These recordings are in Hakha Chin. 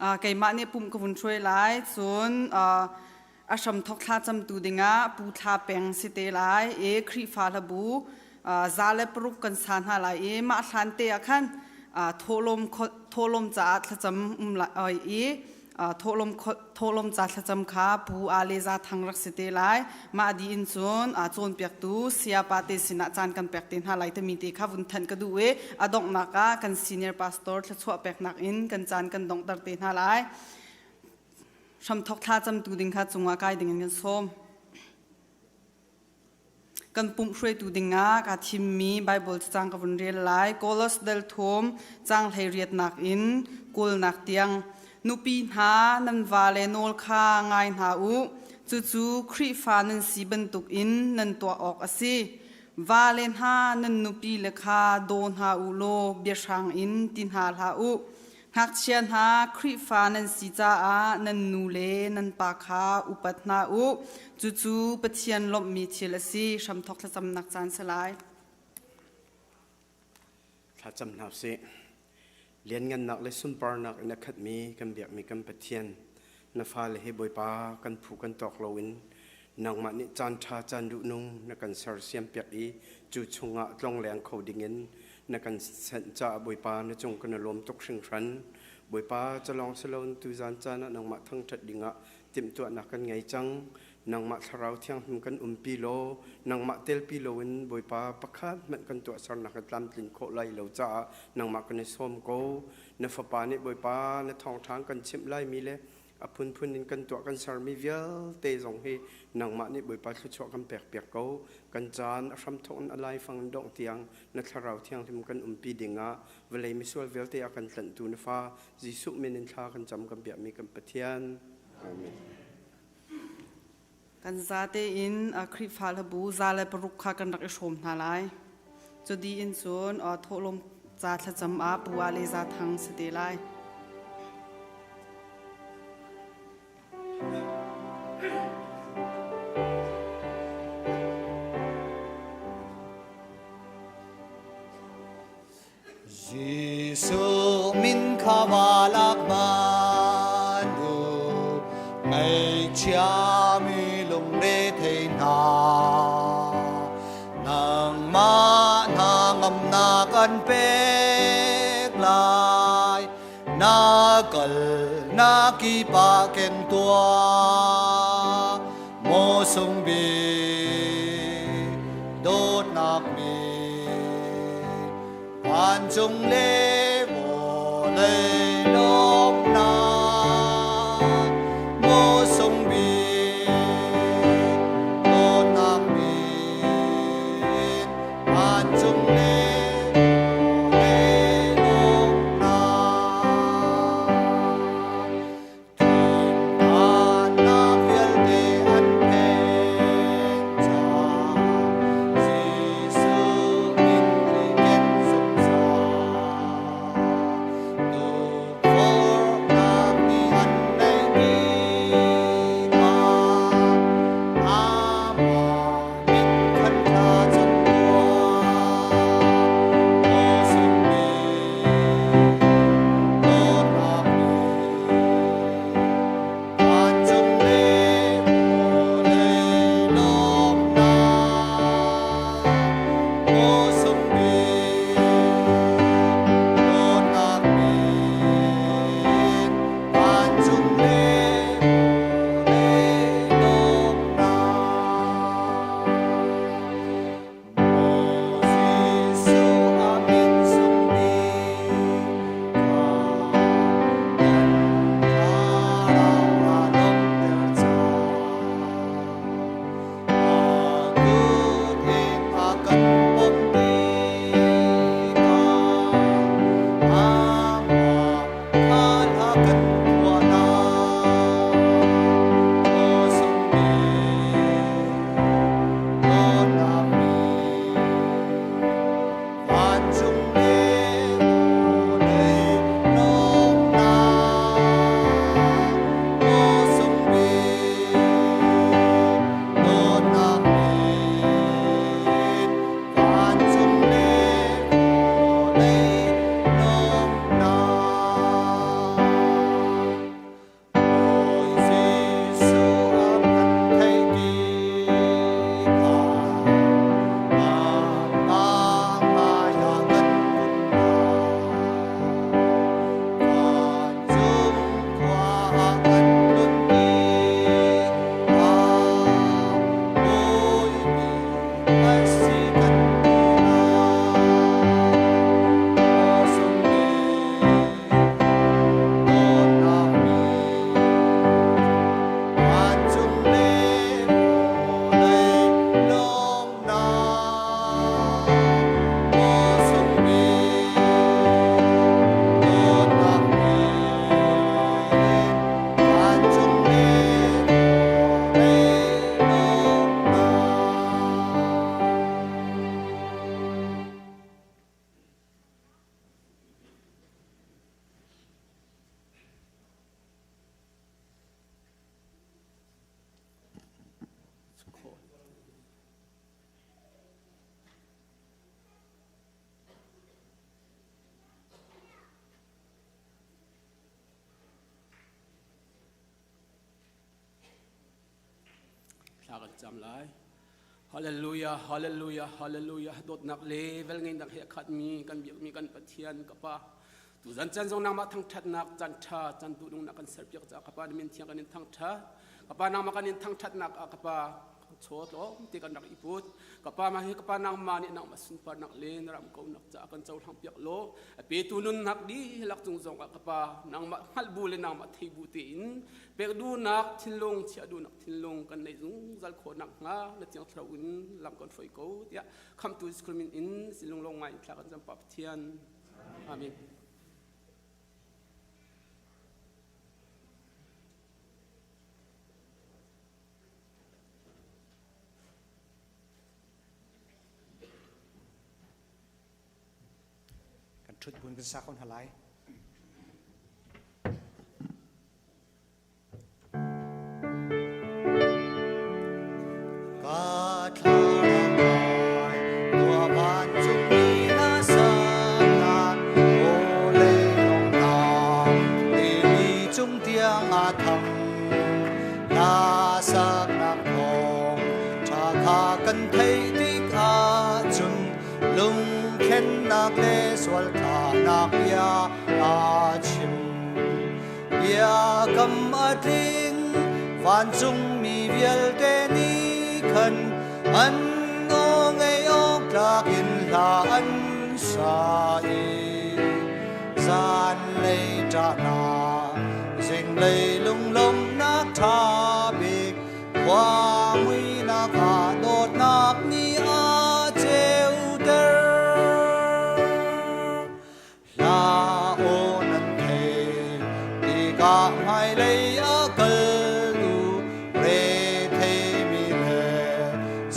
Keimah nih pumh ka vun hruai lai. Cun a hramthok thlacamtu dingah Pu Thla Peng si te lai i Khrihfa hlabu 106 kan sa hna lai i mah hlan te ah khan thawhlawm thawhlawm caah thlacam um lai i thawhlawm thawhlawm ca thlacam kha Pu Ale Za Thang rak si te lai. Mah dih in cun cawnpiaktu sayapa te sinah caan kan pek te hna lai timi te kha vun thanh ka duh i a donghnak ah kan senior pastor thluachuah peknak in kan caan kan donghter te hna lai. Hramthok thla camtu ding kha cungah kai ding in kan sawm. Kan pumh hruaitu dingah kaa thimmi Baibal cacang ka vun rel lai. Kolos dal thum caang hleiriatnak in kawlnak tiang. Nupi hna nan vale nawl kha ngai hna u. Cucu Khrihfa nan si bantukin nan tuah awk a si. Vale hna nan nupile kha daw hna u law biahrang in ti hna hlah u. Ngakchia hna, Khrihfa nan si caah nan nu le nan pa kha upat hna u. Cucu Pathian lawmhmi thil a si. Hramthawk thlacamnak caan si lai. Thlacam hna usih. Lianngannak le sunparnak in a khatmi kan biakmi kan Pathian, na fale hi Bawipa kan phu kan tawk loin nangmah nih caan ṭha caan duhnung na kan sersiam piak i cu chungah tlongleng kho dingin na kan senh caah Bawipa na cung kan i lawm tuk hringhran. Bawipa calawng si loin tuzan caan ah nangmah thangṭhat dingah timhtuahnak kan ngei cang. Nangmah Thlarau Thianghlim kan umpi law nangmah telpi loin Bawipa pakhat hmanh kan tuahsernak a tlamtlin khawh lai lo caah nangmah kan i sawm ko. Na Fapa nih Bawipa na thawngṭha kan chimh laimi le a phunphun in kan tuah kan sermi vialte zong hi nangmah nih Bawipa thluachuah kan pekpiak ko. Kan caan a hramthawk in a laifang in dongh tiang na Thlarau Thianghlim kan umpi dingah vawlei misual vialte a kan tlanhtu na fa Jesuh min in thla kan cam kan biakmi kan Pathian. Amen. Kan zate in Khrihfa hlabu 106 kha kan rak i hrawm hna lai. Cudi in cun thawhlawm ca thlacam ah Pu Ale Za Thang si te lai. Jesuh min kha va lak hmanh u, ngaihchia mi lungre thei hna. Nangmah hna ngamnak an pek lai, na kal na kipa keng tuah. Maw sung bik dawtnak mi vancung le vawlei lawmhnak maw sung bik dawtnak min vancung le vawlei lawmhnak. Thinphannak vialte an phen cang, Jesuh min i ken zungzal. kan cam lai. Hallelujah, hallelujah, hallelujah. Dawtnak le velngeihnak he a khatmi kan biakmi kan Pathian ka Pa. Tuzan caan zong nangmah thangṭhatnak caan ṭha caan duhnungnak kan serpiak caah ka Pa na min thiang kan in thangṭhat. Ka Pa nangmah kan in thangṭhatnak ah ka Pa chaw tlawm te kan rak i put. Ka Pa mah hi ka Pa nangmah nih nangmah sunparnak le na ram kaunak caah kan cohlang piak law a petu nunnak dihlak cung zong ah ka Pa nangmah hngalh bu le nangmah thei bu tein pek duhnak thinlung chiah duhnak thinlung kan neih zungzal khawh nakhnga na thiang thlarau in lam kan hruai ko tiah khamhtu Jesuh Christ min in sinlung lawng ngai in thla kan cam Pa Pathian. Amen. Kan ṭhut buin kan sa ko hna lai. Ka thlarau tua vancungmi hna saknak vawlei lawngnak timi cung tiang a thang. Na saknak thawng ṭha kha kan theih tik ahcun lungthlennak le sualthahnak bia aa chim. Biakam a tling vancungmi vialte nih khan an aw ngei awk tlak in hla an sa i zanlei ṭahnak zinglei lunglawmhnak ṭha bik khua muihnak ah dawtnak nih a ceuter. Hla aw nan thei tikah hmailei a kal u retheimi le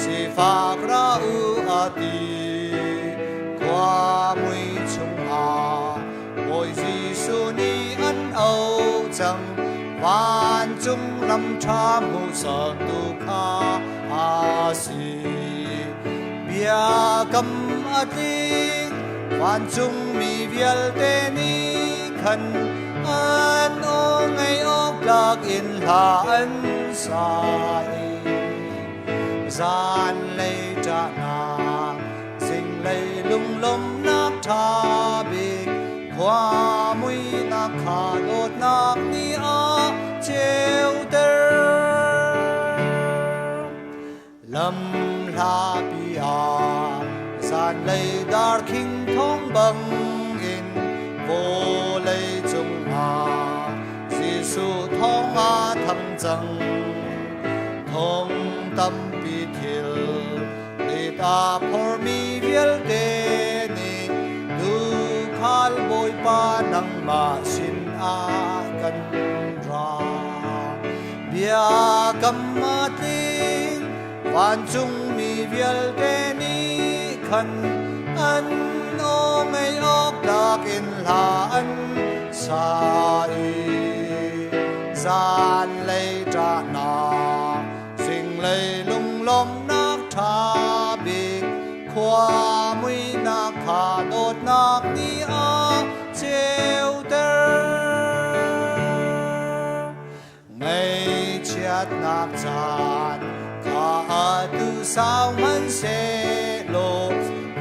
sifak ra u a ti. Khua mui chungah Bawi Jesuh nih an auh cang vancung lam ṭha hmuhsaktu kha a si. Biakam a tling vancungmi vialte nih khan an aw ngaih awk tlak in hla an sa i zanlei ṭahnak zinglei lunglawmhnak ṭha bik khua muihnak kha dawtnak nih a ceuter. Lam hlapi ah zanlei darkhing thawng bangin vawlei cungah Jesuh thawng a thang cang. Thong tampi thil lit a phormi vialte nih tuukhal Bawipa nangmah sin ah kan ra. Biakam a tling vancungmi vialte nih khan an aw ngaih awk tlak in hla an sa i zanlei ṭahnak zinglei lunglawmhnak ṭha bik khua muihnak kha dawtnak nih a ceuter. Ngaihchiatnak caan kha atu sau hmanhsehlaw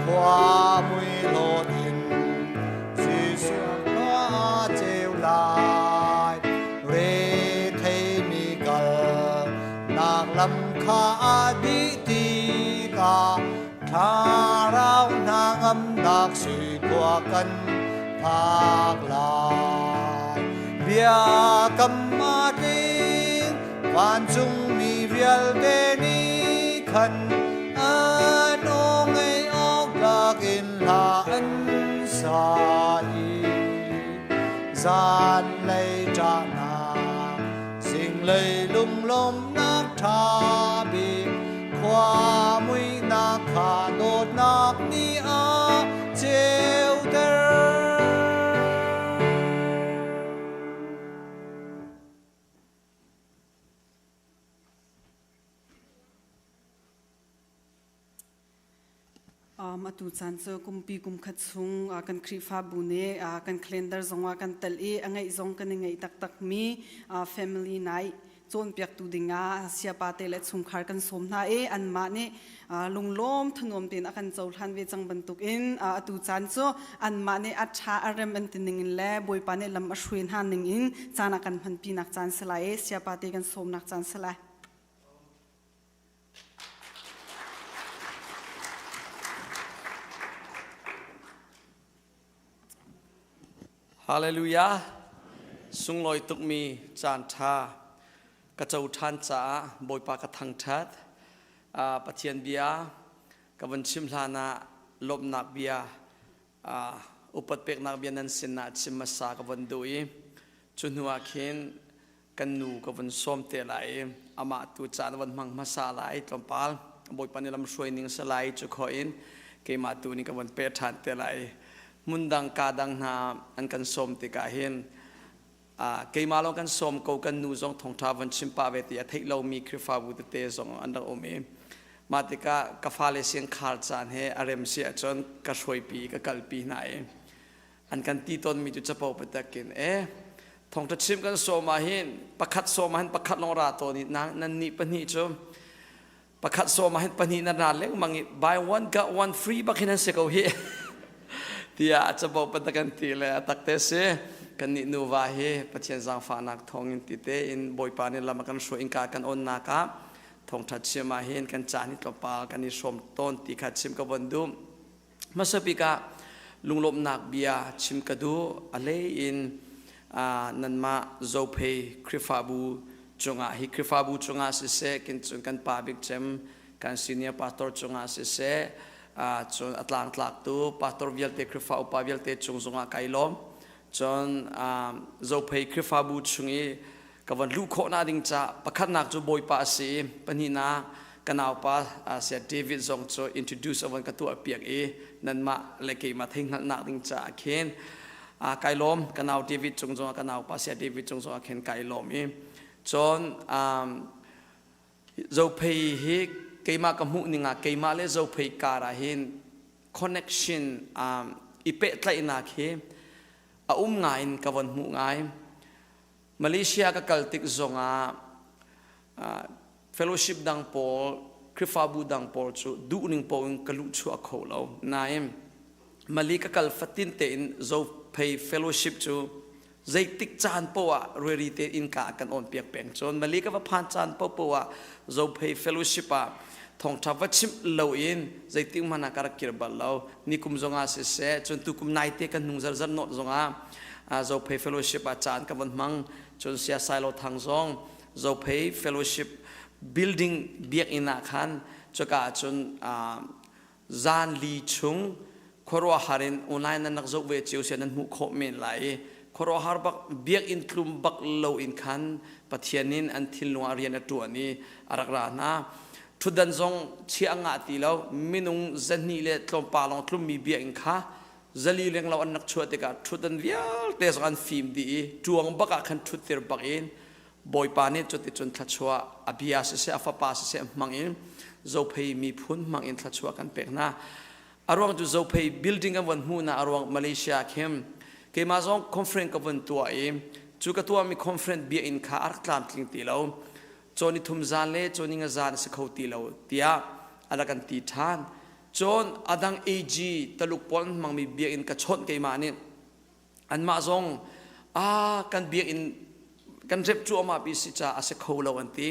khua mui hlawt in Jesuh khua a ceu lai. Retheimi kal nak lam kha a dih tikah thlarau hna ngamnak sui khua kan phak lai. Biakam a tling vancungmi vialte nih khan an aw ngaih awk tlak in hla an sa i zanlei ṭahnak zinglei lunglawmhnak ṭha bik khua muihnak kha dawtnak nih a ceuter. Atu caan cu kumpi kum khat chung kan Khrihfabu nih kan calendar zongah kan tel i a ngeih zong kan i ngeih taktakmi family night. Cawnpiaktu dingah sayapa te le chungkhar kan sawm hna i anmah nih lunglawm thanuam tein a kan cohlan ve cang bantukin atu caan cu anmah nih a ṭha a rem an ti ning in le Bawipa nih lam a hruai hna ning in caan a kan hmanpinak caan si lai i sayapa te kan sawmnak caan si lai. Hallelujah! Sunglawi tukmi caan ṭha ka co ṭhan caah Bawipa ka thangṭhat. Pathian bia ka vun chim hlan ah lawmhnak bia, upat peknak bia nan sinah chim hmasa ka vun duh i cu hnu ah khin kan nu ka vun sawm te lai i amah tu caan van hmang hmasa lai tlawmpal. Bawipa nih lamhruai ning sa lai cu kho in keimah tu nih ka vun pe ṭhan te lai. Hmundang ka dang hna an kan sawm tikah hin keimah lawng kan sawm ko, kan nu zong thawngṭha von chim pah ve ti a theih lomi Khrihfabu tete zong an rak um i mah tikah ka fale siang khar caan he a rem si ahcun ka hruaipi ka kalpi hna i an kan ti tawnmi cu capo patak in e thawngṭha chim kan sawm ah hin pakhat sawm ah hin pakhat lawng ra tawn i nan nih pahnih cu pakhat sawm ah hin pahnih nan ra lengmang i buy one got one free bak hin an si ko hi tiah capo patak kan ti le a tak te si. Kan nih nuva hi Pathian zaangfahnak thawngin ti tein Bawipa nih lam a kan hruai, innka kan onnak ah thawngṭha chim ah hin kan caan hi tlawmpal kan i hrawm tawn ti kha chim ka von duh. Hmasa bik ah lunglawmhnak bia chim ka duh. A hlei in nanmah Zophei Khrihfabu cungah, hi Khrihfabu cungah siseh, kin cun kan pa bik cem kan senior pastor cungah siseh, cun a tlangtlaktu pastor vialte, Khrihfa upa vialte cung zongah kai lawm. Cun Zophei Khrihfabu chung i ka von luh khawhnak ding ca pakhatnak cu Bawipa a si i pahnihnak ka naupa sia David zong cu introduce a von ka tuah piak i nanmah le keimah theihngalhnak ding caah khin kai lawm. Ka nau David cung zongah, ka naupa sia David cung zongah khin kai lawm i cun Zophei hi keimah ka hmuh ning ah keimah le Zophei kar ah hin connection i pehtlaihnak hi a um ngai in ka von hmuh ngai. Malaysia ka kal tik zongah fellowship dang pawl, Khrihfabu dang pawl cu duhning paoh in ka luhchuah kho lo. Nain Mali ka kal fatin tein Zophei fellowship cu zeitik caan paoh ah reri te innka kan on piak peng. Cun Mali ka va phan caan paohpaoh ah Zophei fellowship ah thawngṭha va chimh loin zeitik hmanh ah ka rak kir bal lo. Nikum zongah siseh, cun tukum naite kan hnung zarzar nawt zongah Zophei fellowship ah caan ka von hmang. Cun Sia Sailo Thang zong Zophei fellowship building biakinn ah khan cuka ah cun zan li chung khuaruahhar in online nan rak zoh ve cio sia nan hmuh khawh men lai i khuaruahhar bak biakinn tlum bak lo in khan Pathian in an thinlung ah rian a ṭuan i a rak ra hna. Ṭhutdan zong chia ngah ti lo, minung zahnih le tlawmpal lawng tlummi biakinn kha 400 lenglo an rak chuah tikah ṭhutdan vialte zong an fim dih i ṭuang bak ah khan ṭhuttir bak in Bawipa nih cuticun thluachuah a bia siseh, a fapa siseh hmang in Zophei miphun hmang in thluachuah kan pek hna. A ruang cu Zophei building kan von hmuh na a ruang Malaysia khin keimah zong conference ka von tuah i cu ka tuahmi conference biakinn kha a rak tlamtling ti lo. Cawn ni thum zan le cawn ni nga zan a si kho ti lo tiah a rak kan ti ṭhan. Cun a dang AG Taluk pawl an hmangmi biakinn ka chawnh keimah nih anmah zong a kan biakinn kan rep cuahmah pi si caah a si kho lo an ti.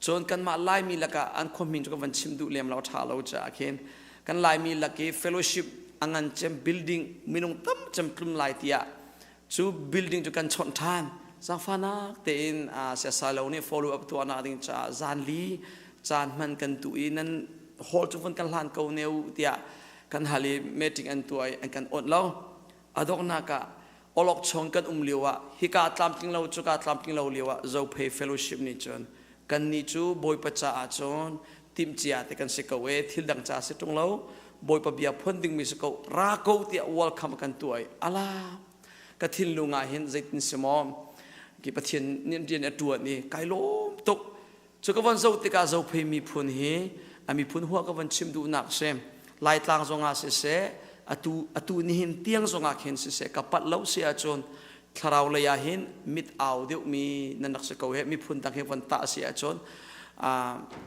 Cun kanmah Laimi lakah an khuahmin cu ka van chim duh lem lo, ṭha lo caah khin kan Laimi lak i fellowship a ngan cem building minung tam cem tlum lai tiah cu building cu kan chawnh ṭhan. Zaangfahnak tein siasai lo nih follow up tuahnak ding caah zan li caan hman kan tu i nan hall cu vun kan hlan ko ne u tiah kan hal i meeting an tuah i an kan awnh lo. A donghnak ah awlokchong kan um lio ah hika tlamtling lo cuka tlamtling lo lio ah Zophei Fellowship nih cun kannih cu Bawipa caah cun timhcia te kan si ko e, thil dang ca si ṭung lo, Bawipa bia phuan dingmi si ko, ra ko tiah welcome kan tuah i ala ka thinlung ah hin zeitin si maw ki Pathian nih rian a ṭuan i kai lawm tuk. Cu ka von zoh tikah Zophei miphun hi a miphun hua ka von chim duhnak si. Laitlang zongah siseh, atu atu nihin tiang zongah khin siseh, ka palh lo si ahcun. Thlarau lei ah hin mit au deuhmi nan rak si ko he miphun dang he von tah si ahcun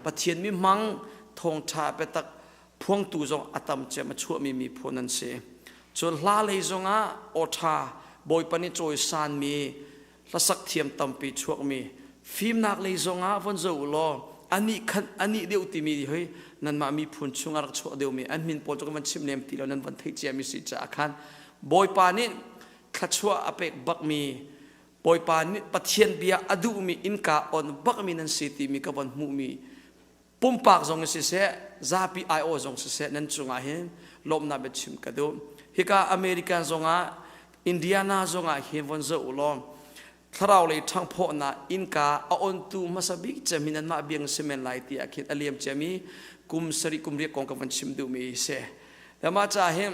Pathian mi hmang thawngṭha biatak phuangtu zong a tam cem a chuahmi miphun an si. Cun hla lei zongah aw ṭha Bawipa nih cawisanmi hlasak thiam tampi chuakmi fimnak lei zongah von zoh u law anih khan anih deuh timi hoi nanmah miphun chungah rak chuah deuhmi an min pawl cu kan van chim lem ti lo nan van theih ciami si caah khan Bawipa nih thluachuah a pek bakmi Bawipa nih Pathian bia a duhmi innka on bakmi nan si timi ka von hmuhmi pumpak zong in siseh zapi aiawh zong siseh nan cungah hin lawmhnak biachim ka duh hika American zongah Indiana zongah hin von zoh u law thlarau lei ṭhangphawhnak innka a ontu hmasa bik cem hi nanmah biang si men lai tiah khin a liam ciami kum sarih kum riat kong ka van chim duhmi si mah caah hin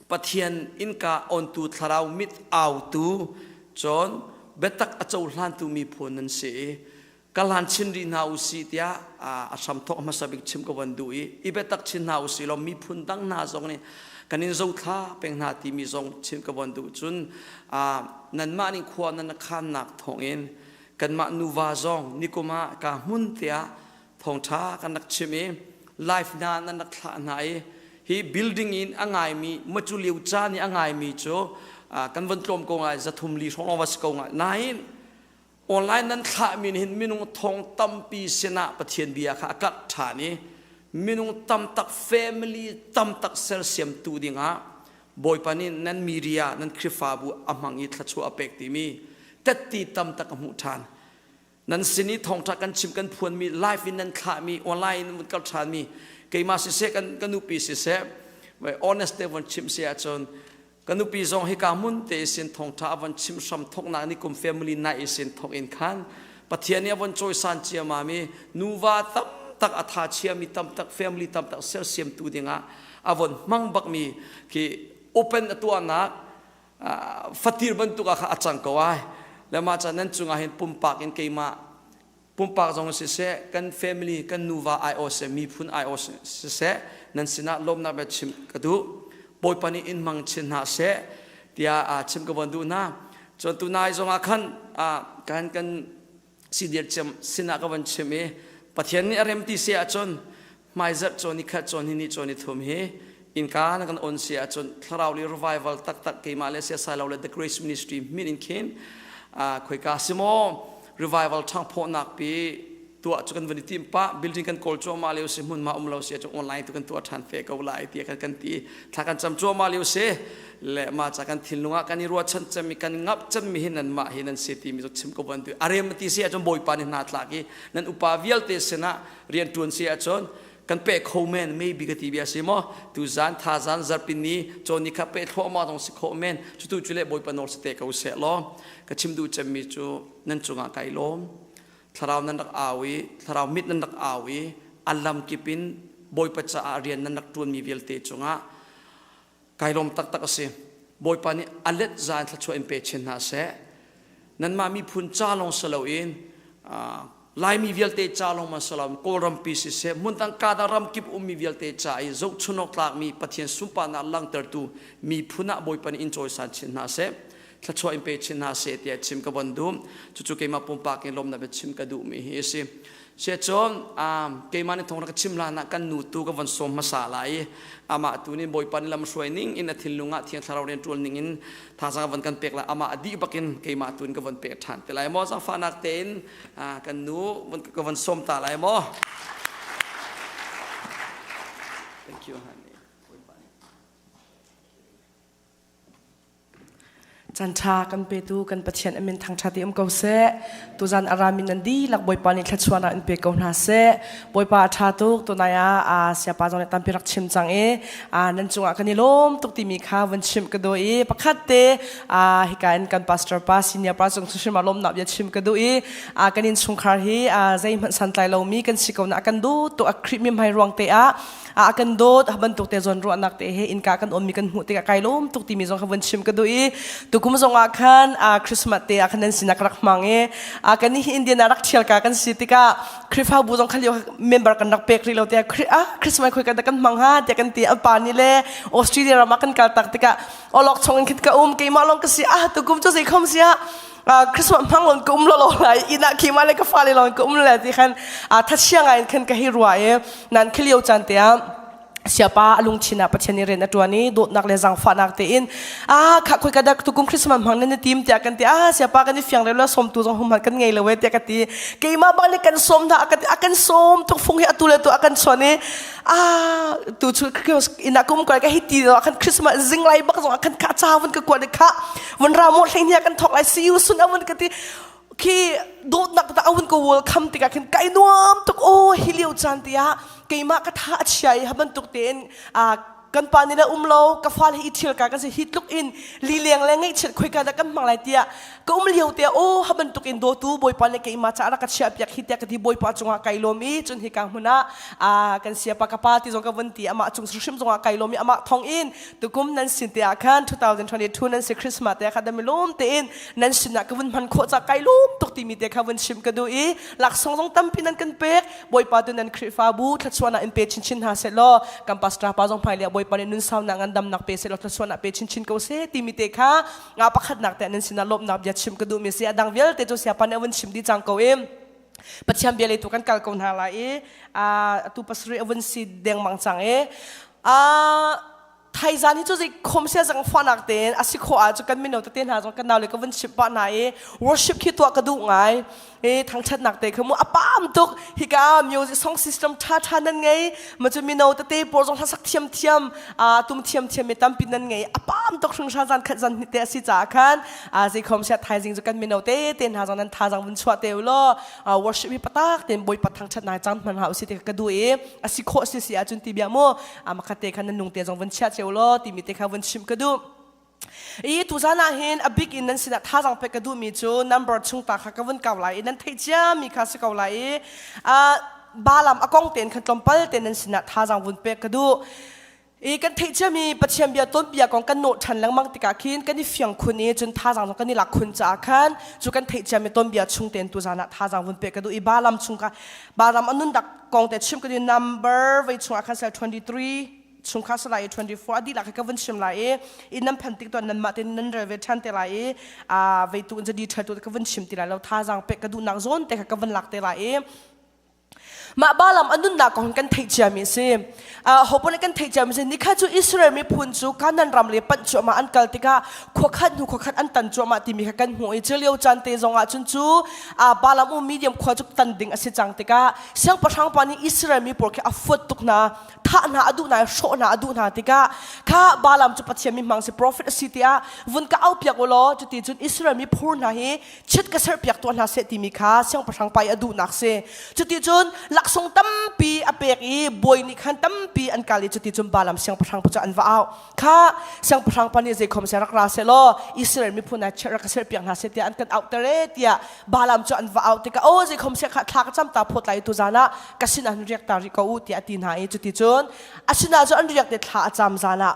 Pathian innka ontu thlarau mit autu cun biatak a cohlantu miphun nan si i ka hlan chin rih hna usih tiah a hramthawk hmasa bik chim ka van duh i i biatak chin hna usih law miphun dang hna zong nih kan in zothla peng hna timi zong chim ka van duh cun nanmah nih khua nan khannak thawngin kanmah nuva zong nikum ah ka hmun tiah thawngṭha kan rak chim i live hna nan rak thlah hna i hi building in a ngaimi macu lio caan i a ngaimi cu kan von tlawm ko ngai zathum li hrawng lawng va si ko ngai nain Online nan thlahmi nih hin minung thong tampi sinah Pathian bia kha a karh ṭhan i minung tamtak family tamtak sersiamtu dingah Bawipa nih nan media nan Khrihfabu a hmang i thluachuah a pek timi tetti tamtak a hmuh ṭhan. Nan sin i thawngṭha kan chim kan phuanmi live in nan thlahmi online in vun kal ṭhanmi keimah siseh kan ka nupi siseh honest te von chim si ahcun Ka nupi zong hika hmun te sin thawngṭha a von chim hram thawknak ni kum family night i sin thawk in khan Pathian nih a von cawisan ciamam i nuva tamtak a tha chiami tamtak family tamtak sersiamtu dingah a von hmang bakmi khi open a tuahnak fatir bantuk ah kha a cang ko ai le mah ca nan cungah hin pumpak in keimah pumpak zong siseh kan family kan nuva aiawh siseh miphun aiawh siseh nan sinah lawmnak bia chim ka duh bawipa nih in hmang chin hna seh tiah chim ka von duh hna cun tunai zongah khan kan kan sidir cem sinah ka von chim i pathian nih a rem ti si ahcun hmaizarh cawn ni khat cawn hi ni cawn ni thum hi innka na kan on si ahcun thlarau li revival taktak keimah le siasai lo le the grace ministry min in khin khoika si maw revival ṭhangphawhnak pi tuah cu kan van i tim pah building kan kawl cuahmah lio si hmunhma um lo si ahcun online tu kan tuah ṭhan fe ko lai tiah kan kan ti thla kan cam cuahmah lio si le ma ca kan thinlung ah kan i ruahchan cemmi kan ngap cemmi hi nan mah hi nan si timi cu chim ko van tu arem ti si ahcun bawipa nih hna tlak i nan upa vialte sinah rianṭuan si ahcun kan pe kho men maybe ka ti bia si maw tu zan tha zan zarpin ni cawn ni kha pe thluahmah zong si kho men cutu cu le bawipa nawl si te ko seh law ka chim duh cemmi cu nan cungah kai lawm thlarau nan rak au i thlarau mit nan rak au i a lam kip in bawipa caah rian nan rak ṭuanmi vialte cungah kai lawm taktak a si bawipa nih a let za in thluachuah in pe chin hna seh nanmah miphun ca lawng si loin Laimi vialte ca lawng man si loin Kawlrampi siseh hmundang kada ramkip ummi vialte ca i zohchunawk tlakmi Pathian sunparnak langhtertu miphun ah Bawipa nih in cawisan chin hna seh thluachuah in pe chin hna seh tiah chim ka von duh cucu keimah pumpak in lawmnak biachim ka duhmi hi a si Siacun keimah nih thawng rak ka chim hlan ah kan nu tu ka von sawm hmasa lai i amah tu nih Bawipa nih lamhruai ning in a thinlung ah Thiang Thlarau rian ṭuan ning in thazaang a von kan pek lai amah a dih bakin keimah tu in ka von pek ṭhan te lai maw zaangfahnak tein kan nu ka von sawm ta lai maw Thank you honey. Canṭha kan petu kan Pathian a min thangṭhat i um ko seh. Tuzan a rami nan dihlak Bawipa nih thluachuahnak in pe ko hna seh. Bawipa a ṭha tuk tunai ah siapa zong nih tampi rak chim cang i nan cungah kan i lawm tuk timi kha vun chimh ka duh i pakhat te hika in kan pastor pa senior pa cung hrim ah lawmnak bia chim ka duh i kan innchungkhar hi zeihmanh santlai lomi kan si ko na a kan duh tuk a Khrih mi hmai ruang te ah a kan dawt bantuk te zawn ruahnak te he innka kan ummi kan hmuh tikah kai lawm tuk timi zong kha vun chim ka duh i tukum. Tukum zong ah khan Christmas te ah khan nan sinah ka rak hmang i kan hi Indian ah rak thial ka kan si tikah Khrihfabu zong kha lio member kan rak pek rih lo tiah Christmas khoi kan kan hmang ha tiah kan ti a pa nih le Australia ram ah kan kal tak tikah olok chong in khin ka um keimah lawng ka si ah tukum cu zei khom si ah Christmas hmang lon ka um lo lo lai inn ah keimah le ka fale lawng ka um le ti khan thachia ngai in khan ka hi rua i nan khilio caan te ah siapa a lungthin ah Pathian nih rian a ṭuan i dawtnak le zaangfahnak tein ah kha khoi ka dak tukum Christmas hmang nan tim tiah kan ti ah siapa kan i fiang rel lo sawmtu zong hum kan ngei lo e tiah ka ti keimah bang nih kan sawm hna a kan sawm tuk fung hi atu le tu a kan chawn i ah tu chu ina kum ko ka hi ti lo khan Christmas zing lai bak zong khan kha cha vun ka kuat kha vun ra mo hleng hiya kan thok lai see you soon avun ka ti khi dawtnak ta avun ko welcome tikah khin kai nuam tuk o hi lio caan tiah keimah ka tha a chia i ha bantuk tein kan pa nih le um lo ka fale hi i thial ka kan si hi tluk in lileng le ngaihchiat khoika dah kan hmang lai tiah ka um lio te o ha bantuk in dawtu bawipa nih keimah ca rak ka chiah piak hi tiah ka ti bawipa cungah kai lawm i cun hi ka hmun ah kan siapa ka pa ti zong ka vun ti amah cung hrim zongah kai lawm i amah thong in tukum nan sin te ah khan 2022 nan si Christmas te kha dami lawm tein nan sinah ka vun hman khawh ca kai lawm tuk timi te kha vun chim ka duh i laksawng zong tampi nan kan pek Bawipa tu nan Khrihfabu thluachuahnak in pe chinchin hna seh law kan pastor pa zong hmailei ah Bawipa nih nun saunak ngandamnak pe seh law thluachuahnak pe chinchin ko seh timi te kha nga pakhatnak te nan sinah lawmhnak bia chim ka duhmi si a dang vialte cu siapa nih a vun chim dih cang ko i Pathian bia lei tu kan kal ko hna lai i atu pasarih a vun si dengmang cang i thaizan hi cu zei khom sia zang fahnak tein a si khawh ah cu kan mino tete hna zong kan nau le ka vun chimh pah hna i worship khi tuah ka duh ngai i thangthatnak te kha mu a pam tuk hika music song system tha tha nan ngei ma cu mino tete pawl zong hlasak thiam thiam a tum thiam thiam mi tampi nan ngei a pam tuk hringhran zan khat zan hnih te a si caah khan a zei khom sia thaizing cu kan mino te te hna zong nan thazang vun chuah te u law worship hi patak ten bawipa thangthat nai cang hman ha usi te ka duh i a si khawh si si ahcun ti bia mu makhat te khan nan nung te zong vun chia cio law timi te kha vun chim ka duh i tuzan ah hin a bik in nan sinah thazang pek ka duhmi cu number chung ta kha ka vun kau lai i nan theih ciami kha si ko lai i Balaam a kong tein khan tlawmpal te nan sinah thazang vun pek ka duh i kan theih ciami Pathian bia tuanbia kong kan nawh ṭhan lengmang tikah khin kan i fiang khun i cun thazang zong kan i lak khun caah khan cu kan theih ciami tuanbia chung tein tuzan ah thazang vun pek ka duh i Balaam chung kha Balaam a nundak kong te chim ka duh number vei chungah khan sel 23 chung kha salai i 24 a dihlak hi ka vun chim lai i i nan phan tik tuan nanmah tein nan rel ve ṭhan te lai i a vei tu in jadi ṭhal tu ka vun chim ti lai lo thazang pek ka duhnak zawn te kha ka vun lak te lai i Mah Balaam a nunnak kong kan theih ciami a si. Uh, hopo nih kan theih ciami a si. Nikhat cu Israel miphun cu Canaan ram le panh cuahmah an kal tikah khuakhat hnu khuakhat an tan cuahmah timi kha kan hmuh i cu lio caan te zong ah cun cu uh, Balaam um medium khua cu tan ding a si cang tikah siangpahrang pa nih Israel mi pawl khi a fuat tuk hna thah hna a duh hna i hrawh hna a duh hna tikah kha Balaam cu Pathian mi hmang si prophet a si tiah vun ka aupiak u law cuti cun Israel mi phur hna hi chiat ka serpiak tuah hna seh timi kha siangpahrang pa i a duhnak si. Cuticun laksawng tampi a pek i bawi nih khan tampi an kal i cuticun Balaam siangpahrang pa cu an va auh. Kha siangpahrang pa nih zeikhom seh rak ra seh law Israel miphun ah chiat rak ka serpiak hna seh tiah an kan auhter e tiah Balaam cu an va auh tikah aw zeikhom seh kha thla ka cam ta phawt lai tu zan ah ka sinah hin riak ta rih ko u tiah a ti hna i cuticun a sinah cu an riak te thla a cam zan ah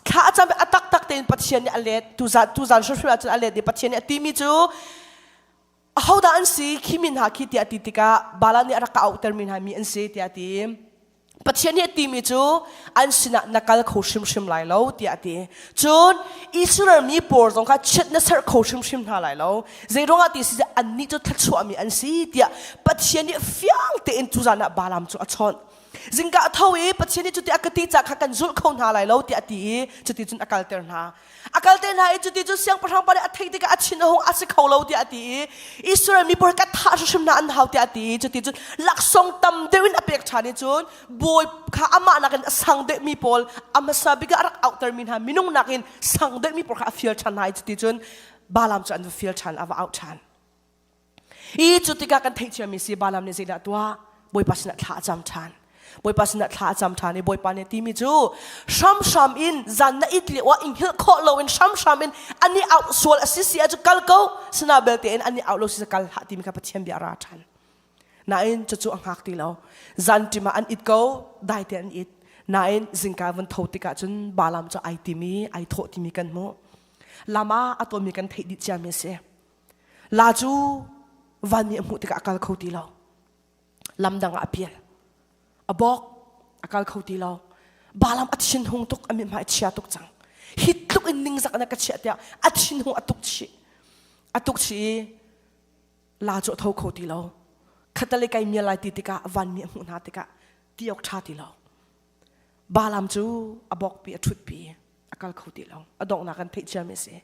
thla a cam a taktak tein Pathian nih a let tuzan tuzan hrimhrim ahcun a let i Pathian nih a timi cu ahodah an si khi mi hna khi tiah a ti tikah Bala nih a rak ka auhtermi hna mi an si tiah a ti Pathian nih a timi cu an sinah na kal kho hrimhrim lai lo tiah a ti cun Israel mi pawl zong kha chiat na serh kho hrimhrim hna lai lo zei ruangah ti si annih cu thluachuahmi an si tiah Pathian nih fiang tein cu zan ah Balaam cu a chawnh Zingka a tho i Pathian nih cuti a ka ti ca kha kan zulh kho hna lai lo tiah a ti i cuti cun a kalter hna. A kalter hna i cuti cun siangpahrang pa nih a theih tikah a thin a hung a si kho lo tiah a ti i Israel mi pawl ka thah hrimhrim hna an hau tiah a ti i cuti cun laksawng tam deuh in a pek ṭhan i cun bawi kha amah nakin a sang deuhmi pawl a hmasa bik ah a rak auhtermi hna minung nakin sang deuhmi pawl kha a fial ṭhan hna i cuti cun Balaam cu an va fial ṭhan a va auh ṭhan. I cu tikah kan theih ciami si Balaam nih zeidah tuah? Bawipa sinah thla a cam ṭhan. Bawipa sinah thla a cam ṭhan i Bawipa nih timi cu hramhram in zan na it lio ah i hngilh khawh loin hramhram in ani auh sual a si si ahcun kal ko sina belte in ani auh lo si kal hlah timi kha Pathian bia a ra ṭhan. Nain cucu a hngak ti lo. Zan ṭim ah an it ko, dai te an it. Nain zingka vun tho tikah cun Balaam cu ai tim i ai thawh timi kan hmuh. Lam ah a tuahmi kan theih dih ciami a si. La cu vanmi a hmuh tikah a kal kho ti lo. Lam dang ah a pial. A bawk a kal kho ti lo. Balaam a thinhung tuk a mithmai a chia tuk cang. Hi tluk in ningzak na ka chiah tiah a thinhung a tuk chih. A tuk chih i la cu a tho kho ti lo. Khatale kai mial lai ti tikah vanmi a hmuh hna tikah ti awk ṭha ti lo. Balaam cu a bawkpi a ṭhutpi a kal kho ti lo. A donghnak kan theih ciami a si.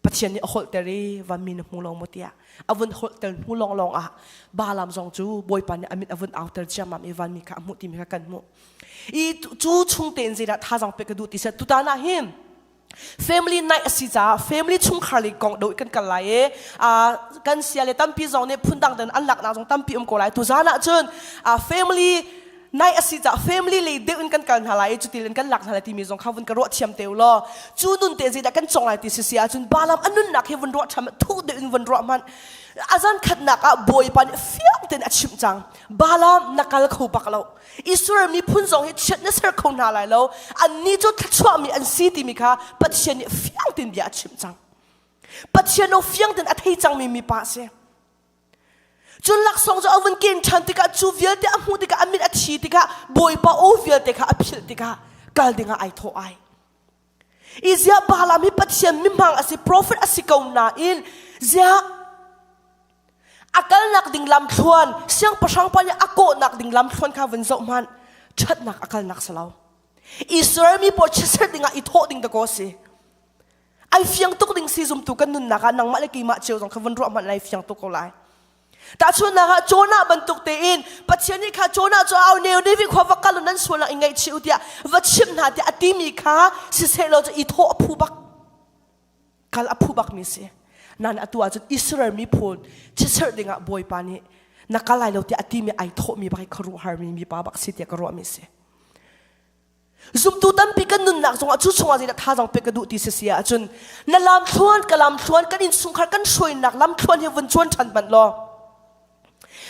Pathian nih a holhter i vanmi na hmu lo maw tiah a vun holhter hnu lawnglawng ah Balaam zong cu Bawipa nih a mit a vun auter ciammam i vanmi kha a hmuh timi kha kan hmuh. I cu chung tein zeidah thazaang pek ka duh ti seh tutan ah hin family night a si caah family chungkhar lei kong do kan kal lai i kan sia le tampi zong nih phundang den an laknak zong tampi um ko lai tuzan ah cun family night a si caah family lei deuh in kan kal hna lai i cutil in kan lak hna lai timi zong kha vun ka ruah thiam te u law cu nun te zeidah kan cong lai ti si si ahcun Balaam a nunnak hi vun ruah ṭham thuh deuh in vun ruah hmanh a zan khatnak ah Bawipa nih fiang tein a chimh cang Balaam na kal kho bak lo Israel miphun zong hi chiat na ser kho hna lai lo. Annih cu thluachuahmi an si timi kha Pathian nih fiang tein bia a chimh cang. Pathian aw fiang tein a thei cangmi mipa a si. Cun laksawng cu a vun ken ṭhan tikah cu vialte a hmuh tikah a mit a thi tikah Bawipa aw vialte kha a philh tikah kal dingah ai thawh ai. I ziah Balaam hi Pathian mihmang a si, prophet a si ko nain ziah a kalnak ding lamthluan siangpahrang pa nih a kawhnak ding lamthluan kha vun zoh hmanh ṭhatnak a kalnak si lo. Israel mi pawl chiatser dingah i thawh ding dakaw a si. Ai fiang tuk ding si zumtu kan nunnak ah nangmah le keimah cio zong kha vun ruah hmanh lai fiang tuk ko lai. Tahchunhnak ah Jonah bantuk tein Pathian nih kha Jonah cu au neu Nineveh khua va kal nan sualnak i ngaihchih u tiah va chimh hna tiah a timi kha siseh law cu i thawh a phu bak kal a phu bakmi si. Nan atu ahcun Israel miphun chiatserh dingah Bawipa nih na kal lai lo tiah a timi ai thawhmi bak hi khuaruahharmi mipa bak si tiah ka ruahmi si. Zumtu tampi kan nunnak zongah cu chungah zeidah thazaang pek ka duh ti si si ahcun na lamthluan ka lamthluan kan innchungkhar kan hruainak lamthluan hi vun cuan ṭhan hmanh law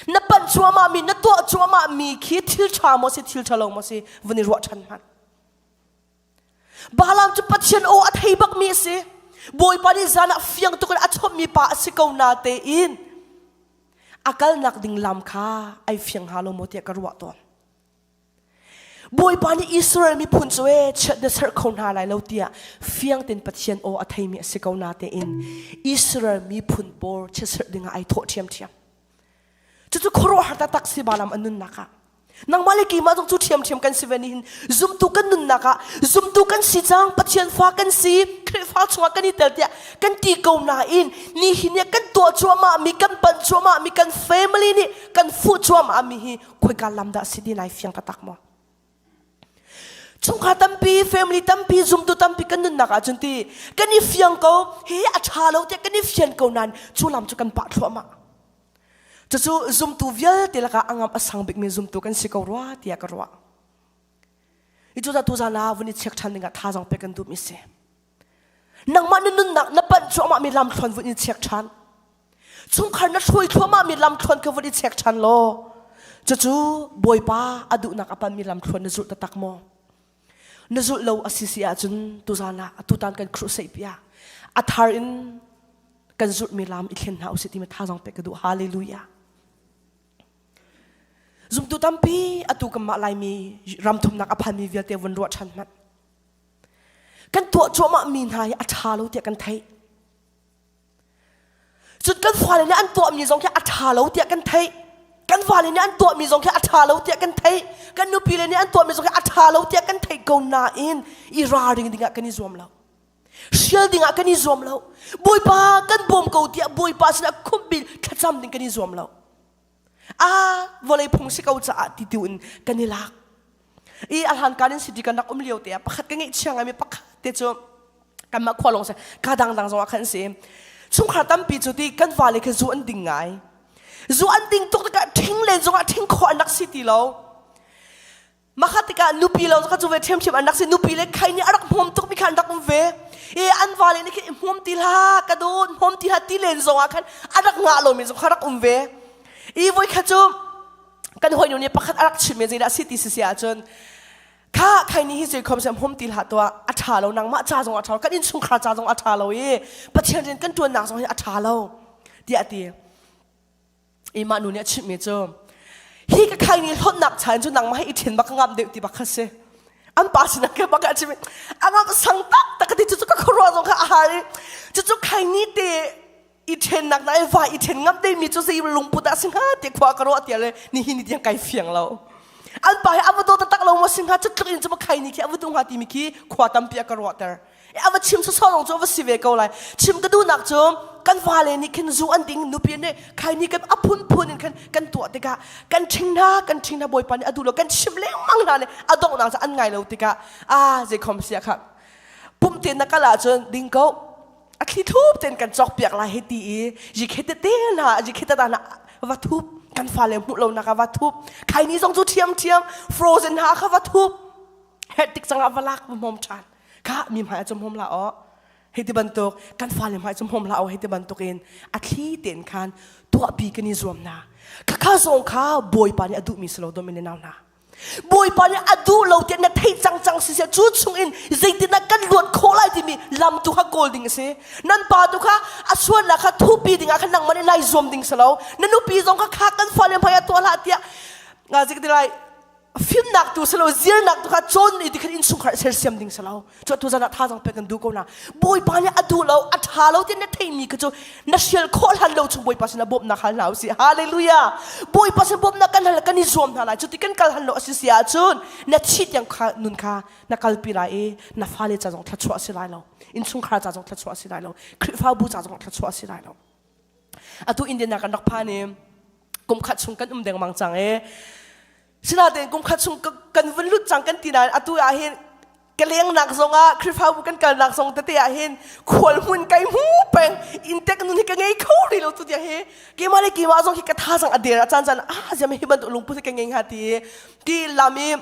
na panh cuahmah mi na tuah cuahmah mi khi thil ṭha maw si thil ṭha lo maw si vun i ruah ṭhan hmanh. Balaam cu Pathian aw a thei bak mi a si. Bawipa nih zan ah fiang tuk in a chawmhmi pa a si ko na tein a kalnak ding lam kha ai fiang hnga lo maw tiah ka ruah tawn. Bawipa nih Israel miphun cu ee chiat na serh kho hna lai lo tiah fiang tein Pathian aw a theimi a si ko natein Israel miphun pawl chiatserh dingah ai thawh ṭhiamṭhiam. Cucu khuaruahhar taktak si Balaam a nunnak ah. Nangmah le keimah zong cu ṭhiamṭhiam kan si ve nihin zumtu kan nunnak ah zumtu kan si cang Pathian fa kan si Khrihfa chungah kan i tel tiah kan ti ko nain nihin nih kan tuah cuahmah mi kan panh cuahmah mi kan family nih kan fuh cuahmah mi hi khoika lam dah si ti nai fiang taktak maw chungkhar tampi family tampi zumtu tampi kan nunnak ahcun ti kan i fiang ko hi a ṭha lo tiah kan i fian ko nain cu lam cu kan pah thluahmah cucu zumtu vialte lakah a ngam a sang bikmi zumtu kan si ko rua tiah ka ruah i cu tuzan ah vun i check ṭhan dingah thazaang pek kan duhmi si Nangmah na nunnak na panh cuahmah mi lamthluan vun in check ṭhan. Chungkhar na hruai thluahmah mi lamthluan kha vun i check ṭhan law cucu Bawipa a duhnak a panmi lamthluan na zulh taktak maw? Na zulh lo a si si ahcun tuzan ah tutan kan crusade pi ah a thar in kan zulhmi lam i thlen hna usih timi thazaang pek ka duh. Hallelujah. Zumtu tampi atu kanmah Laimi ramthumnak a phanmi vialte vun ruah ṭhan hmanh. Kan tuah cuahmah mi hna hi a ṭha lo tiah kan theih. Cun kan fale nih an tuahmi zong khi a ṭha lo tiah kan theih. Kan fale nih an tuahmi zong khi a ṭha lo tiah kan theih. Kan nupile nih an tuahmi zong khi a ṭha lo tiah kan theih ko nain i ralring dingah kan i zuam lo. Hrial dingah kan i zuam lo. Bawipa kan bawm ko tiah Bawipa sinah khumbil thlacam ding kan i zuam lo. Ah, vawlei phung si ko caah ti tu in kan i lak. I a hlankan in city kan rak um lio te ah pakhat ka ngeihchia ngaimi pakhat te cu kanmah khua lawng si ka dangdang zong ah khan si. Chungkhar tampi cu ti kan vale khi zu an ding ngai. Zu an ding tuk tikah ṭhing len zongah ṭhing khawh an rak si ti lo. Makhat tikah nupi lo kha cu ve ṭhiamṭhiam an rak si nupi le khai nih a rak hmawm tukmi kha an rak um ve i an vale nih khin hmawm ti hlah ka dawt hmawm ti hlah ti len zong ah khan a rak ngah lomi zong kha rak um ve i voikhat cu kan hawinu nih pakhat a rak chimmi zeidah a si ti si si ahcun. Kha khaini hi sui khom sem hom ti hlah tuah a ṭha lo nangmah ca zong a ṭha lo kan innchungkhar ca zong a ṭha lo i Pathian rian kan ṭuannak zong hi a ṭha lo tiah a ti. I mah nu nih a chimhmi cu hi ka khaini hlawtnak cha in cu nangmah hi i ṭhen bak ka ngamh deuh ti bak kha si. An pa sinah ke bak a chim a ngamh sang tak tak ka ti cucu ka khuaruah zong kha a har i cucu khaini te i ṭhennak na i vai i ṭhen ngam dingmi cu zei lungput ah si hnga ti khua ka ruah tiah le nihin ni tiang kai fiang lo an pa hi a va daw taktak lo maw si hnga cu tluk in cu khai ni khi a va duh hnga timi khi khua tampi a ka ruahter a va chim sawsawh lawng cu a va si ve ko lai chim ka duhnak cu kan vale nih khin zu an ding nupi nih khai ni kan a phunphun in khan kan tuah tikah kan ṭhing hna kan ṭhing hna bawipa nih a duh lo kan chim lengmang hna le a donghnak cu an ngai lo tikah a zei khom sia kha pumte na kal ahcun ding ko a thli thup ten kan cawk piak lai hei ti i jikhe tete hna jikhe tata hna va thup kan fale hmuh lo nak ah va thup khaini zong cu thiam thiam frozen ha kha va thup her tik cangah va lak va hmom than kha mi hmai cu hmom la o hei ti bantuk kan fale hmai cu hmom la o hei ti bantuk in a thli ten khan tuahpi kan i zuam na khakha zong kha bawipa nih a duhmi si lo dom in nau hna Bawipa nih a duh lo tiah na theih cang cang si seh cu chung in zeitindah kan luat khawh lai timi lam tu kha kawl ding a si. Nan pa tu kha a sualnak kha thupi ding ah khan nangmah nih nai zuam ding si lo. Na nupi zong kha kha kan fale hmai ah tuah hlah tiah nga zik ti lai fimnak tu si lo zirnak tu kha cawn i ti khan innchungkhar sersiam ding si lo. Cu tu zan ah thazang pek kan duh ko na. Bawipa nih a duh lo, a ṭha lo ti na theihmi kha cu na hrial khawh hlan lo chung Bawipa sinah bawmhnak hal hna usih. Hallelujah. Bawipa sin bawmhnak kan hal kan i zuam hna lai. Cuti kan kal hlan lo a si si ahcun na thih tiang kha nun kha na kalpi lai i na fale ca zong thluachuah a si lai lo. Innchungkhar ca zong thluachuah a si lai lo. Khrihfabu ca zong thluachuah a si lai lo. Atu Indian ah kan rak phan i kum khat chung kan um dengmang cang i Sinain kum khat chung kan vun lut cang kan ti nain atu ah hin ka lengnak zongah Khrihfabu kan kalnak zong tete ah hin khual hmun kai hmu peng inntek nun hi ka ngei kho rih lo tu tiang hi keimah le keimah zong hi ka thazang a der a caan caan ah ziam hi bantuk lungput hi ka ngei hnga ti ti lam i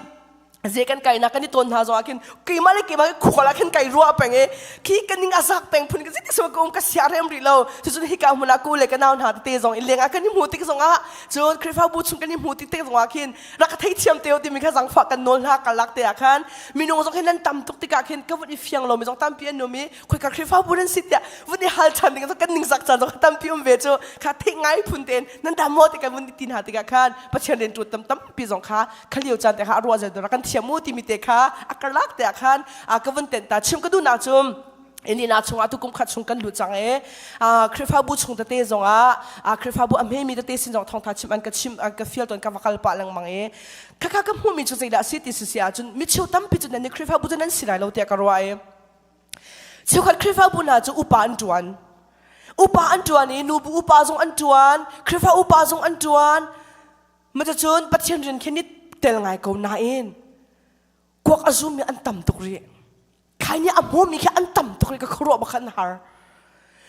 ze kan kai nak kan i ton hna zong ah khin keimah le keimah khual ah khin kai ruah peng i khi ka ning a zak peng phun ka ziti so ka um ka sia rem rih lo cucun hika hmun ah ku le ka nau hna tete zong in leng ah kan i hmu tik zong ah cun Khrihfabu chung kan i hmu tik te zong ah khin rak ka theithiam te timi kha zangfah kan nawl hna kalak te ah khan minung zong hin nan tam tuk tikah khin ka vun i fiang lo mi zong tampi an um i khoika Khrihfabu nan si tiah vun i hal ṭhan ding kan ningzak caan zong tampi um ve cu kha theih ngai phun tein nan dam maw ti kan vun ti hna tikah khan Pathian rian ṭuan tam tampi zong kha khalio caan te kha a ruah zel dora kan thiam mu timi te kha a karlak te ah khan ka vun tenh ta chim ka duhnak cu Inina chungah tu kum khat chung kan lut cang e Khrihfabu chung tete zongah Khrihfabu a hmemi tete sin zong thawngtha chim an ka chim an ka fial ton ka va kal pah lengmang e khakha ka hmuhmi cu zeidah si ti si si ahcun micheu tampi cu nan ni Khrihfabu cu nan si lai lo tiah ka ruah e cheukhat Khrihfabu hna cu upa an ṭuan upa an ṭuan i nubu upa zong an ṭuan Khrihfa upa zong an ṭuan Cuticun Pathian rian khi ni tel ngai ko nain kuak a zummi an tam tuk rih. Khai nih a hmumi khi an tam tuk rih ka khuaruah bak an har.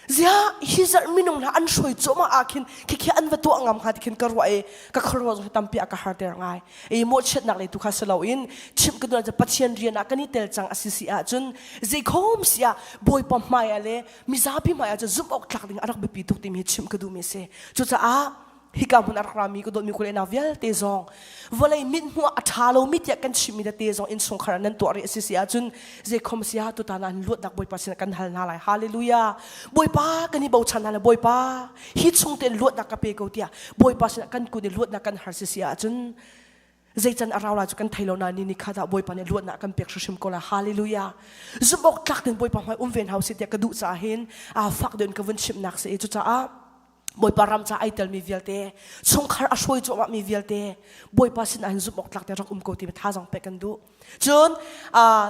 Ziah hi zarh minung hna an hruai cuahmah ah khin khikhi an va tuah ngam hnga ti khin ka ruah i ka khuaruah zong hi tampi a ka harter ngai. I mawhchiatnak lei tu kha si loin chimh ka duh Pathian rian ah kan i tel cang a si si ahcun zeikhom si ah Bawipa hmai ah le mizapi hmai ah cun zumh awk tlak ding a rak biapi tuk timi hi chimh ka duhmi a si. Cucaah hika hmun a rak rami ka dawtmi kule nau vialte zong vawlei mithmuh a ṭha lomi tiah kan chimmi tete zong innchungkhar ah nan tuah rih a si si ahcun zeikhom si ah tutan ah luatnak Bawipa sinah kan hal hna lai hallelujah Bawipa kan i bochan hna lai Bawipa hi chung tein luatnak ka pe ko tiah Bawipa sinah kan kun i luatnak kan har si si ahcun zeican a rau lai cu kan thei lo na ni ni kha dah Bawipa nih luatnak kan pek hrimhrim ko lai hallelujah zumh awk tlak tein Bawipa hmai um ve hna usih tiah ka duh caah hin aa fak deuh in ka vun chimhnak si i cucaah Bawipa ram ca ai telmi vialte chungkhar a hruai cuahmahmi vialte Bawipa sinah hin zumh awk tlak te rak um ko timi thazang pek kan duh. Cun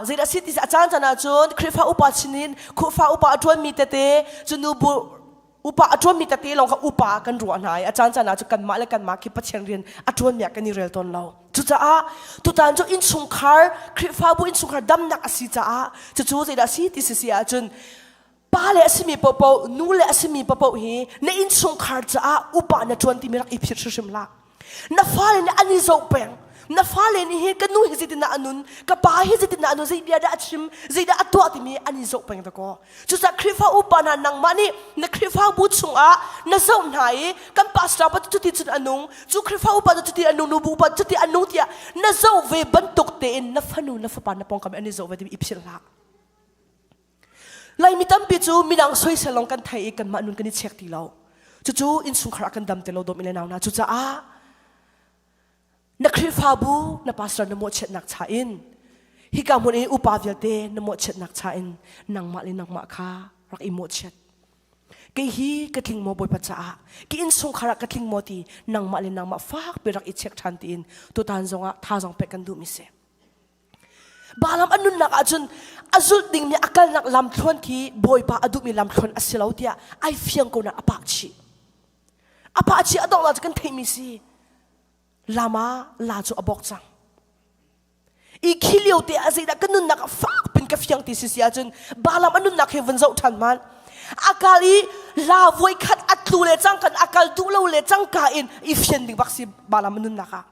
zeidah si ti a caan caan ah cun Khrihfa upa sinin Khrihfa upa a ṭuanmi tete cun nubu upa a ṭuanmi tete lawng kha upa kan ruah hna i a caan caan ah cun kanmah le kanmah khi Pathian rian a ṭuanmi ah kan i rel tawn lo. Cucaah tutan cu innchungkhar Khrihfabu innchungkhar damnak a si caah cucu zeidah si ti si si ahcun pa le a simi paohpaoh nu le a simi paohpaoh hi na innchungkhar caah upa na ṭuan timi rak i phit hrimhrim hlah na fale nih an i zoh peng. Na fale nih hi ka nu hi zeitindah a nun, ka pa hi zeitindah a nun, zei bia dah a chim, zeidah a tuah timi an i zoh peng dakaw. Cucaah Khrihfa upa hna nangmah nih na Khrihfabu chungah na zoh hna i kan pastor pa cuti cun a nung, cu Khrihfa upa cu cuti a nung, nubu upa cuti a nung tiah na zoh ve bantuk tein na fanu na fapa na pawngkam an i zoh ve timi i philh hlah. Laimi tampi cu midang soisel lawng kan thei i kanmah nun kan i check ti lo. Cucu innchungkhar ah kan dam ti lo dawm le nau hna. Cucaah na Khrihfabu na pastor na mawhchiatnak cha in hika hmun i upa vialte na mawhchiatnak cha in nangmah le nangmah kha rak i mawhchiat. Kei hi ka tling maw Bawipa caah ka innchungkhar ah ka tling maw ti nangmah le nangmah fakpi rak i check ṭhan tiin tutan zongah thazaang pek kan duhmi si. Balaam a nunnak ahcun a zulh dingmi a kalnak lamthluan khi Bawipa a duhmi lamthluan a si lo tiah ai fiang ko na a pah chih. A pah chih a donghnak cu kan theihmi si. Lama la cu a bawk cang. I khi lio te ah zeidah ka nunnak ah fak pin ka fiang ti si si ahcun Balaam a nunnak hi vun zoh ṭhan hmanh. A kal i la voi khat a tlu le cang kan a kal duh lo le cangka in i fian ding bak si Balaam a nunnak ah.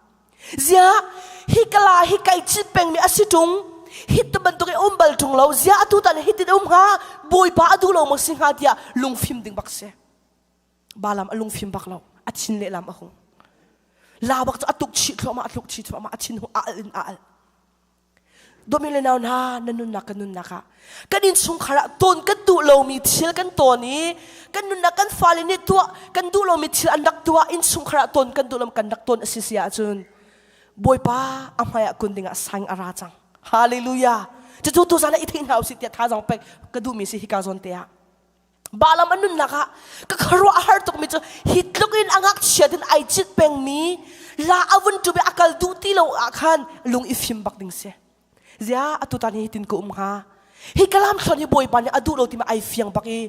Ziah hi kala hi kai cit pengmi a si ṭung hi tu bantuk i um bal ṭung lo ziah atu tan hitin um hnga bawipa a duh lo maw si hnga tiah lungfim ding bak si Balaam a lungfim bak lo a thin lehlam a hung la bak cu a tuk chih thluahmah a tluk chih thluahmah a thin hung a al in a al Dawmi le nau hna na nunnak kan nunnak ah kan innchungkhar ah tawn kan duh lomi thil kan tawn i kan nunnak kan fale nih tuah kan duh lomi thil an rak tuah innchungkhar ah tawn kan duh lo kan rak tawn a si si ahcun Bawipa a hmai ah kun dingah sang a ra cang hallelujah cucu tuzan ah i thei hna usih tiah thazaang pek ka duhmi si hika zawn te ah Balaam a nunnak ah ka khuaruah a har tukmi cu hi tluk in a ngakchia in ai cit pengmi la a vun ṭum i a kal duh ti lo ah khan lung i fim bak ding si. Zia atu tan hi hitin ka um hnga. Hi ka lam thluan hi Bawipa nih a duh lo timi ai fiang bak i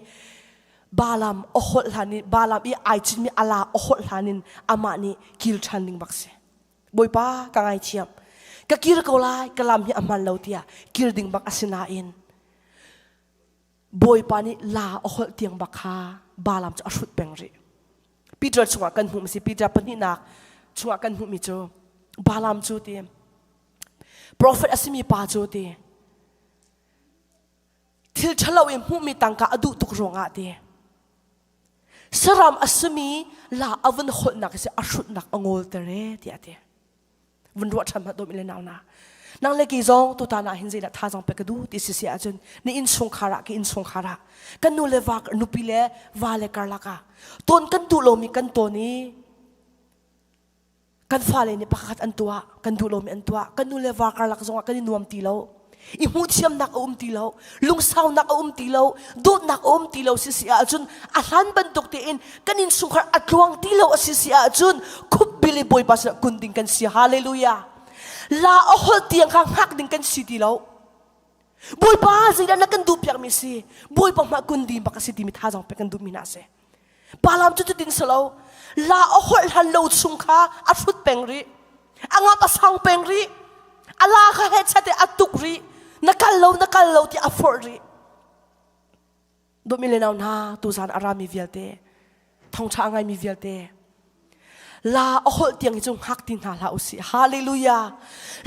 Balaam a holh hlan in Balaam i ai citmi a la a holh hlan in amah nih kil ṭhan ding bak si. Bawipa ka ngaithiam. Ka kir ko lai ka lam hi a hman lo tiah kir ding bak a si nain Bawipa nih la a holh tiang bak kha Balaam cu a hrut peng rih. Peter chungah kan hmuh si Peter pahnihnak chungah kan hmuhmi cu Balaam cu ti prophet a simi pa cu ti thil ṭhalo i hmuhmi tangka a duh tuk ruangah ti saram a simi la a vun holhnak si a hrutnak a ngawlter e tiah a ti. Vun ruah ṭhan hmanh dawm le nau na. Nang le kei zong tutan ah hin zeidah thazaang pek ka duh ti si si ahcun na innchungkhar ah ka innchungkhar ah kan nu le va nupi le va le karlak ah tawn kan duh lomi kan tawn i kan fale nih pakhat an tuah kan duh lomi an tuah kan nu le va karlak zongah kan i nuam ti lo i hmuhthiamnak a um ti lo lungsaunak a um ti lo dawtnak a um ti lo si si ahcun a hlan bantuk tein kan innchungkhar a tluang ti lo a si si ahcun khupbil i bawipa sinah kun ding kan si hallelujah la a holh tiang kha hngak ding kan si ti lo bawipa zeidah na kan duh piakmi si bawipa hmah kun ding bak a si timi thazaang pek kan duhmi hna a si Balaam cu cutin si lo. La a holh hlan lo chung kha a hrut peng rih. A ngap a sang peng rih. A la kha hechat i a tuk rih. Na kal lo, na kal lo ti a forh rih. Dawtmi le nau hna, tuzan a rami vialte, thawngṭha a ngaimi vialte, La a holh tiang hi cu hngak ti hna hlah usih. Hallelujah.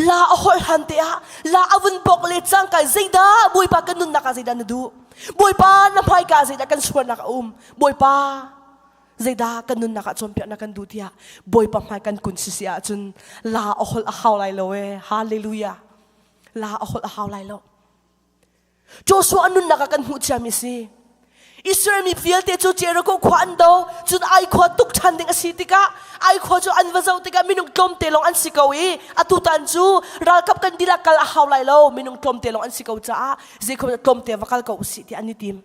La a holh hlan te ah la a vun bok le cangka zeidah Bawipa kan nunnak ah zeidah na duh? Bawipa na hmaika ah zeidah kan sualnak a um? Bawipa zeidah kan nunnak ah cawnpiak na kan duh tiah Bawipa hmai kan kun sisi ahcun la a holh a hau lai lo ee. Hallelujah. La a holh a hau lai lo. Joshua a nunnak ah kan hmuh ciami si. Israel mi vialte cu Jericho khua an do, cun Ai khua tuk ṭhan ding a si tikah Ai khua cu an va zoh tikah minung tlawmte lawng an si ko i atu tan cu ralkap kan dihlak kal a hau lai lo, minung tlawmte lawng an si ko caah zeikhom tlawmte va kal ko usih tiah an i tim.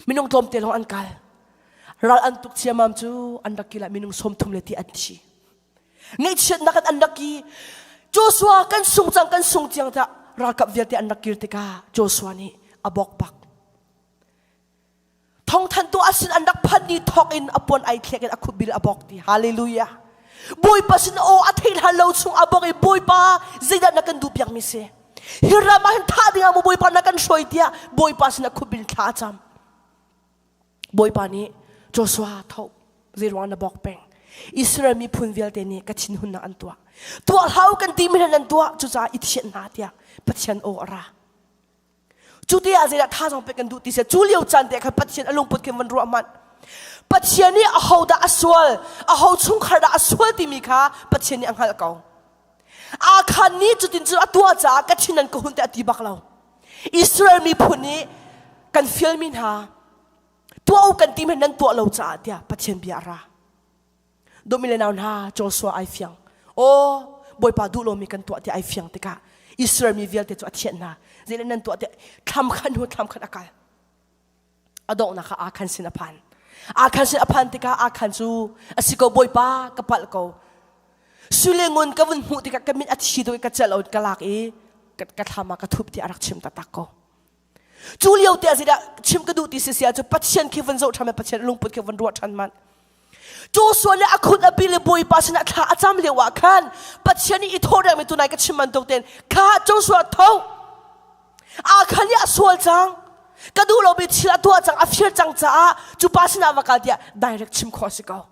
Minung tlawmte lawng an kal. Ral an tuk ciamam cu an rak kil ah minung 30 le ti an thi. Ngaihchiatnak in an rak i Joshua kan sung cang kan sung tiang tiah ralkap vialte an rak kir tikah Joshua nih a bawk bak. Thawngthantu a sin an rak phanh ni thawk in a puan ai thlek in a khupbil a bawk ti. Hallelujah. Bawipa sin aw a theih hlan lo chung a bawk i Bawipa zeidah na kan duh piakmi si? Hi ram ah hin thah ding ah maw Bawipa na kan hruai tiah Bawipa sin a khupbil thla a cam. Bawipa nih Joshua tho zeiruang na bawk peng. Israel miphun vialte nih ka thinhunnak an tuah. Tuah hlah u kan timi hna nan tuah, cucaah i thianh hna tiah Pathian aw a ra. Cu te ah zeidah thazaang pek kan duh ti seh, cu lio caan te khan Pathian a lungput khin van ruah hmanh. Pathian nih ahodah a sual, aho chungkhar dah a sual timi kha Pathian nih a hngalh ko. Akhan nih cutin cu a tuah caah ka thin an ka hun te a ti bak lo. Israel miphun nih kan fialmi hna tuah u kan ti hmanh nan tuah lo caah tiah Pathian bia a ra. Dawmi le nau hna Joshua ai fiang. Aw Bawipa duh lomi kan tuah ti ai fiang tikah Israel mi vialte cu a thianh hna. Zeile nan tuah tiah thlam khan hnu thlam khan a kal. A donghnak ah Akhan sin a phan. Akhan sin a phan tikah Akhan cu a si ko Bawipa ka palh ko. Sui le ngun ka vun hmuh tikah ka mit a thi tuk i ka celh lo ka lak i ka thlam ah ka thup ti a rak chim taktak ko. Cu lio te ah zeidah chim ka duh ti si sia cu Pathian khi vun zoh ṭhan Pathian lungput khi vun ruah ṭhan man. Joshua le a khut a bil le Bawipa sinah thla a cam lio ah khan Pathian nih i thawh dengmi tunai ka chim bantuk tein kha Joshua tho Akhan nih a sual cang ka duh lomi thil a tuah cang a fir cang caah cu pa sinah va kal tiah direct chim khawh a si ko.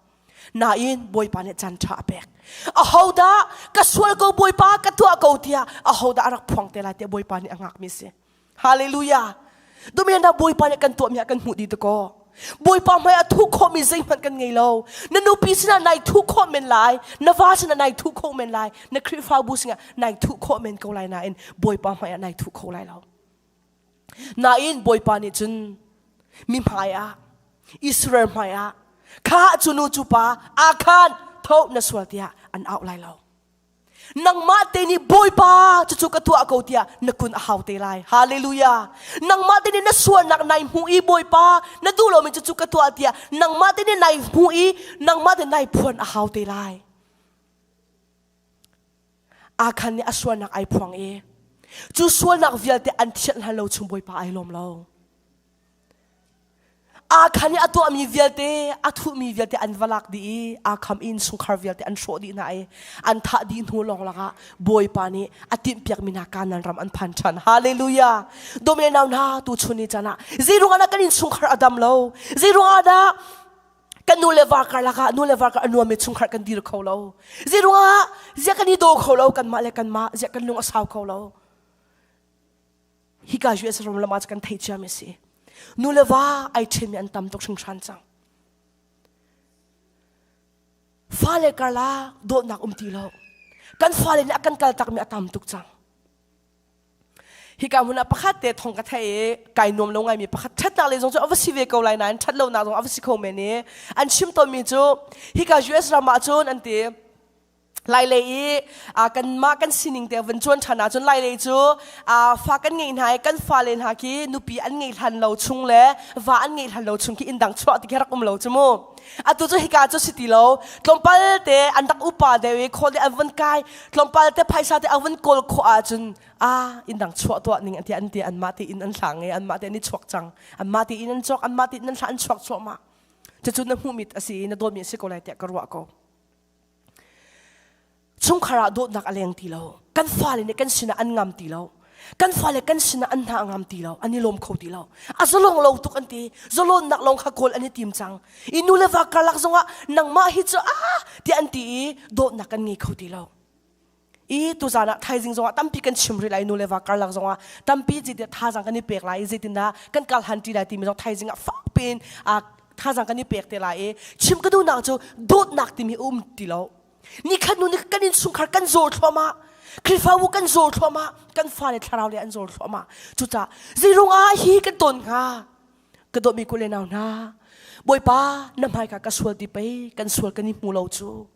Nain Bawipa nih caan ṭha a pek. Ahodah ka sual ko Bawipa ka tuah ko tiah ahodah a rak phuang te lai tiah Bawipa nih a ngakmi si. Hallelujah. Dumian Bawipa nih kan tuahmi ah kan hmuh dih ko. Bawipa hmai ah thuh khawhmi zeihmanh kan ngei lo. Na nupi sinah nai thuh khawh men lai, na va sinah nai thuh khawh men lai, na Khrihfabu sinah nai thuh khawh men ko lai nain Bawipa hmai ah nai thuh kho lai lo. Nain Bawipa nih cun mi hmai ah Israel hmai ah kha cu nu cu pa Akhan tho na sual tiah an auh lai lo. Nangmah te nih Bawipa cucu ka tuah ko tiah na kun a hau te lai. Hallelujah. Nangmah te nih na sualnak nai hmu i Bawipa na duh lomi cucu ka tuah tiah nangmah te nih nai hmu i nangmah te nai phuan a hau te lai. Akhan nih a sualnak ai phuang i cu sualnak vialte an thianh hlan lo chung Bawipa ai lawm lo. Akhan i a tuahmi vialte, a thuhmi vialte an va lak dih i Akham inn chungkhar vialte an hrawh dih hna i an thah dih hnu lawng lakah Bawipa nih a timhpiakmi hna Kanaan ram an phan ṭhan. Hallelujah! Dawmi le nau hna, tuchun ni caan ah zeiruangah dah kan innchungkhar a dam lo? Zeiruangah dah kan nu le va karlak ah nu le va kar a nuammi chungkhar kan dir kho lo? Zeiruangah ziah kan i daw kho lo kanmah le kanmah ziah kan lung a sau kho lo? Hika US ram lam ah kan theih ciami a si. Nu le va ai ṭhenmi an tam tuk hringhran cang. Fale karlak dawtnak um ti lo. Kan fale nih a kan kal takmi a tam tuk cang. Hika hmun ah pakhat te thong ka thei i kai nuam lo ngaimi pakhat ṭhatnak lei zong cu a va si ve ko lai nain ṭhat lonak zong a va si kho men i an chim tawnmi cu hika US ram ah cun an ti Lailei i kanmah kan sining te van cuan ṭhan ahcun Lailei cu fa kan ngeih hna i kan fale hna khi nupi an ngeih hlan lo chung le va an ngeih hlan lo chung khi inn dang chuah ti khi rak um lo cu mu. Atu cu hika cu si ti lo. Tlawmpal te an rak upa deuh i khawl te an vun kai tlawmpal te phaisa te an vun kawl khawh ahcun ah inn dang chuah tuah ning an ti an ti anmah te inn an hlang i anmah te an i chuak cang. Anmah te inn an cawk anmah te inn an hlah an chuak cuahmah. Cucu na hmuhmi a si i na dawtmi a si ko lai tiah ka ruah ko. Chungkhar ah dawtnak a leng ti lo. Kan fale nih kan sinah an ngam ti lo. Kan fale kan sinah an hna a ngam ti lo. An i lawm kho ti lo. A zalong lo tuk an ti. Zalawnnak lawng kha kawl an i tim cang. I nu le va karlak zongah nangmah hi cu ah tiah an ti i dawtnak kan ngei kho ti lo. I tuzan ah thaizing zongah tampi kan chim rih lai nu le va karlak zongah tampi zeitin thazaang kan i pek lai i zeitindah kan kal han ṭi lai timi zong thaizing ah fak piin thazaang kan i pek te lai i chim ka duhnak cu dawtnak timi a um ti lo. Nikhat nu kan innchungkhar kan zaw thluahmah. Khrihfabu kan zaw thluahmah. Kan fale thlarau le an zaw thluahmah. Cucaah zeirung ah hi kan ton hnga? Ka dawtmi kule nau hna, Bawipa na hmaika ka sual ti pei kan sual kan i hmu lo cu.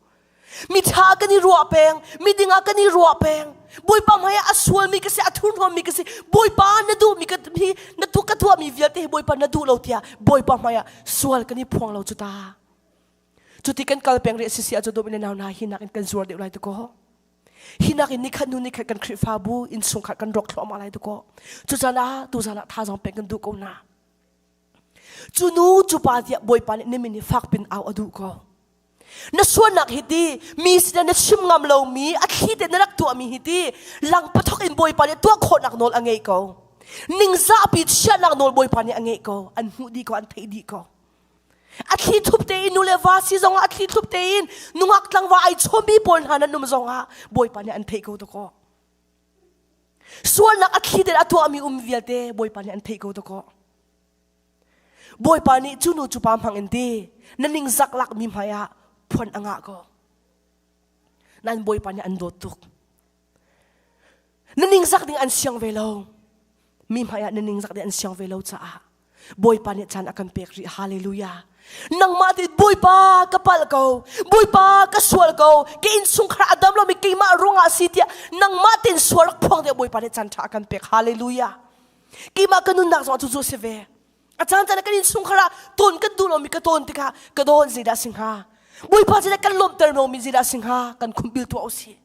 Miṭha kan i ruah peng, miding ah kan i ruah peng. Bawipa hmaiah a sualmi ka si, a thurhnawmmi ka si. Bawipa na duhmi ka hi na tu ka tuahmi vialte hi Bawipa na duh lo tiah Bawipa hmaiah sual kan i phuang lo cu ta. Cuti kan kal peng rih sisi ahcun dawm in nau hna hi nakin kan zuar deuh lai tu kaw. Hi nakin nikhat hnu nikhat kan Khrihfabu innchungkhar kan rawk thluahmah lai tu kaw. Cucan ah tuzan ah thazaang pek kan duh ko hna. Cu nu cu pa tiah Bawipa nih nimin hi fak pin au a duh ko. Na sualnak hi ti mi sinah na chim ngam lomi a thli te na rak tuahmi hi ti lang pathok in Bawipa nih tuah khawhnak nawl a ngeih ko. Ningzahpi chiahnak nawl Bawipa nih a ngeih ko. An hmuh dih ko, an theih dih ko. A thli. thli thup tein nu le va si zongah a thli thup tein nungak tlangva ai chawmi pawl hna nan um zongah Bawipa nih an theih ko dakaw. Sualnak a thli tein a tuahmi um vialte Bawipa nih an theih ko dakaw. Bawipa nih cu nu cu pa hmang in ti na ningzak lakmi hmai ah phuan a ngah ko. Nan Bawipa nih an dawt tuk. Na ningzak ding an siang ve lo. Mi hmai ah na ningzak ding an siang ve lo caah Bawipa nih caan a kan pek rih. Hallelujah. Nangmah te Bawipa ka palh ko. Bawipa ka sual ko. Ka innchungkhar a dam lomi keimah ruangah si tiah nangmah tein sual rak phuang deh Bawipa nih caan ṭha a kan pek. Hallelujah. Keimah ka nunnak zong cu cu si ve. A caan caan ah kan innchungkhar ah tawn kan duh lomi ka tawn tikah ka dawn zeidah si hnga? Bawipa zeidah kan lawmhter lomi zeidah si hnga? Kan khumbil tuah usih.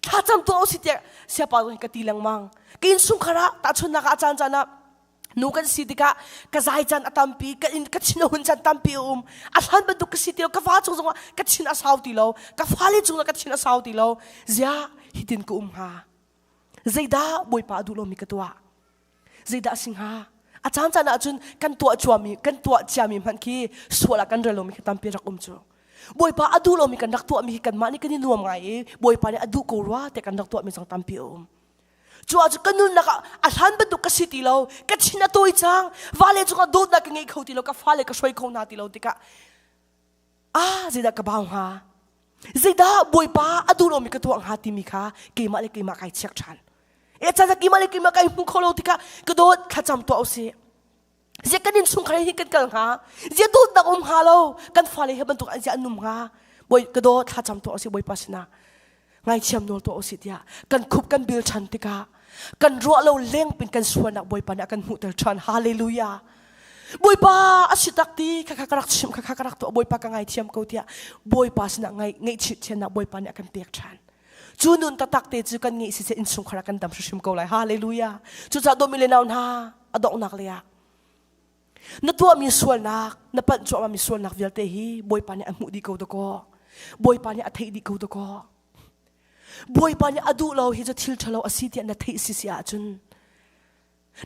Thlacam tuah usih tiah siapa zong ka ti lengmang. Ka innchungkhar ah tahchunhnak ah a caan caan ah nu kan si tikah ka zai caan a tampi ka in ka chin a hun caan tampi a um a hlan bantuk ka si ti lo ka fa cung zongah ka chin a sau ti lo ka fale cungah ka chin a sau ti lo zia hitin ka um hnga zeidah bawipa a duh lomi ka tuah zeidah a si hnga a caan caan ahcun kan tuah cuami kan tuah ciami hmanh khi sual ah kan rel lomi khi tampi rak um cu bawipa a duh lomi kan rak tuahmi hi kanmah nih kan i nuam ngai i bawipa nih a duh ko rua tiah kan rak tuahmi zong tampi a um cu ahcun ka nunnak ah a hlan bantuk ka si ti lo ka chin a tawi cang vale cungah dawtnak ka ngei kho ti lo ka fale ka hruai kho hna ti lo tikah ah zeidah ka bau hnga zeidah bawipa a duh lomi ka tuah hnga timi kha keimah le keimah kai check ṭhan e chan keimah le keimah kai hmu kho lo tikah ka dawt thlacam tuah usih zia kan innchungkhar hi kan kal hnga zia dawtnak um hnga lo kan fale he bantuk an zia an um hnga bawi ka dawt thlacam tuah usih bawipa sinah ngaithiam nawl tuah usih tiah kan khup kan bil ṭhan tikah kan ruah lo leng pin kan sualnak bawipa nih a kan hmuhter ṭhan hallelujah bawipa a si tak ti kha kha ka rak chim kha kha ka rak tuah bawipa ka ngaithiam ko tiah bawipa sinah ngai ngaihchih thiannak bawipa nih a kan pek ṭhan cu nun taktak te cu kan ngeih siseh innchungkhar ah kan dam hrimhrim ko lai hallelujah cucaah dawmi le nau hna a donghnak lei ah Na tuahmi sualnak, na panh cuahmahmi sualnak vialte hi Bawipa nih a hmuh dih ko dakaw. Bawipa nih a theih dih ko dakaw. Bawipa nih a duh lo hi cu thil ṭhalo a si tiah na theih si si ahcun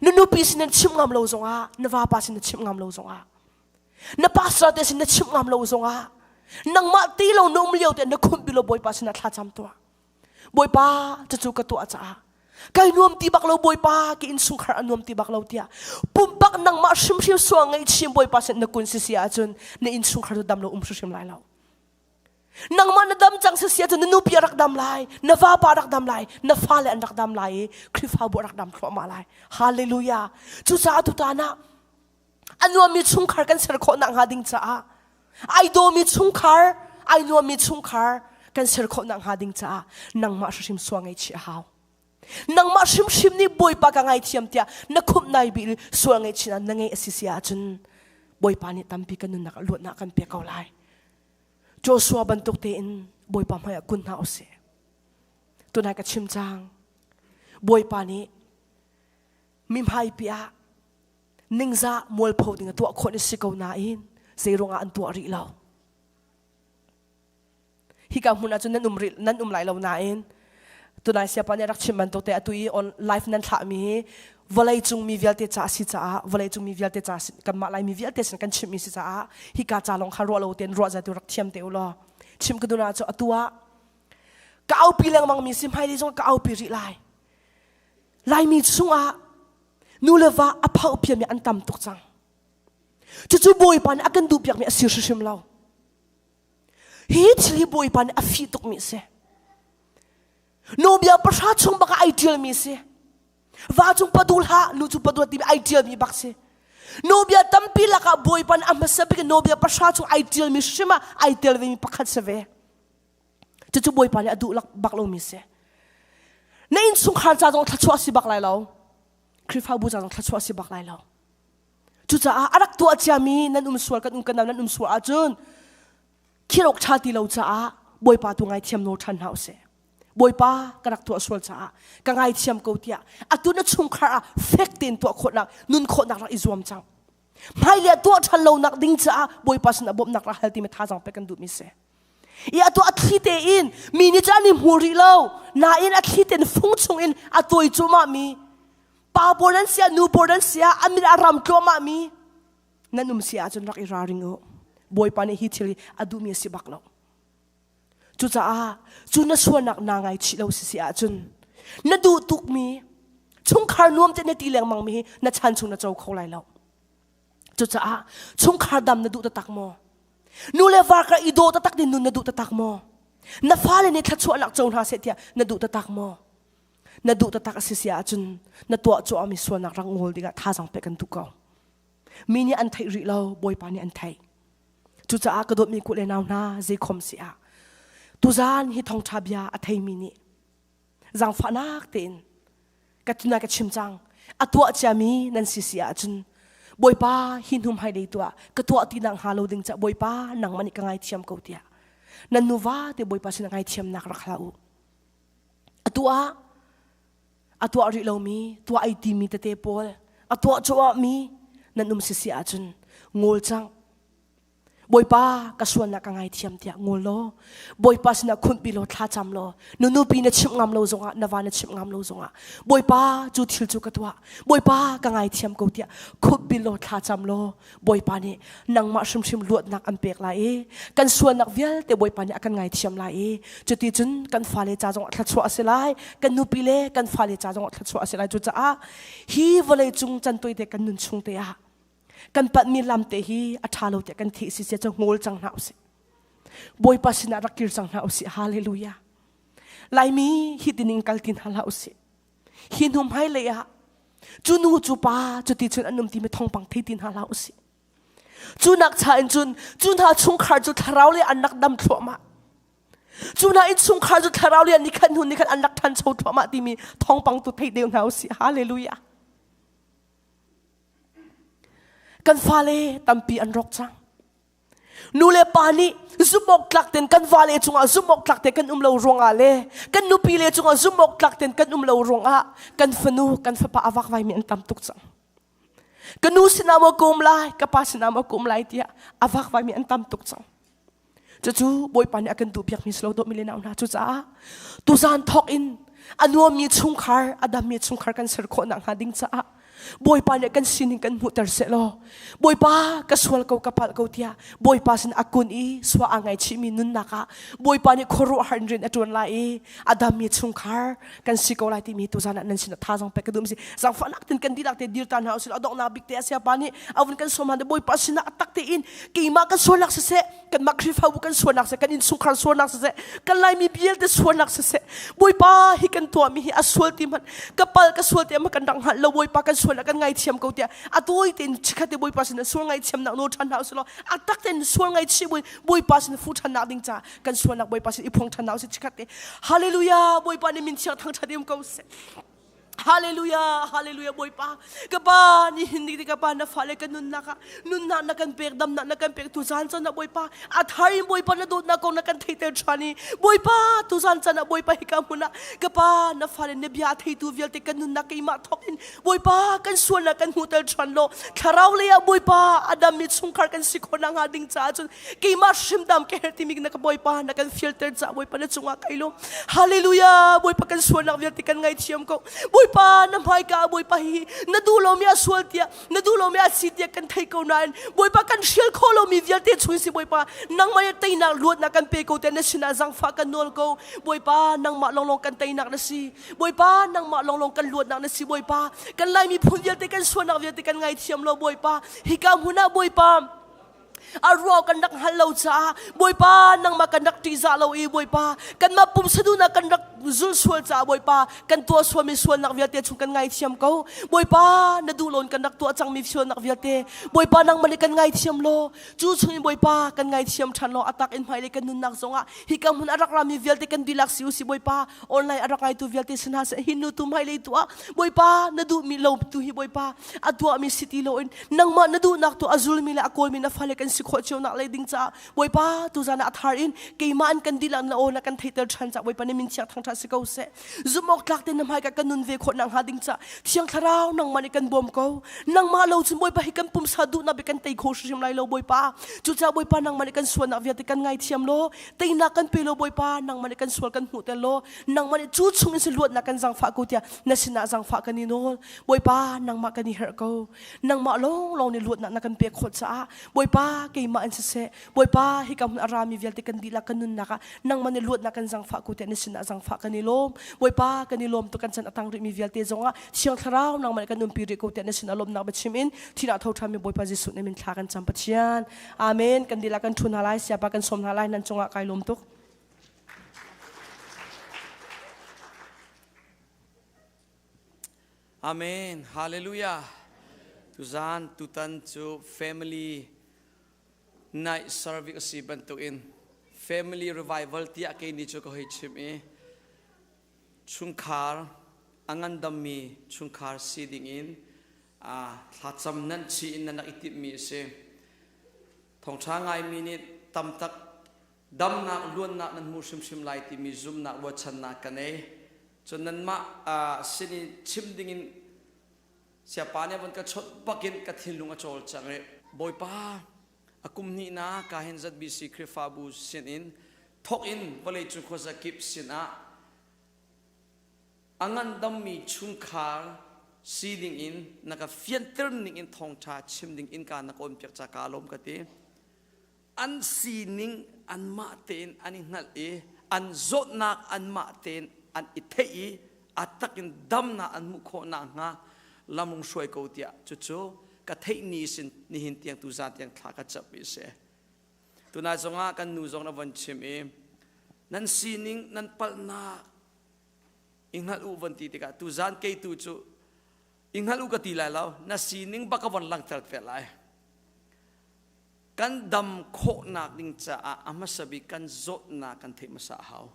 na nupi sin nan chimh ngam lo zongah, na vapa sin na chimh ngam lo zongah, na pastor te sin na chimh ngam lo zongah, nangmah ti lo na um lio te na khumh lo Bawipa sinah thlacam tuah. Bawipa cucu ka tuah caah kai nuam ti bak lo Bawipa ka innchungkhar a nuam ti bak lo tiah pumpak nangmah hrimhrim sual ngaihchim Bawipa sin na kun sisi ahcun na innchungkhar cu dam lo um hrimhrim lai lo nangmah na dam cang sisi ahcun na nupi a rak dam lai na vapa a rak dam lai na fale an rak dam lai i Khrihfabu a rak dam thluahmah lai hallelujah cucaah tutan ah a nuammi chungkhar kan ser khawh nakhnga ding caah ai dawmi chungkhar ai nuammi chungkhar kan ser khawh nakhnga ding caah nangmah hrimhrim sual ngaihchih a hau nangmah hrimhrim nih bawipa ka ngaithiam tiah na khumh nai bil sual ngaihchih na ngeih a si si ahcun bawipa nih tampi kan nunnak luatnak kan pek ko lai Joshua bantuk tein bawipa hmaiah kun hna usih tunai ka chim cang bawipa nih mi hmaipi ah ningzah mualpho ding a tuah khawh ni si ko nain zeiruangah an tuah rih lo hika hmun ahcun nan um rih nan um lai lo nain tunai siapa nih rak chim bantuk te atu i on live nan thlah mi hi vawlei cung mi vialte ca si caah vawlei cung mi vialte ca kanmah lai mi vialte sin kan chim mi si caah hika ca lawng kha ruah lo tein ruah zatu rak thiam te u law chim ka duna cu atu ah ka aupi lengmang mi si hmailei zong ka aupi rih lai laimi chungah nu le va a phoh piami an tam tuk cang cucu bawipa nih a kan duhpiakmi a si hrimhrim lo hi thil hi bawipa nih a fih tukmi a si nawbia pahra chung bak ah ai ṭialmi si va cung padul hlah nu cu padul timi ai ṭialmi bak si nawbia tampi lakah bawipa nih a hmasa bik nawbia pahra chung ai ṭialmi hrim ah ai tel vemi pakhat si ve Cucu Bawipa nih a duh bak lomi si. Na innchungkhar ca zong thluachuah si bak lai lo. Khrihfabu ca zong thluachuah si bak lai lo. Cucaah a rak tuah ciami nan um sual kan um kan nan um sual ahcun khirok ṭha ti lo caah Bawipa tu ngaithiam nawl ṭhan hna usih. Bawipa ka rak tuah sual caah ka ngaithiam ko tiah atu na chungkhar ah fek tein tuah khawhnak nun khawhnak rak i zuam cang. Hmailei ah tuah ṭhan lonak ding caah Bawipa sinah bawmhnak rak hal timi thazaang pek kan duhmi si. I atu a thli tein mi nih cun an i hmu rih lo nain a thli tein fung chungin a tuai cuahmah mi pa pawl an si ah nu pawl an si ah a min a ram tluahmah mi nan um si ahcun rak i ralring u. Bawipa nih hi thil hi a duhmi a si bak lo. Cucaah cu na sualnak naa ngaichih lo sisi ahcun na duh tukmi chungkhar nuam te na ti lengmang mi hi na chan chung na co kho lai lo. Cucaah chungkhar dam na duh taktak maw? Nu le va kha i daw taktak din nun na duh taktak maw? Na fale nih thluachuahnak co hna seh tiah na duh taktak maw? Na duh taktak a si si ahcun na tuah cuahmi sualnak rak ngol dingah thazaang pek kan duh ko. Mi nih an theih rih lo, Bawipa nih an theih. Cucaah ka dawtmi ku le nau hna zeikhom si ah tuzaan hi thawngṭha bia a theimi nih zaangfahnak tein ka tuna ka chim cang a tuah ciami nan si si ahcun Bawipa hi hnu hmailei tuah ka tuah ti nak hnga lo ding ca Bawipa nangmah nih ka ngaithiam ko tiah nan nuva te Bawipa sin ngaithiamnak rak hlah u a tuah a tuah rih lomi tuah ai timi tete pawl a tuah cuahmi nan um sisi ahcun ngol cang Bawipa ka sualnak ka ngaithiam tiah ngol law Bawipa sinah khunpi law thlacam law nu nupi na chimh ngam lo zongah na va na chimh ngam lo zongah Bawipa cu thil cu ka tuah Bawipa ka ngaithiam ko tiah khunpi law thlacam law Bawipa nih nangmah hrimhrim luatnak an pek lai i kan sualnak vialte Bawipa nih a kan ngaithiam lai i cuti cun kan fale ca zongah thluachuah a si lai kan nupi le kan fale ca zongah thluachuah a si lai cucaah hi vawlei cung can te kan nun chung te ah kan panhmi lam te hi a ṭha lo tiah kan theih si sia cu ngol cang hna usih Bawipa sinah rak kir cang hna usih hallelujah Laimi hi tining kal ti hna hlah usih hi hnu hmailei ah cu nu cu pa cuti cun an um timi thawngpang thei ti hna hlah usih cu nak cha in cun cu hna chungkhar cu thlarau le an rak dam thluahmah cu hna innchungkhar cu thlarau le nikhat hnu nikhat an rak ṭhancho thluahmah timi thawngpang tu thei deuh hna usih hallelujah kan fale tampi an rawk cang Nu le pa nih zumhawktlak ten kan vale cungah zumhawktlak te kan um lo ruangah le kan nupi le cungah zumhawktlak ten kan um lo ruangah kan fanu kan fapa a vakvaimi an tam tuk cang. Ka nu sinah maw ka um lai, ka pa sinah maw ka um lai tiah a vakvaimi an tam tuk cang. Cucu Bawipa nih a kan duhpiakmi si lo dawtmi le nau hna cucaah tuzan thawk in a nuammi chungkhar a dammi chungkhar kan ser khawh nakhnga ding caah Bawipa nih kan sining kan hmuhter seh law Bawipa ka sual ko ka palh ko tiah Bawipa sin a kun i sua aa ngaichihmi nunnak ah Bawipa nih khuaruahhar in rian a ṭuan lai i a dammi chungkhar kan si ko lai timi tuzan ah nan sinah thazaang pek ka duh si zaangfahnak tin kan dihlak te dir ta hna usih a donghnak bik te a siapa nih a vun kan sawm han Bawipa sinah a tak tein keimah kan sualnak siseh kanmah Khrihfabu kan sualnak siseh kan innchungkhar sualnak siseh kan Laimi vialte sualnak siseh Bawipa hi kan tuahmi hi a sual ti hmanh ka pal ka sual ti hmanh kan rak hngalh lo Bawipa kan sual kan ngaithiam ko tiah a tawi tein chikhat te Bawipa sin sual ngaithiamnak nawl ṭhan hna usih law a tak tein sual ngaichih buin Bawipa sin fu ṭhannak ding ca kan sualnak Bawipa sin i phuang ṭhan hna usih chikhat te Hallelujah Bawipa nih min thiang thangṭhat um ko seh Hallelujah, hallelujah Bawipa. Ka pa ni hin ni ka pa na fale ka nunnak ah nunnak na kan pek damnak na kan pek tu zan chan ah Bawipa a thar in Bawipa na dawtnak kong na kan theihter ṭhan i Bawipa tu zan chan ah Bawipa hika hmun ah ka pa na fale na bia a theitu vialte kan nunnak keimah thawk in Bawipa kan sualnak kan hmuhter ṭhan law thlarau lei ah Bawipa a dammi chungkhar kan si khawh nakhnga ding caah cun keimah hrimdam ka herh timi na ka Bawipa na kan fialter ca Bawipa na cungah kai lawm Hallelujah Bawipa kan sualnak vialte kan ngaithiam ko Bawipa na hmaika Bawipa hi na duh lomi a sual tiah na duh lomi a si tiah kan thei ko nain Bawipa kan hrial kho lomi vialte chung si Bawipa nangmah nih teinak luatnak kan pe ko tiah na sinah zangfah kan nawl ko Bawipa nangmah lawnglawng kan teinak na si Bawipa nangmah lawnglawng kan luatnak na si Bawipa kan Laimi phun vialte kan sualnak vialte kan ngaithiam lo Bawipa hika hmun ah Bawipa a ruah kan rak hngal lo caah Bawipa nangmah kan rak ṭihzah lo i Bawipa kanmah pumsa duhnak kan rak zul sual caah Bawipa kan tuah sualmi sualnak vialte chung kan ngaithiam ko Bawipa na duh loin kan rak tuah cangmi sualnak vialte Bawipa nangmah nih kan ngaithiam law cu chungin Bawipa kan ngaithiam ṭhan law a tak in hmailei kan nunnak zongah hika hmun a rak rami vialte kan dihlak si usih Bawipa online a rak ngaitu vialte si hna seh hi nu tu hmailei tu ah Bawipa na duhmi lo tu hi Bawipa a tuahmi si ti loin nangmah na duhnak tu a zulmi le a kawlmi na fale kan si khawh cio nak lei ding caah Bawipa tuzan ah a thar in keimah an kan dihlak na aw na kan theihter ṭhan caah Bawipa na min thiang thangṭhat si ko seh zumh awk tlak tein na hmaika kan nun ve khawh nak hnga ding caah thiang thlarau nangmah nih kan bawm ko nangmah lo cun Bawipa hi kan pumsa duhnak bi kan tei kho hrimhrim lai lo Bawipa cucaah Bawipa nangmah nih kan sualnak vialte kan ngaithiam law teinak kan pe law Bawipa nangmah nih kan sual kan hmuh tel law nangmah nih cu chung in si luatnak kan zangfah ko tiah na sinah zangfah kan i nawl Bawipa nangmah kan i herh ko nangmah lawnglawng nih luatnak na kan pek khawh caah Bawipa keimah in siseh Bawipa hika hmun a rami vialte kan dihlak kan nunnak ah nangmah nih luatnak kan zangfah ko tiah na sinah zangfah kan i lawm. Bawipa kan i lawm tuk kan chan a tang rihmi vialte zongah Thiang Thlarau nangmah nih kan umpi rih ko tiah na sinah lawmhnak biachim in thihnak tho ṭhanmi Bawipa Jesuh nih min thla kan cam Pathian. Amen. Kan dihlak kan ṭhu hna lai, siapa kan sawm hna lai, nan cungah kai lawm tuk. Amen. Hallelujah. Tuzan tutan cu family night service a si bantukin family revival tiah kei ni cu ka hoi chim i chungkhar a ngandammi chungkhar si dingin thlacam nan chi in nan rak i timhmi a si. Thawngṭha ngaimi nih tamtak damnak luannak nan hmu hrimhrim lai timi zumhnak ruahchannak ka nei. Cun nanmah sin i chim dingin Siapa nih von ka chawnh bakin ka thinlung a cawlcang i Bawipa a kum hnihnak ka hin ZBC Khrihfabu sin in thawk in vawleicung khuazakip sinah a ngandammi chungkhar si ding in na ka fianter ning in thawngṭha chim ding in ka na ka onpiak ca ka lawm ka ti. An sining anmah tein an i hngalh i an zawtnak anmah tein an i theih i a takin damnak an hmuh khawh nakhnga lam hruai ko tiah cucu ka theih ni sin nihin tiang tu zan tiang thla ka camh mi si. Tunai zongah kan nu zong na von chim i nan sining nan palhnak i hngalh u von ti tikah tuzan kei tu cu i hngalh u ka ti lai lo na sining bak ka von langhter te lai. Kan dam khawhnak ding caah a hmasa bik kan zawtnak kan theih hmasa a hau.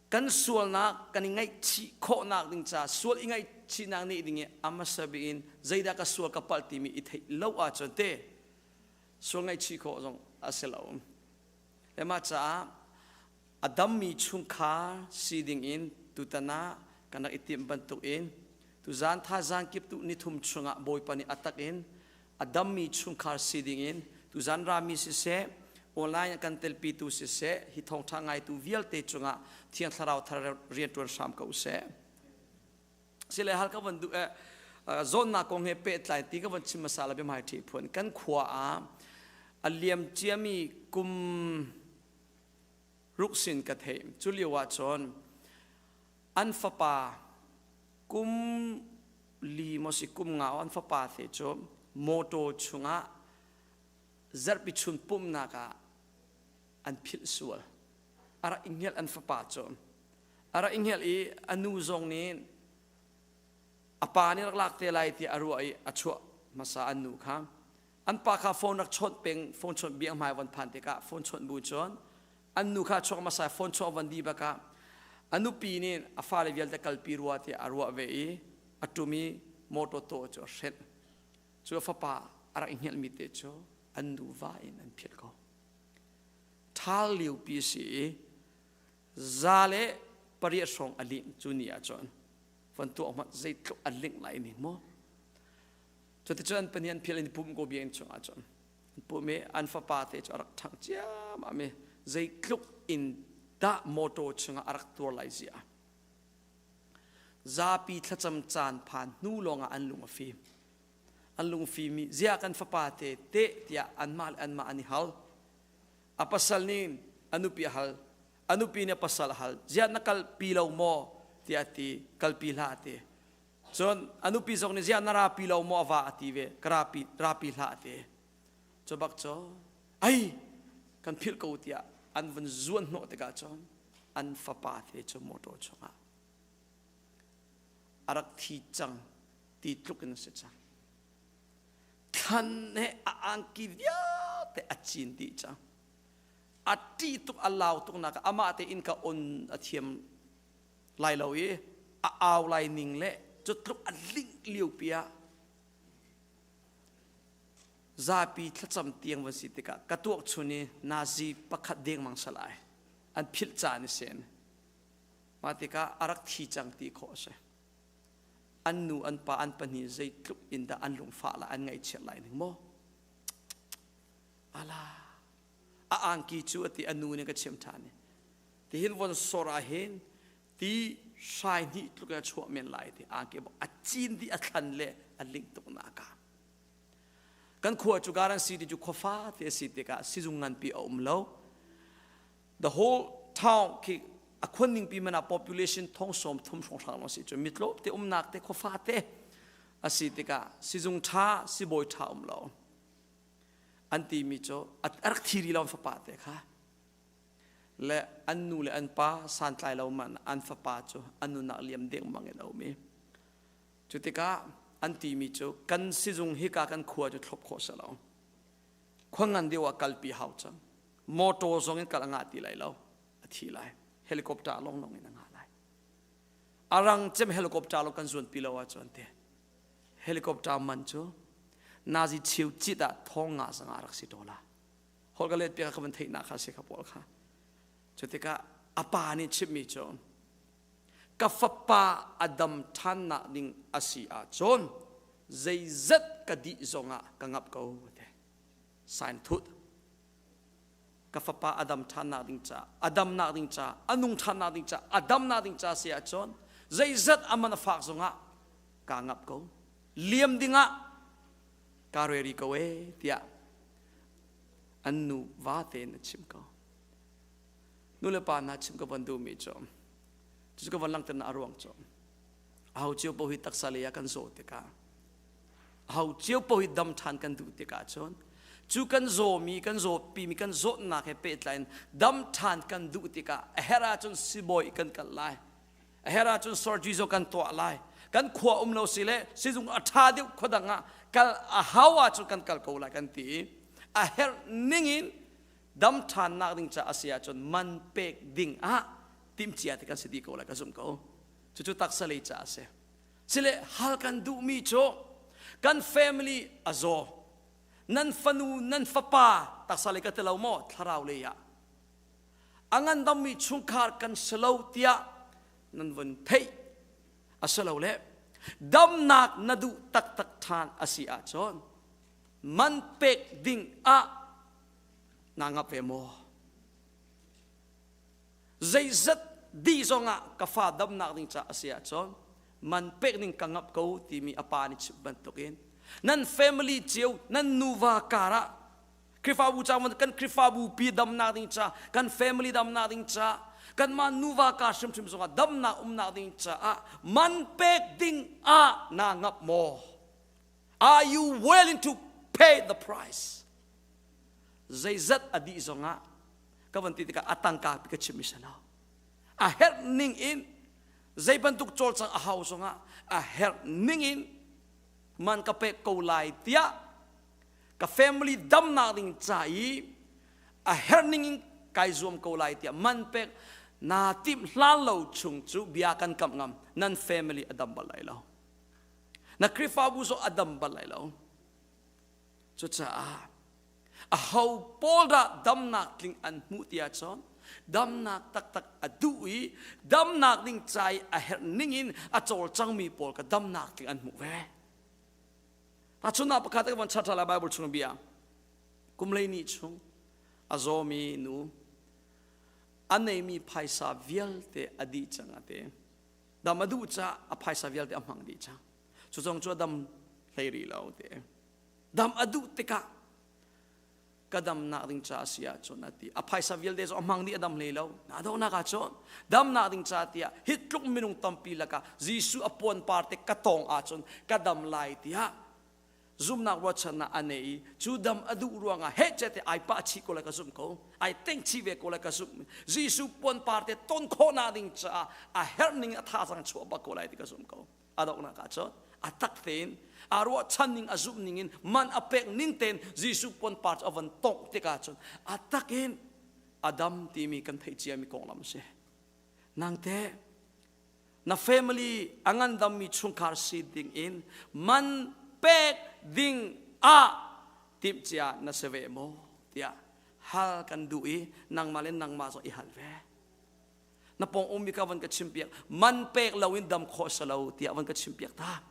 Kan sualnak kan i ngaihchih khawhnak ding caah sual i ngaihchihnak nih ding i a hmasa bik in zeidah ka sual ka palh timi i theih lo ahcun te sual ngaihchih khawh zong a si lo. Le mah caah a dammi chungkhar si ding in tutan ah kan rak i timh bantuk in tuzan thazaang kip tu nithum chungah Bawipa nih a tak in a dammi chungkhar si ding in tuzan rami siseh online kan telpitu siseh hi thawngṭha ngaitu vialte cungah Thiang Thlarau thar rianṭuan hram ko seh. Sile hal ka van duh eh zawnnak kong he pehtlai ti ka van chim hmasa la biahmai ṭhi phun kan khua ah a liam ciami kum ruk sin ka theih. Cu lio ah cun an fapa kum li maw si kum nga an fapa te cu motor chungah zarhpi chun pumhnak ah an philh sual. A rak i hngelh an fapa cu. A rak i hngelh i a nu zong nih a pa nih rak lak te lai tiah a ruah i a chuah hmasa an nu kha. An pa kha phone rak chawnh peng, phone chawnh biang hmai von phan tikah phone chawnh bu cun an nu kha chuak hmasa phone chuah von di bakah a nupi nih a fale vialte kalpi rua tiah a ruah ve i a ṭum i motor tawh cu a hrenh. Cu a fapa a rak i hngelhmi te cu an nuva in an philh ko. Ṭhal liopi a si i za le pariat hrawng a linh cu ni ahcun von tuah hmanh zeitluk a lingh lai ning maw? Cuticun an pahnih an phil in pum ko biakinn chungah cun an pum i an fapa te cu a rak ṭhang ciammam i zeitluk in dah mawṭaw chungah a rak tuar lai zia. Zapi thlacam caan phan hnu lawngah an lung a fim. An lung fim i ziah kan fapa te teh tiah anmah le anmah an i hal. A pasal nih a nupi a hal. A nupi nih a pasal a hal. Ziah na kalpi lo maw tiah a ti. Kalpi hlah a ti. Cun a nupi zong nih ziah na rapi lo maw a va a ti ve ka rapi rapi hlah a ti. Cu bak cu ai kan philh ko tiah an vun zuan hnawh tikah cun an fapa te cu motor chungah a rak thi cang ti tluk in a si cang. Thlan he a angki vialte a cin dih cang. A ṭih tuk a lau tuk nak amah te in ka on a thiam lai lo i a au lai ning le cu tluk a linh lio pi ah zapi thlacam tiang van si tikah ka tuak chun i nazi pakhat dengmang salai an philh caan i sen mah tikah a rak thi cang ti khawh a si an nu an pa an pahnih zeitluk in dah an lungfah la an ngaihchiat lai ning maw ala a angki cu ati a nu nih ka chim ṭhan i Tihin von sor ah hin ti hrai hnih tluk in a chuah men lai ti angki a cin dih a thlan le a ling tuk nak ah. Kan khua cu Garden City cu khua fate a si tikah sizung nganpi a um lo. The whole town khi a khuan ningpi man ah population thong sawm thum hrawnghrang lawng si cu mitlawp te umnak te khua fate a si tikah sizung ṭha sibawi ṭha um lo. An timi cu a rak thi rih lo an fapa te kha. Le an nu le an pa santlai lo man an fapa cu an nunak liam dengmang in a um i Cu tikah an timi cu kan sizung hika kan khua cu thlop khawh si lo. Khua ngan deuh ah kalpi hau cang. Motor zong in kal a ngah ti lai lo. A thi lai. Helicopter lawnglawng in a ngah lai. A rang cem helicopter lo kan zuanpi lo ahcun te. Helicopter man cu nazi cheu cit ah thong nga zanga rak si to la. Hol ka let piak ka van theihnak kha si kha pawl kha. Cu tikah a pa nih chimmi cu Ka fapa a dam ṭhannak ding a si ahcun zeizat ka dih zongah ka ngap ko te. Sign thut. Ka fapa a dam ṭhannak ding ca, a damnak ding ca, a nung ṭhannak ding ca, a damnak ding ca si ahcun zeizat a man a fak zongah kaa ngap ko. Liam dingah kaa ready ko ee tiah an nu va tein a chim ko. Nu le pa hna chim ka van duhmi cu cucu ka van langhternak a ruang cu aho cio paoh hi taksa lei ah kan zaw tikah aho cio paoh hi dam ṭhan kan duh tikah cun cu kan zawmi kan zawpimi kan zawtnak he pehtlai in dam ṭhan kan duh tikah a herh ahcun sibawi kan kal lai a herh ahcun surgery zong kan tuah lai kan khua um lo si le sizung a ṭha deuh khua dang ah kal a hau ahcun kan kal ko lai kan ti i a herh ning in dam ṭhannak ding ca a si ahcun man pek ding ah timhcia te kan si dih ko lai ka zumh ko. Cucu taksa lei ca a si. Sile hal kan duhmi cu kan family a zaw. Nan fanu nan fapa taksa lei ka ti lo maw thlarau lei ah a ngandammi chungkhar kan si lo tiah nan vun theih a si lo le damnak na duh taktak ṭhan a si ahcun man pek ding ah naa ngap ve maw? Zeizat dih zongah ka fa damnak ding ca a si ahcun man pek ding ka ngap ko timi a pa nih chim bantukin nan family cio nan nuva kar ah Khrihfabu ca kan Khrihfabu pi damnak ding ca kan family damnak ding ca kanmah nuva kar hrimhrim zongah damnak umnak ding caah man pek ding ah naa ngap maw? Are you willing to pay the price? Zeizat a dih zongah ka van ti tikah a tangka pi ka chimmi si lo. A herh ning in zei bantuk cawlcang a hau zongah a herh ning in man ka pek ko lai tiah ka family damnak ding ca i a herh ning in kai zuam ko lai tiah man pek naa timh hlan lo chung cu bia kan kamh ngam nan family a dam bal lai lo. Na Khrihfabu zong a dam bal lai lo. Cucaah aho pawl dah damnak tling an hmuh ti ahcun damnak taktak a duh i damnak ding ca i a herh ning in a cawlcangmi pawl ka damnak tling an hmuh ve. Tahchunhnak pakhat ka von chat lai Bible chung bia. Kum lei ni chung a zawmi nu a neimi phaisa vialte a dih cang a ti. Dam a duh caah a phaisa vialte a hmang dih cang. Cu zong cu a dam hlei rih lo ti. Dam a duh tikah ka damnak ding ca a si ahcun a ti. A phaisa vialte cu a hmang dih a dam hlei lo. Na donghnak ahcun damnak ding ca tiah hi tluk minung tampi lakah Jesuh a puan par te ka tawng ahcun ka dam lai tiah zumnak ruahchannak a nei i cu dam a duh ruangah heh te ai pah chih ko lai ka zumh ko ai teng chih ve ko lai ka zumh Jesuh puan par te ton khawhnak ding caah a herh ning a thazaang chuah bak ko lai ti ka zumh ko a donghnak ah cun a tak tein a ruahchan ning a zumh ning in man a pek ning tein Jesuh puan par cu a von tongh tikah cun a tak in a dam timi kan theih ciami konglam a si nang teh na family a ngandammi chungkhar si ding in man pek ding ah timhcia na si ve maw tiah hal kan duh i nangmah le nangmah zong i hal ve na pawng ummi ka van ka chimpiak man pek loin dam khawh si lo tiah van ka chimpiak ta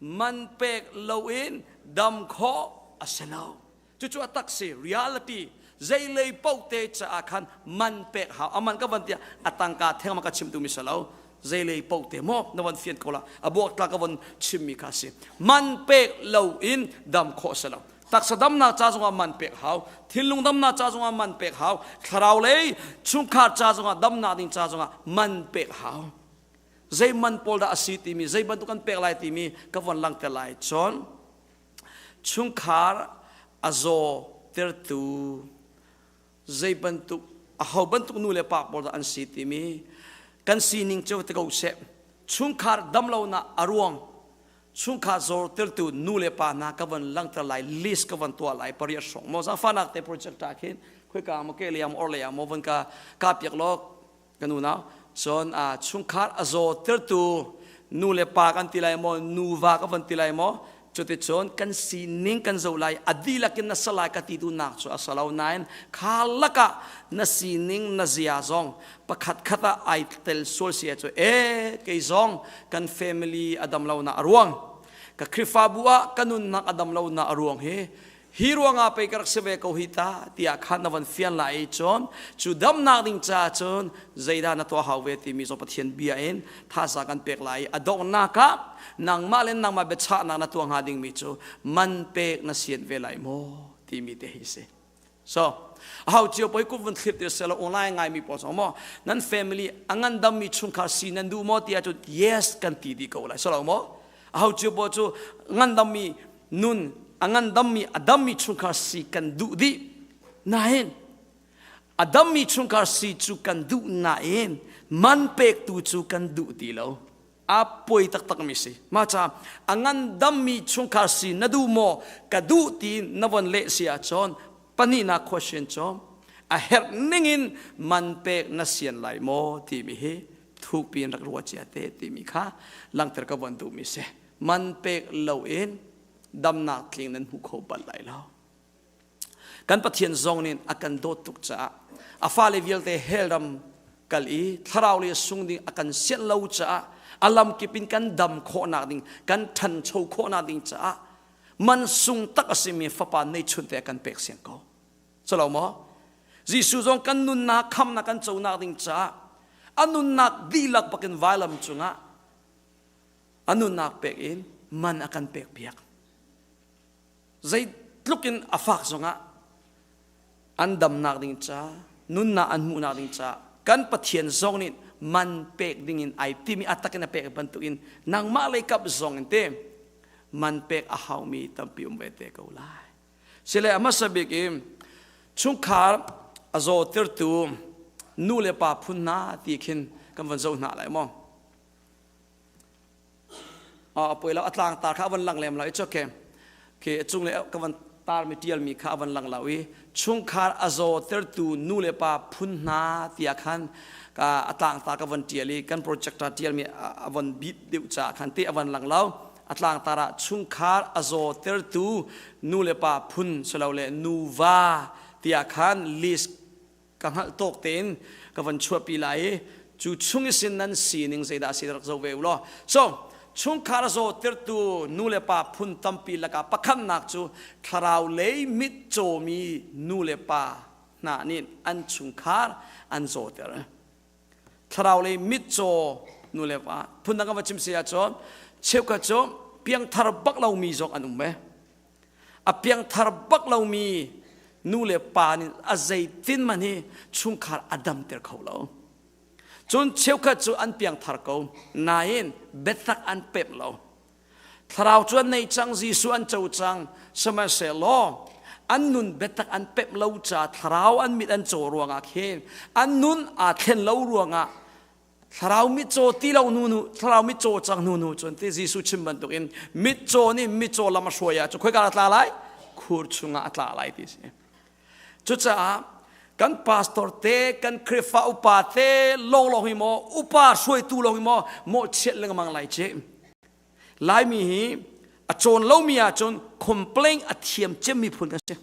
man pek loin dam khawh a si lo cucu a tak si reality zeilei paoh te caah khan man pek hau aman ka van tiah a tangka theng ma ka chim tu mi si lo zeilei paoh te maw na van fian ko la a buak tla ka von chimmi kha si man pek lo in dam khawh si lo. Taksa damnak ca zongah man pek hau, thinlung damnak ca zongah man pek hau, thlarau lei chungkhar ca zongah damnak ding ca zongah man pek hau. Zei man pawl dah a si timi, zei bantuk kan pek lai timi ka von langhter lai. Cun chungkhar a zaw tertu zei bantuk aho bantuk nu le pa pawl dah an si timi kan sining cio te ko seh. Chungkhar damlonak a ruang chungkhar zawrtertu nu le pa hna ka von langhter lai list ka von tuah lai pariat hrawng maw zaangfahnak te project ah khin khoika maw ke lei ah maw or lei ah maw von ka ka piak law kan unau cun a chungkhar a zawtertu nu le pa kan ti lai maw nuva ka von ti lai maw cuticun kan sining kan zoh lai a dihlak in na salai ka ti duhnak cu a salo nain kha lakah na sining na zia zong pakhat khat ah ai tel sual si cu e kei zong kan family a dam lo na a ruang ka Khrihfabu ah ka nunnak a dam lo na a ruang hi hi ruangah pei ka rak si ve ko hi ta tiah khan na van fian lai i cun cu damnak ding ca cun zeidah na tuah hau ve timi zong Pathian bia in thazaang kan pek lai i a donghnak ah nangmah le nangmah biachahnak na tuah hnga dingmi cu man pek na sian ve lai maw timi te hi si. So, aho cio poi kut vun thlip ti selo online ngai mi pawl maw nan family a ngandam mi chungkhar si nan duh maw ti ahcun yes kan ti dih ko lai solo maw aho cio pawl cu ngandam mi nun a ngandam mi a dam mi chungkhar si kan duh dih nain a dam mi chungkhar si cu kan duh nain man pek tu cu kan duh ti lo a poi taktak mi si ma cha a ngandammi chungkhar si na duh maw ka duh ti na von leh si ahcun pahnihnak question cu a herh ningin man pek na sian lai maw timi hi thukpi in rak ruah cia te timi kha langhter ka von duhmi si man pek loin damnak tling nan hmu kho bal lai lo Kan Pathian zong nih a kan dawt tuk caah a fale vialte hell ram kal i thlarau le sung ding a kan sianh lo caah a lamkip in kan dam khawhnak ding kan ṭhancho khawhnak ding caah man sung tak a simi fapa neihchun te a kan pek siang ko. Calo maw? Jesuh zong kan nunnak khamnak kan conak ding caah a nunnak dihlak bakin vailam cungah a nunnak pek in man a kan pek piak. Zeitluk in a fak zongah an damnak ding ca, nunnak an hmuhnak ding ca, kan Pathian zong nih man pek ding in ai timi a takin a pek bantukin nangmah lei kap zong in te man pek a haumi tampi um ve te ko lai. Sile a hmasa bik i chungkhar a zawtirtu nu le pa phun hna ti khin kan van zoh hna lai maw? A poi lo a tlang tar kha a van lang lem lo it's okay ke cung le ka van tar mi tial mi kha a van lang lo i chungkhar a zaw tertu nu le pa phun hna tiah khan ka a tlang tar ka van tial i kan projector tial mi a van bit deuh ca khan te a van lang lo a tlang tar ah chungkhar a zaw tertu nu le pa phun silo le nuva tiah khan list ka hngalh tawk tein ka van chuahpi lai i cu chung i sin nan sining zeidah a si rak zoh ve u law so chungkhar a zawtirtu nu le pa phun tampi lakah pakhatnak cu thlarau lei mit cawmi nu le pa hna nih an chungkhar an zawter thlarau lei mitcaw nu le pa phundang ka va chim si ahcun cheukhat cu piangthar bak lomi zong an um ve A piangthar bak lomi nu le pa nih a zeitin man hi chungkhar a damter kho lo. Cun cheukhat cu an piangthar ko, nain biatak an pemh lo. Thlarau cu an nei cang, Jesuh an co cang, sihmanhsehlaw an nun biatak an pemh lo ca thlarau an mit an caw ruangah khin an nun aa thlen lo ruangah Thlarau mitcaw ti lo nu nu thlarau mitcaw cang hnu nu cun ti Jesuh chim bantukin mitcaw nih mitcaw lam a hruai ah cu khoika a tla lai khur chungah a tla lai ti si cucaah kan pastor te kan Khrihfa upa te lawnglawng hi maw upa hruaitu lawng hi maw mawhchiat lengmang lai ci Laimi hi a cawn lomi ahcun complain a thiam cemmi phun kan si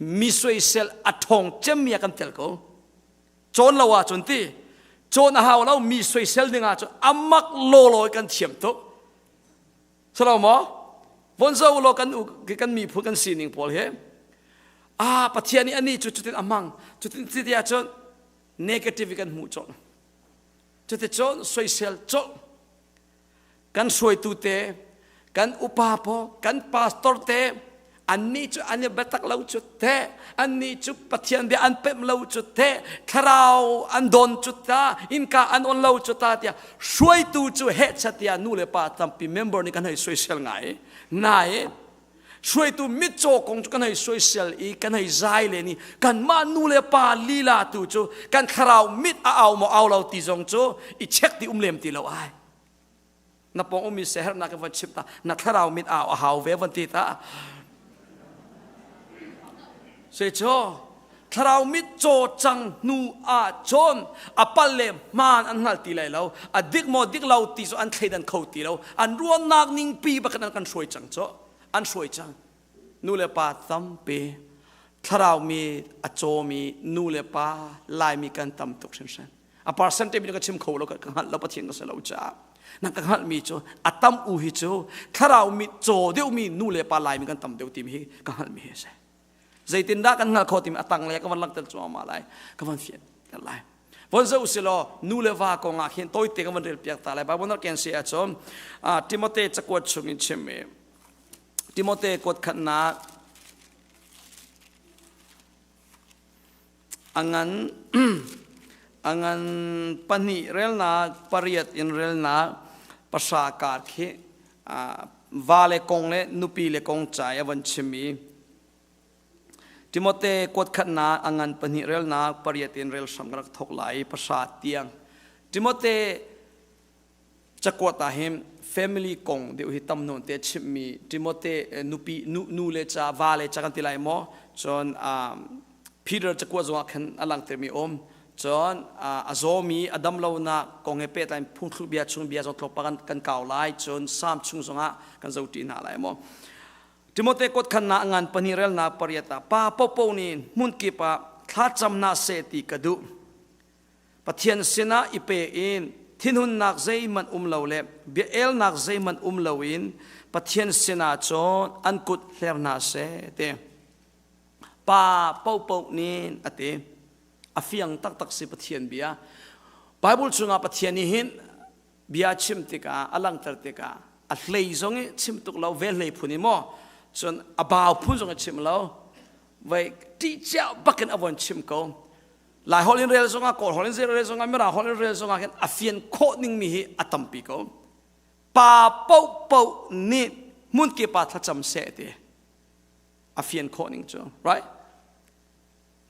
mi soisel a ṭhawng cemmi ah kan tel ko Cawn lo ahcun ti cawn a hau lo mi soisel ding ahcun amak lawlaw kan thiam tuk. Salo maw? Von zo law kan kan miphun kan sining pawl hi ah Pathian nih ani cu cutin a hmang cutin ti ahcun negative kan hmuh colh. Cuticun soisel colh. Kan hruaitu te, Kan upa pawl, kan pastor te, annih cu an i biatak lo cu te, annih cu Pathian bia an pemh lo cu te, thlarau an don cu ta, innka an on lo cu ta tiah hruaitu cu hehchat tiah nu le pa tampi member nih kan hei soisel ngai. Nain hruaitu mitcaw kong cu kan hei soisel i kan hei zai len i kanmah nu le pa lila tu cu kan thlarau mit a au maw au lo ti zong cu i check ti um lem ti lo ai. Na pawng ummi sehernak in van chim ta na thlarau mit au a hau ve van ti ta. Se cho thlarau mit caw cang hnu ah cun a pal le hmaan an hngal ti lai lo a dik maw dik lo ti cu an thleidan kho ti lo an ruahnak ning pi bak an kan hruai cang cu an hruai cang nu le pa tampi thlarau mi a cawmi nu le pa laimi kan tam tuk hringhran a percentage mi ka chim kho lo ka hngalh lo pathian ka si lo caah na ka hngalhmi cu a tam u hi cu thlarau mi caw deuhmi nu le pa laimi kan tam deuh timi hi ka hngalhmi hi a si Zeitindah kan hngalh khawh timi a tanglei ka van langhter cuahmah lai ka van fianter lai. Von zoh usilaw nu le va kong ah khin tawite ka van rel piak ta lai. Bible na ken si ahcun Timote cakuat chung in chimmi Timote kuat khatnak a ngan a ngan pahnih relnak pariat in relnak pahra kar khi va le kong le nupi le kong ca i a van chim i Timote kuatkhatnak a ngan pahnih relnak pariat in rel hram ka rak thawk lai i pahra tiang Timote cakuat ah hin family kong deuh hi tam nawn te chimmi Timote nupi nu, nu le ca va le ca kan ti lai maw cun Peter cakuat zongah khan a langhtermi um cun a zawmi a dam lonak kong he pehtlai phungthluk bia chung bia zong tlawmpal kan, kan kau lai cun Psalm chung zongah kan zoṭi hna lai maw Timote kuat khannak ngan pahnih relnak pariat ah pa popo nih hmun kip ah thlacam hna seh ti ka duh Pathian sinah i pe in thinhunnak zeihmanh um lo le bia elnak zeihmanh um loin Pathian sinah cun an kut hler hna seh ti. Pa popo nih a ti. A fiang taktak si Pathian bia. Bible chungah Pathian nih hin bia chim tikah a langhter tikah a hlei zong i chim tuk lo vel hlei phun i maw cun a bau phun zong i chim lo vai ṭih cia bakin a von chim ko Lai holh in rel zongah Kawl holh in rel zongah Mirang holh in rel zongah hin a fian khawh ningmi hi a tampi ko. Pa paohpaoh nih hmunkip ah thlacam seh ti a fian khawh ning cu, right?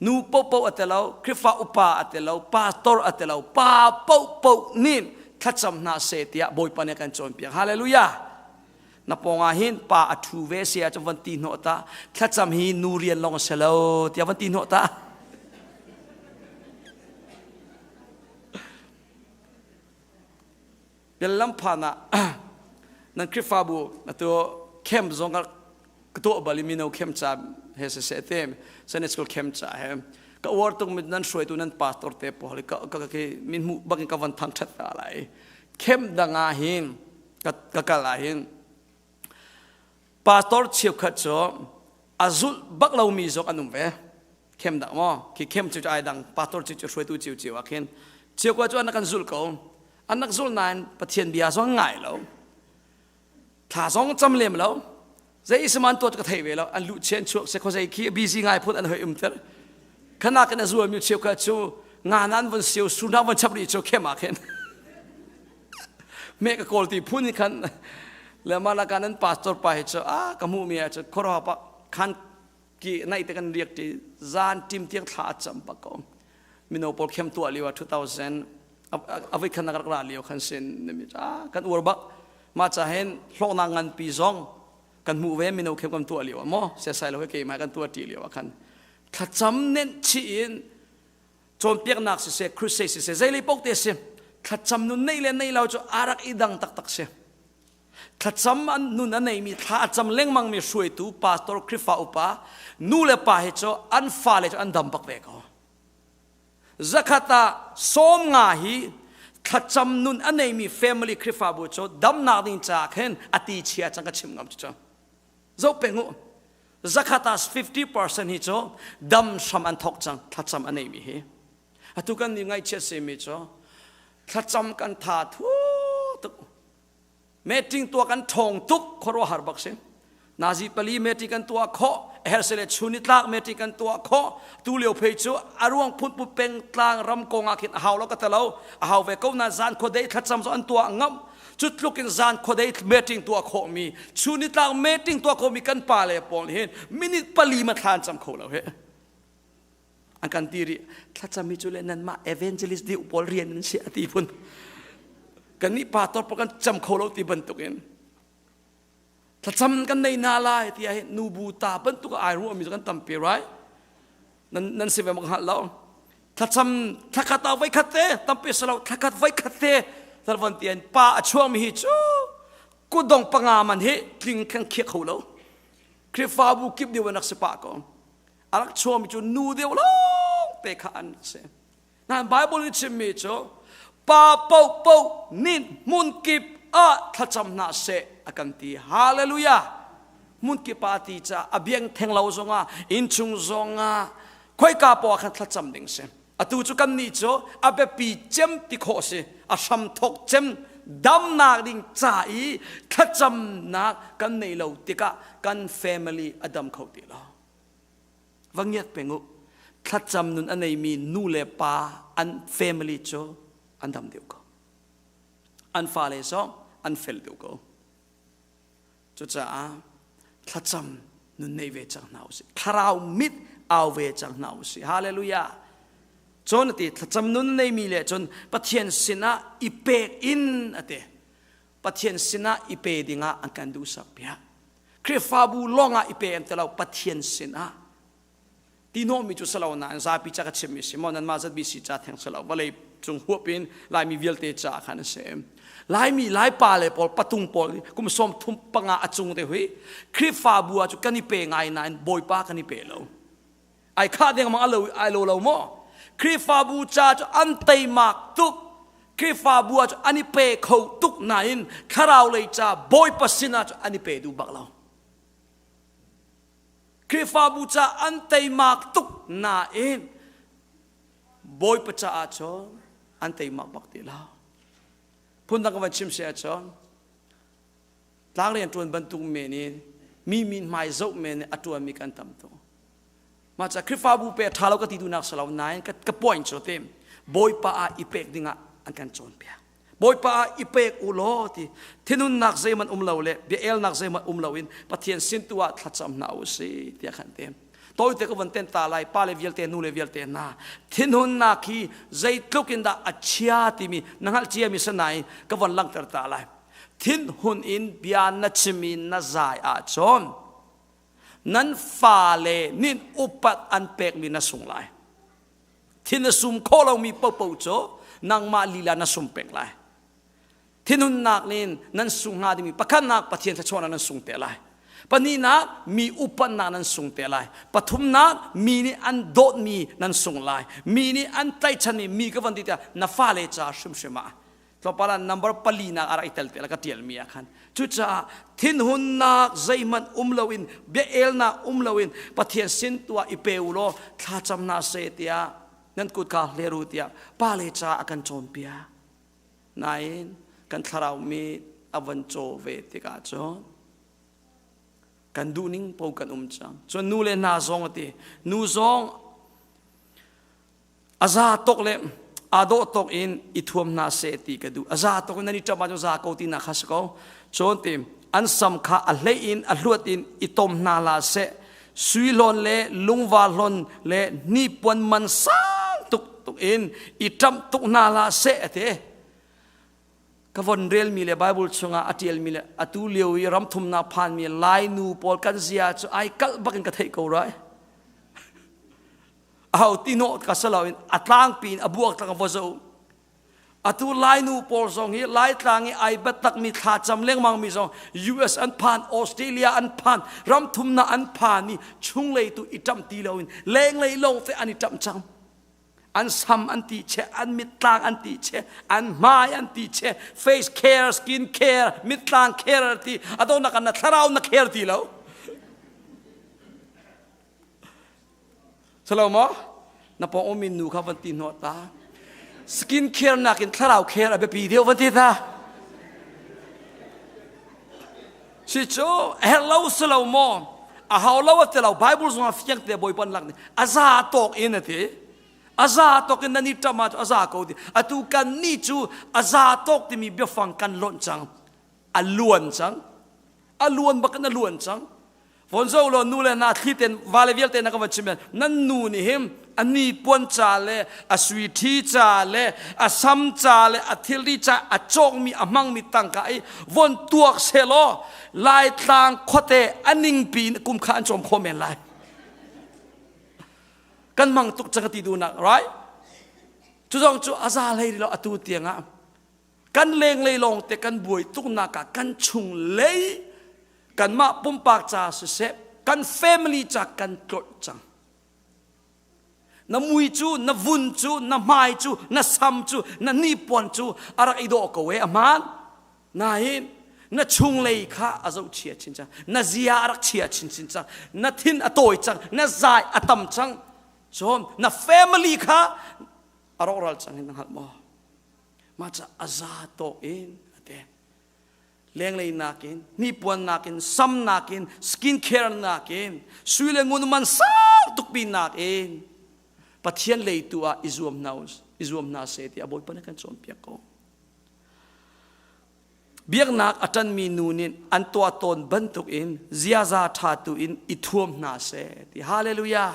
Nu paohpaoh a telo, Khrihfa upa a telo, pastor a telo, pa paohpaoh nih thlacam hna seh tiah Bawipa nih a kan cawnpiak. Hallelujah! Na pawng ah hin pa a ṭhu ve si ahcun van ti hnawh ta thlacam hi nu rian lawng a si lo tiah van ti hnawh ta Bellam phan ah nan Khrihfabu atu camp zong ka tuah bal i mino camp ca he siseh te Sunday school camp ca he ka uar tuk mi nan hruaitu nan pastor te pawl ka ka ka min hmuh bakin ka van thangṭhat ta lai camp dang ah hin ka kal ah hin pastor cheukhat cu a zulh bak lomi zong an um ve khem dak maw khi khem cu ai dang pastor cu cu hruaitu cio cio ah khin cheukhat cu an kan zulh ko an nak zulh nain pathian bia zong ngai lo thla zong cam lem lo zei saman tuat ka thei ve lo an lu chen chuak se kho zei khi busy ngai phun an hoi um ter khana kan a zual mi cheukhat cu nga nan von siu su na von chap ri chu khem ah khin me ka kawl ti phun hi khan le ma la kan an pastor pa hi chu a ka mu mi a chu khoro pa khan ki nai te kan riak ti zan tim tiang thla a cham pa ko mino pawl khem tua liwa 2000 avai khan nak ra liu khan sin mi cha kan ur bak ma cha hen hlok na ngan pi zong kan mu ve mino khem kan tua liwa mo se sai lo he ke mai kan tua ti liwa khan thlacam nen chi in cawnpiaknak siseh crusade siseh zeilei paoh te si thlacam nun nei le nei lo cu arak i dang taktak si thlacam an nun a neimi thla a cam lengmang mi hruaitu pastor Khrihfa upa nu le pa hi cu an fale cu an dam bak ve ko zakhat ah sawm nga hi thlacam nun a neimi family Khrihfabu cu damnak ding caah khin a ti chia cang ka chim ngam cu zoh peng u zakhat ah 50% hi cu dam hram an thok cang thlacam a neimi hi atu kan nih ngaihchiat simi cu thlacam kan tha thu tuk. Meeting tuah kan ṭhawng tuk khuaruahhar bak si. Nazi pali meeting kan tuah khawh, hersele chunitlak meeting kan tuah khawh. Tu lio phei cu a ruang phunput pengtlang ram kong ah khin a hau lo ka talo. A hau ve ko na zan khuadei thlacam zo an tuah ngam. Cu tluk in zan khuadei meeting tuah khawh mi, chunitlak meeting tuah khawh mi kan pa le pawl hin minute pali ma thlan cam kho lo he. An kan ti rih thlacam hi cu le nanmah evangelist deuh pawl rian an si a ti phun. Kan nih pastor pawl kan cam kho lo ti bantukin thlacam kan nei na lai tiah hi nubu ta bantuk ai ruahmi cu kan tampi right nan nan si ve mak hngal lo thlacam thlakhat ah voi khat te tampi si lo thlakhat voi khat te tarvan tian pa a chuangmi hi cu kutdong panga man hi tling kheng khiak kho lo Khrihfabu kip deuh an rak si pah ko a rak chuangmi cu nu deuh lawng te kha an si Nan Bible nih chimmi cu pa paohpaoh nih hmun kip ah thlacam hna seh a kan ti. Hallelujah! Hmun kip ah ti caah a biang theng lo zongah innchung zongah khoika poah khan thlacam ding si. Atu cu kan nih cu a biapi cem ti khawh si, a hram thok cem damnak ding ca i thlacamnak kan nei lo tikah kan family a dam kho ti lo. Va ngiat peng u. Thlacam nun a neimi nu le pa an family cu an dam deuh ko. An fale zong an fel deuh ko. Cucaah thlacam nun nei ve cang hna usih. Thlarau mit au ve cang hna usih. Hallelujah. Cun ati thlacam nun neimi le cun Pathian sinah i pek in ati. Pathian sinah i pe dingah an kan duhsak piak. Khrihfabu lawngah i pe an ti lo Pathian sinah ti hnawhmi cu si lo nain zapi ca ka chimmi si maw nanmah ZBC ca theng si lo vawlei cung huap in Laimi vialte ca khan a si Laimi Laipa le pawl patung pawl kum sawm thum panga a cung te hui Khrihfabu ah cu kan i pe ngai nain Bawipa kan i pe lo ai khah dengmang alo ai lo lo maw Khrihfabu ca cu an teimak tuk Khrihfabu ah cu an i pe kho tuk nain thlarau lei ca Bawipa sinah cu an i pe duh bak lo Khrihfabu ca an teimak tuk nain Bawipa caah cun an teimak bak ti lo phundang ka van chim si ahcun tlang rian ṭuan bantuk men in mi min hmai zoh men in a ṭuanmi kan tam tuk mah ca Khrihfabu pe ṭha lo ka ti duhnak si lo nain ka, ka point cu ti Bawipa ah i pek dingah an kan cawnpiak Bawipa ah i pek u law ti thinunnak zeihmanh um lo le bia elnak zeihmanh um lo in Pathian sin tu ah thlacam hna u si tiah khan ti tawite ka von ten ta lai pa le vialte nu le vialte hna thinhunnak hi zeitluk in dah a chia timi na hngalh cia mi sanain ka von langhter ta lai thinhun in bia na chim i na zai ahcun nan fale nih upat an pekmi na sung lai thin na sum khawh lomi paohpaoh cu nangmah lila na sum peng lai thinhunnak nin nan sung hnga dingmi pakhatnak Pathian thluachuahnak nan sung te lai pahnihnak mi upatnak nan sung te lai pathumnak mi nih an dawtmi nan sung lai mi nih an tlaihchanmi mi ka van ti tiah na fale ca hrimhrim ah tlawmpal ah number pali nak a rak i tel te la ka tialmi ah khan cucaah thinhunnak zeihmanh um loin bia elnak um loin Pathian sin tuah i pe u law thlacam hna seh tiah nan kut kha hler u tiah pale ca a kan cawnpiak nain kan thlarau mi a van caw ve tikah cun kan duhning po kan um cang cun nu le hna zong a ti nu zong A za tok le aa dawh tok in i thuam hna seh ti ka duh. A za tok in nan i ṭap ahcun za ko tinak kha si ko. Cun ti an sam kha a hlei in a hluat in i tom hna hlah seh. Sui hlawn le lungvar hlawn le hnipuan man sang tuk tuk in i ṭamh tuk hna hlah seh a ti. Ka von relmi le Bible chungah a ṭialmi le atu lio i ramthumnak phanmi Lainu pawl kan zia cu ai kalh bak in ka theih ko rai. Aho ti hnawh ka si loin a tlangpi in a buak tlang va zo. Atu Lainu pawl zong hi Laitlang i ai biatakmi thlacam lengmang mi zong US an phan, Australia an phan, ram thumnak an phan i chunglei tu i ṭamh ti loin lenglei lawng te an i ṭamh cang. An sam an ti che, an mittlang an ti che, an hmai an ti che, face care, skin care, mittlang care ti, adawnak an na thlarau na care ti lo. Salo maw? Na pawng ummi nu kha van ti hnawh ta. Skin care nakin thlarau care a biapi deuh van ti ta. Si cu a herh lo si lo maw? A hau lo a ti lo. Bible zong ah fiang te Bawipa an lak ni. A za tawk in a ti. A za tawk in nan i ṭam ah a za ko ti. Atu kan nih cu a za tawk timi biafang kan lonh cang. A luan cang. A luan bak in a luan cang. Von zo law nu le hna thli ten vale vialte na ka van chim nan nu nih him a ni puan ca le a sui ṭhi ca le a sam ca le a thilri ca a cawkmi a hmangmi tangka i von tuak selaw Laitlang khuate a ningpi in kum kha an cawm kho men lai. Kan mang tuk cang ti duhnak right? Cu zong cu a za hlei lo atu tiangah kan lenglei lawng te kan buai tuknak ah kan chung lei kanmah pumpak ca siseh kan family ca kan tlolh cang na mui cu na vun cu na hmai cu na sam cu na hnipuan cu a rak i dawh ko e a hmaan nain na chunglei kha a zoh chia chin cang na zia a rak chia chinchin cang na thin a tawi cang na zai a tam cang cun na family kha a rawkral cang hin na hngalh maw mah ca a za tawk in a ti lenglei nakin hnipuan nakin sam nakin skin care nakin sui le ngun man sang tukpi nakin Pathian lei tu ah i zuam hna i zuam hna seh tiah Bawipa nih kan cawnpiak ko. Biaknak a ṭanmi nu nih an tuah tawn bantuk in ziaza ṭha tu in i thuam hna seh ti hallelujah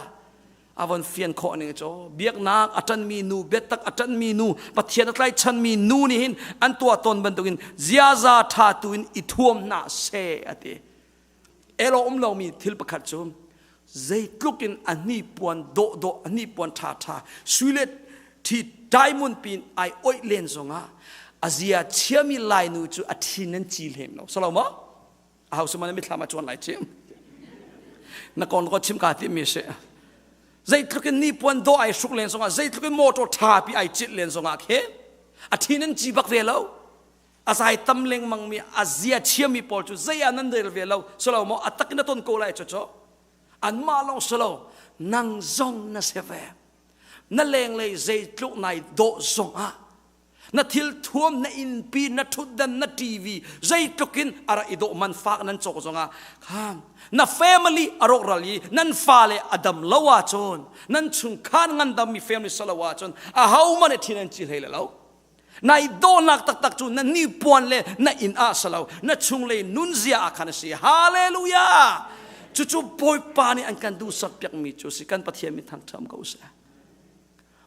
a von fian khawh ning cu biaknak a ṭanmi nu biatak a ṭanmi nu Pathian a tlaichanmi nu nih hin an tuah tawn bantukin ziaza ṭha tu in i thuam hna seh a ti elo um lomi thil pakhat cu zeitluk in a hnipuan dawhdawh a hnipuan ṭhaṭha sui le ṭhi diamond pin ai oih len zongah a zia chiami lainu cu a ṭhin an ci hlem lo salo maw aho sumana mithlam a chuan lai chim na kon ko chim ka ti mi si zeitluk in ni puan do ai hruk len zongah zeitluk in motor tha pi ai cit len zongah khe a thin an ci bak ve lo a zai tam lengmang mi a zia chiami pawl cu zei ah nan rel ve lo silo maw a tak in a ton ko lai cho cho anmah lawng silo nang zong na se ve na lenglei zeitluk nai dawh zongah na thil thuam na innpi na ṭhutdan na TV zeitluk in a rak i dawh man fak nan cawk zongah khan na family a rawkral i nan fale a dam lo ahcun nan chungkhar ngandammi family salo ahcun ahohmanh nih thin an ci hlei lo nai dawhnak taktak cu na nipuan le na inn ah salo na chunglei nunzia ah khan a si hallelujah cucu bawipa nih an kan duhsak piakmi cu si kan pathian min thangṭham ko seh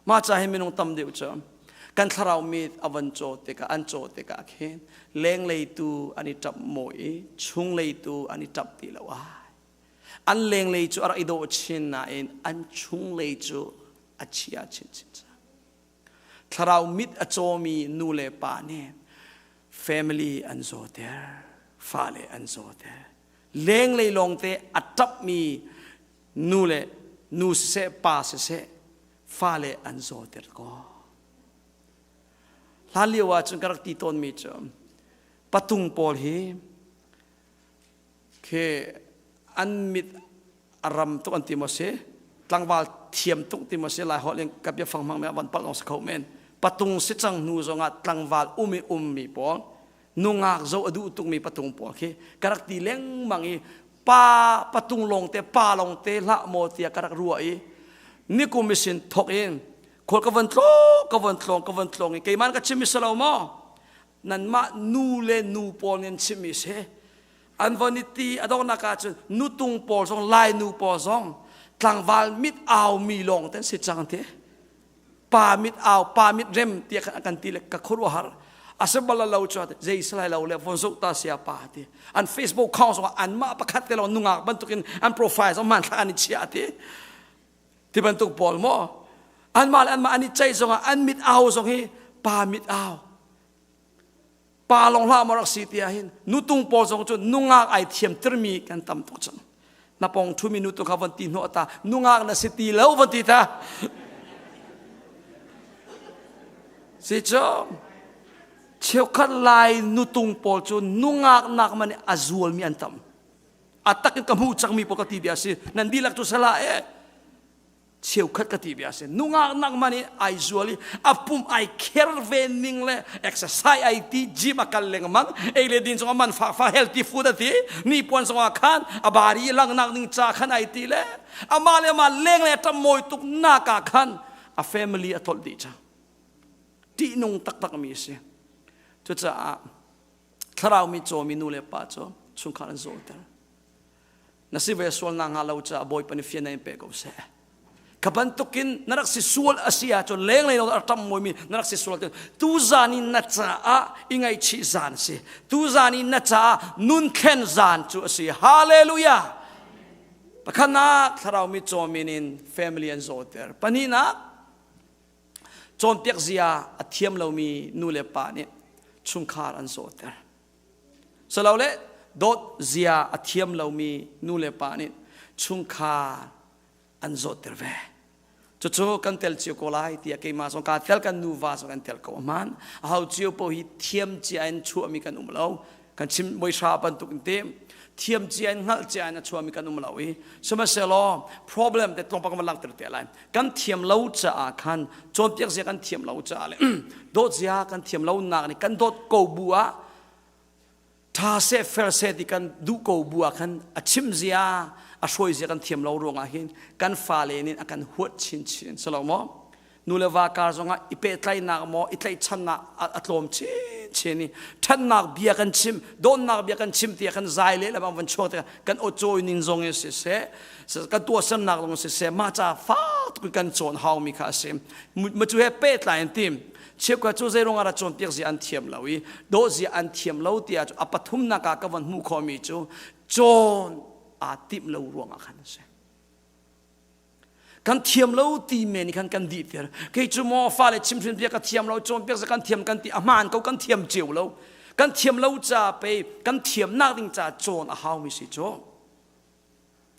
Mah ca hi minung tam deuh cu kan thlarau mit a van caw tikah an caw tikah khin lenglei tu an i ṭap maw i chunglei tu an i ṭap ti lo ai. An lenglei cu a rak i dawh chin nain an chunglei cu a chia chinchin cang. Thlarau mit a cawmi nu le pa nih family an zawter, fale an zawter. Lenglei lawngte a ṭapmi nu le nu siseh pa siseh fale an zawter ko hlan lio ah cun ka rak ti tawnmi cu patung pawl hi khi an mit a ram tuk an ti maw si tlangval thiam tuk ti maw si lai holh in ka biafang hmang me van palh si kho men patung si cang hnu zongah tlangval um i ummi pawl nungak zo a duh tukmi patung pawl khi ka rak ti lengmang i pa patung lawngte pa lawngte hlah maw tiah ka rak ruah i nikum i sin thok in khual ka von tlawng ka von tlawng ka von tlawng i keimah ka chim mi si lo maw nanmah nu le nu pawl nih an chimmi si an von i ti a donghnak ah cun nutung pawl zong lai nu pawl zong tlangval mit au mi lawng te an si cang ti pa mit au pa mit rem tiah khan kan ti le ka khuaruahhar a se bal lo chu zei salai lo le von zoh ta sia pa ti an facebook account zong an mah pakhat te lo nungak bantukin an profile zong hmanthlak an i chiah ti ti bantuk pawl maw anmah le anmah an i ceih zongah an mit au zong hi pa mit au pa lawng hlah maw rak si ti ahhin nutung pawl zong cu nungak ai thiam tirmi kan tam tuk cang na pong ṭhumi nutung kha von ti hnawh ta nungak na si ti lo von ti ta si cu cheukhat lai nutung pawl cu nungak nak man a zualmi an tam a tak in ka hmuh cangmi pawl ka ti bia si nan dihlak cu salah e. Cheukhat ka ti bia si. Nungak nak man in ai zual i a pum ai kher ve ning le exercise ai ti gym a kal lengmang ei le din zong a man fak fa healthy food a ti ni puan zong ah khan a bari langnak ding ca khan ai ti le amah le amah leng le ṭam mawi tuk nak ah khan a family a tolh dih cang. Ṭihnung taktak mi a si. Cucaah thlarau mi cawmi nu le pa cu chungkhar an zawter. Na si ve sual na hnga lo caah Bawipa nih fian in pe ko seh. Ka bantukin na rak si sual a si ahcun lenglei lo a ṭam mawimi na rak si sual ahcun tuzan in na caah i ngaihchih zan a si. Tuzan in na caah nun thlen zan cu a si. Hallelujah! Pakhatnak thlarau mi cawmin in family an zawter. Pahnihnak cawnpiak zia a thiam lomi nu le pa nih chungkhar an zawter. Silole dawt zia a thiam lomi nu le pa nih chungkhar an zawtter ve. Cucu kan tel cio ko lai tiah keimah zong kaa tel kan nuva zong kan tel ko hmaan. Aho cio paoh hi thiam cia in chuahmi kan um lo. Kan chim boihra bantuk in te thiam cia in hngalh cia in a chuahmi kan um lo i sihmanhsehlaw problem te tlawmpal kan van langhter te lai. Kan thiam lo caah khan cawnpiak zia kan thiam lo caah le dawt zia kan thiam lo nak nih kan dawt ko bu ah ṭha seh fel seh ti kan duh ko bu ah khan a chim zia a hruai zia kan thiam lo ruangah hin kan fale nih a kan huat chinchin si lo maw nu le va kar zongah i pehtlaihnak maw i tlaihchannak a tlawm chinchin i ṭhatnak bia kan chim dawtnak bia kan chim tiah kan zai le lebang van chuak tikah kan aw cawi ning zong in siseh kan tuahsernak zong siseh mah ca fak tuk in kan cawn haumi kha a si ma cu he pehtlai in tim Cheukhat cu zeiruangah dah cawnpiak zia an thiam lo i dawh zia an thiam lo tiah cu a pathumnak ah ka von hmuh khawhmi cu cawn aa timh lo ruangah khan a si. Kan thiam lo ti men khan kan dihter. Kei cu maw fale chimhrin bia ka thiam lo, cawnpiak zia kan thiam kan ti a hmaan ko kan thiam cio lo. Kan thiam lo ca pei kan thiamnak ding ca cawn a haumi si cu.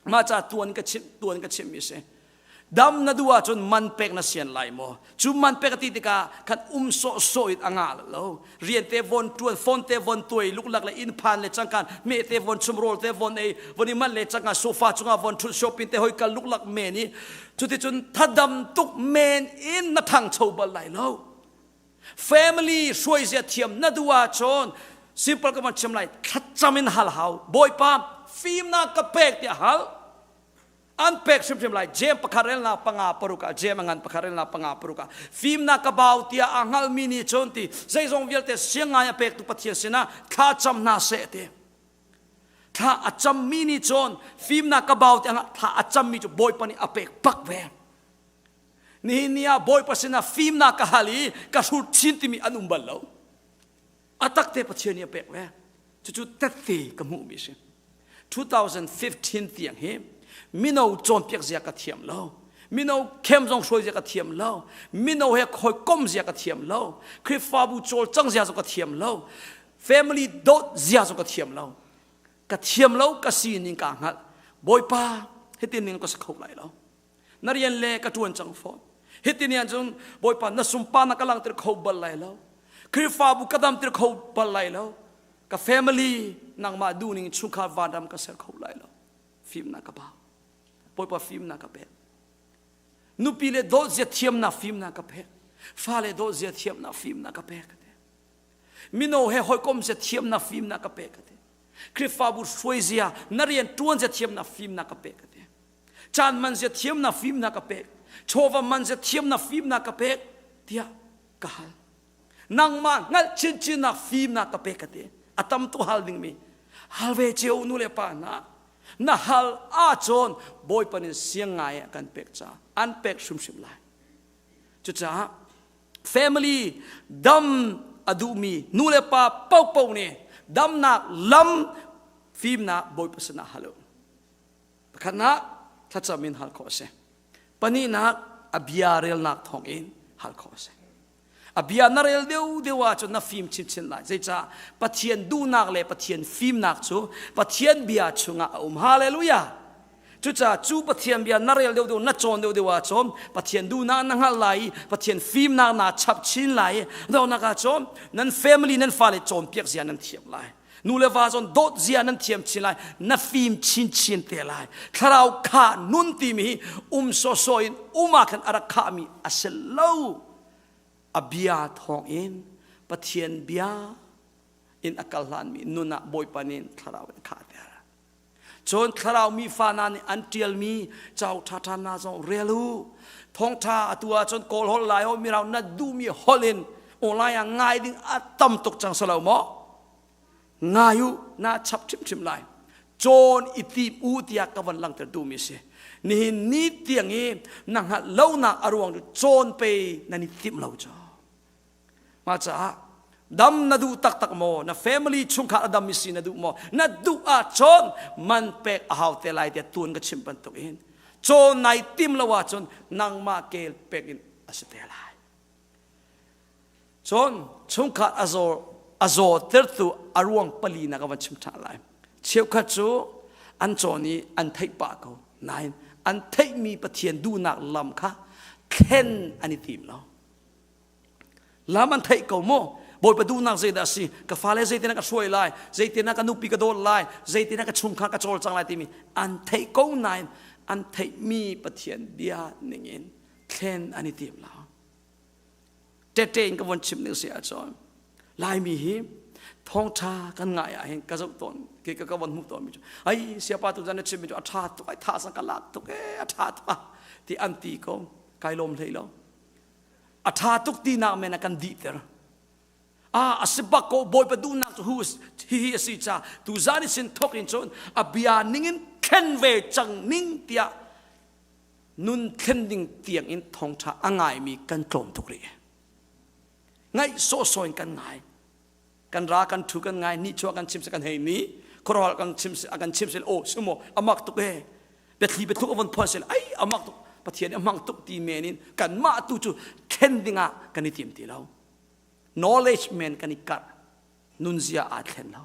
Mah ca tuan ka chimh tuan ka chimhmi a si. Dam na duh ahcun man pek na sian lai maw? Cu man pek a ti tikah khan um sawhsawh in a ngah lo. Rian te von ṭuan, phone te von tuai, luklak le inn phan le cangkan, meh te von chum, rawl te von ei, von i manh le cangka sofa cungah von ṭhut, shopping te hoi kal luklak men i cuticun thadam tuk men in na ṭhangcho bal lai lo. Family hruaizia thiam na duh ahcun simple ka van chim lai thlacam in hal hau Bawipa fimnak ka pek tiah hal an pek hrimhrim lai Jeim pakhat relnak panga paruk ah Jeim a ngan pakhat relnak panga paruk ah fimnak ka bau tiah a hngalmi nih cun ti zeizong vialte siang ngai a pektu Pathian sinah thla cam hna seh ti thla a cammi nih cun fimnak ka bau tiah thla a cammi cu Bawipa nih a pek bak ve Nihin ni ah Bawipa sinah fimnak ka hal i ka hrut chin timi an um bal lo. A takte Pathian nih a pek ve. Cucu tette ka hmuhmi a si. 2015 tiang hi mino cawnpiak zia ka thiam lo. Mino khem zong hruai zia ka thiam lo. Mino he hawikom zia ka thiam lo. Khrihfabu cawlcang zia zong ka thiam lo. Family dawt zia zong ka thiam lo. Ka thiam lo ka sining kaa hngalh. Bawipa hitin ning ka si kho lai lo. Na rian le ka ṭuan cang fawn. Hitin ni cun Bawipa na sunparnak ka langhter kho bal lai lo. Khrihfabu ka damter kho bal lai lo. Ka family nangmah duhning chungkhar vanram ka ser kho lai lo. Fimnak ka bau. Bawipa fimnak ka pek. Nupi le dawt zia thiamnak fimnak ka pek. Fale dawt zia thiamnak fimnak ka pek. Mino he hawikom zia thiamnak fimnak ka pek. Khrihfabu hruai zia na rian ṭuan zia thiamnak fimnak ka pek. Caan man zia thiamnak fimnak ka pek. Chawva man zia thiamnak fimnak ka pek tiah ka hal. Nangmah hngalh chinchinnak fimnak ka pek ka ti. A tam tu hal dingmi. Hal ve cio nu le pa hna. Na hal ahcun Bawipa nih siang ngai ah kan pek caah an pek hrimhrim lai. Cucaah family dam a duhmi nu le pa paohpaoh nih damnak lam fimnak Bawipa sinah hal u. Pakhatnak thlacam in hal khawh a si. Pahnihnak a bia relnak thawng in hal khawh a si. A bia na rel deuh deuh ahcun na fim chinchin lai. Zeicah Pathian duhnak le Pathian fimnak cu Pathian bia chungah a um. Hallelujah! Cucaah cu Pathian bia na rel deuh deuh na cawn deuh deuh ahcun Pathian duhnak na hngalh lai i Pathian fimnak naa chap chin lai i donghnak ahcun nan family nan fale cawnpiak zia nan thiam lai. Nu le va zon dawt zia nan thiam chin lai, na fim chinchin te lai. Thlarau kha nun timi hi um sawsawh in um ah khan a rak khahmi a si lo. A bia thawng in Pathian bia in a kal hlanmi nun ah Bawipa nih thlarau in a khahter. Cun thlarau mi fa hna nih an ṭialmi cauk ṭhaṭha hna zong rel u. Thawngṭha atu ahcun Kawl holh, Lai holh, Mirang na duhmi holh in online ah ngai ding a tam tuk cang si lo maw? Ngai u, na chap ṭhimṭhim lai. Cawn i tim u tiah ka van langhter duhmi a si. Nihin ni tiang i na hngalh lonak a ruang cu cawn pei nan i timh lo cu. Mah caah dam na duh taktak maw? Na family chungkhar a dam si na duh maw? Na duh ahcun man pek a hau te lai tiah tuan ka chim bantuk in cawn nai tim lo ahcun nangmah kel pek in a si te lai. Cun chungkhar a zaw a zawtertu a ruang pali na ka van chim ṭhan lai. Cheukhat cu an cawn i an theih pah ko. Nain an theihmi Pathian duhnak lam kha thlen an i tim lo. Lam an theih ko mu. Bawipa duhnak zeidah a si? Ka fale zeitin ka hruai lai? Zeitin ka nupi ka dawt lai? Zeitin ka chungkhar ka cawlcang lai timi an theih ko nain an theihmi Pathian bia ningin thlen an i tim lo. Tete in ka von chim ning si ahcun Laimi hi thawngṭha kan ngai ah hin ka zoh tawn ke ka ka von hmuh tawn mi cu ai siapa tu zan na chim mi cu a ṭha tuk ai tha sang ka lak tuk e a ṭha tuk ah ti an ti ko kai lawm hlei lo A ṭha tuk tinak men a kan dihter. Ah, a si bak ko Bawipa duhnak cu hu hihi a si ca tuzan i sin thok in cun a bia ningin thlen ve cang ning tiah nun thlen ding tiang in thawngṭha a ngaimi kan tlawm tuk rih. Ngaih sawhsawh in kan ngai. Kan ra kan ṭhu kan ngai nihchuah kan chim se kan hei ni khuaruahhar kan chim a kan chim sel aw sumo amak tuk e biathli biathuk a von phuan sel ai amak tuk Pathian a hmang tuk ti men in kanmah tu cu thlen dingah kan i tim ti lo knowledge men kan i karh nunzia aa thlen lo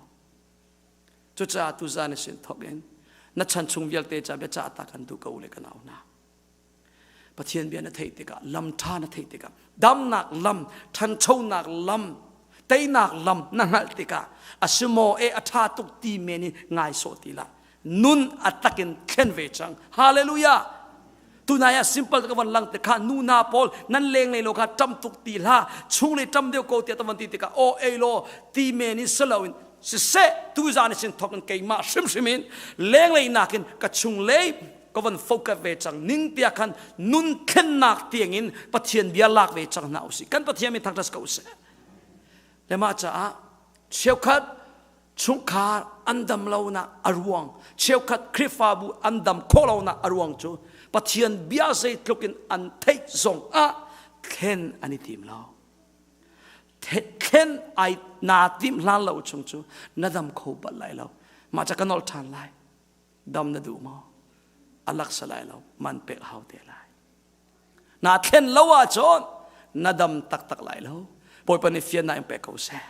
cucaah tuzan i sin thok in na chan chung vialte ca bia ca ta kan duh ko le kan au hna Pathian bia na theih tikah lam ṭha na theih tikah damnak lam ṭhanchonak lam teinak lam na hngalh tikah a si maw e a ṭha tuk ti men in ngai sawh ti lah nun a takin thlen ve cang hallelujah tunai ah simple ka van lang te kha nu na pawl nan leng lei lo kha ṭam tuk ti hlah chung le ṭam deuh ko tiah ta van ti tikah aw ei law ti men in si loin siseh tuzan sin thok in keimah hrimhrim in lenglei nakin ka chung lei ka van focus ve cang ning tiah khan nun thlennak tiangin Pathian bia lak ve cang hna usih kan Pathian min thangṭhat ko usih le mah caah cheukhat chungkhar an dam lonak a ruang cheukhat Khrihfabu an dam khawh lonak a ruang cu Pathian bia zeitluk in an theih zong ah thlen an i tim lo thlen ai naa tim hlan lo chung cu na dam kho bal lai lo mah ca ka nolh ṭhan lai Dam na duh maw? A laksa lai lo, man pek hau te lai. Na thlen lo ahcun na dam taktak lai lo. Bawipa nih fiannak in pek ko seh.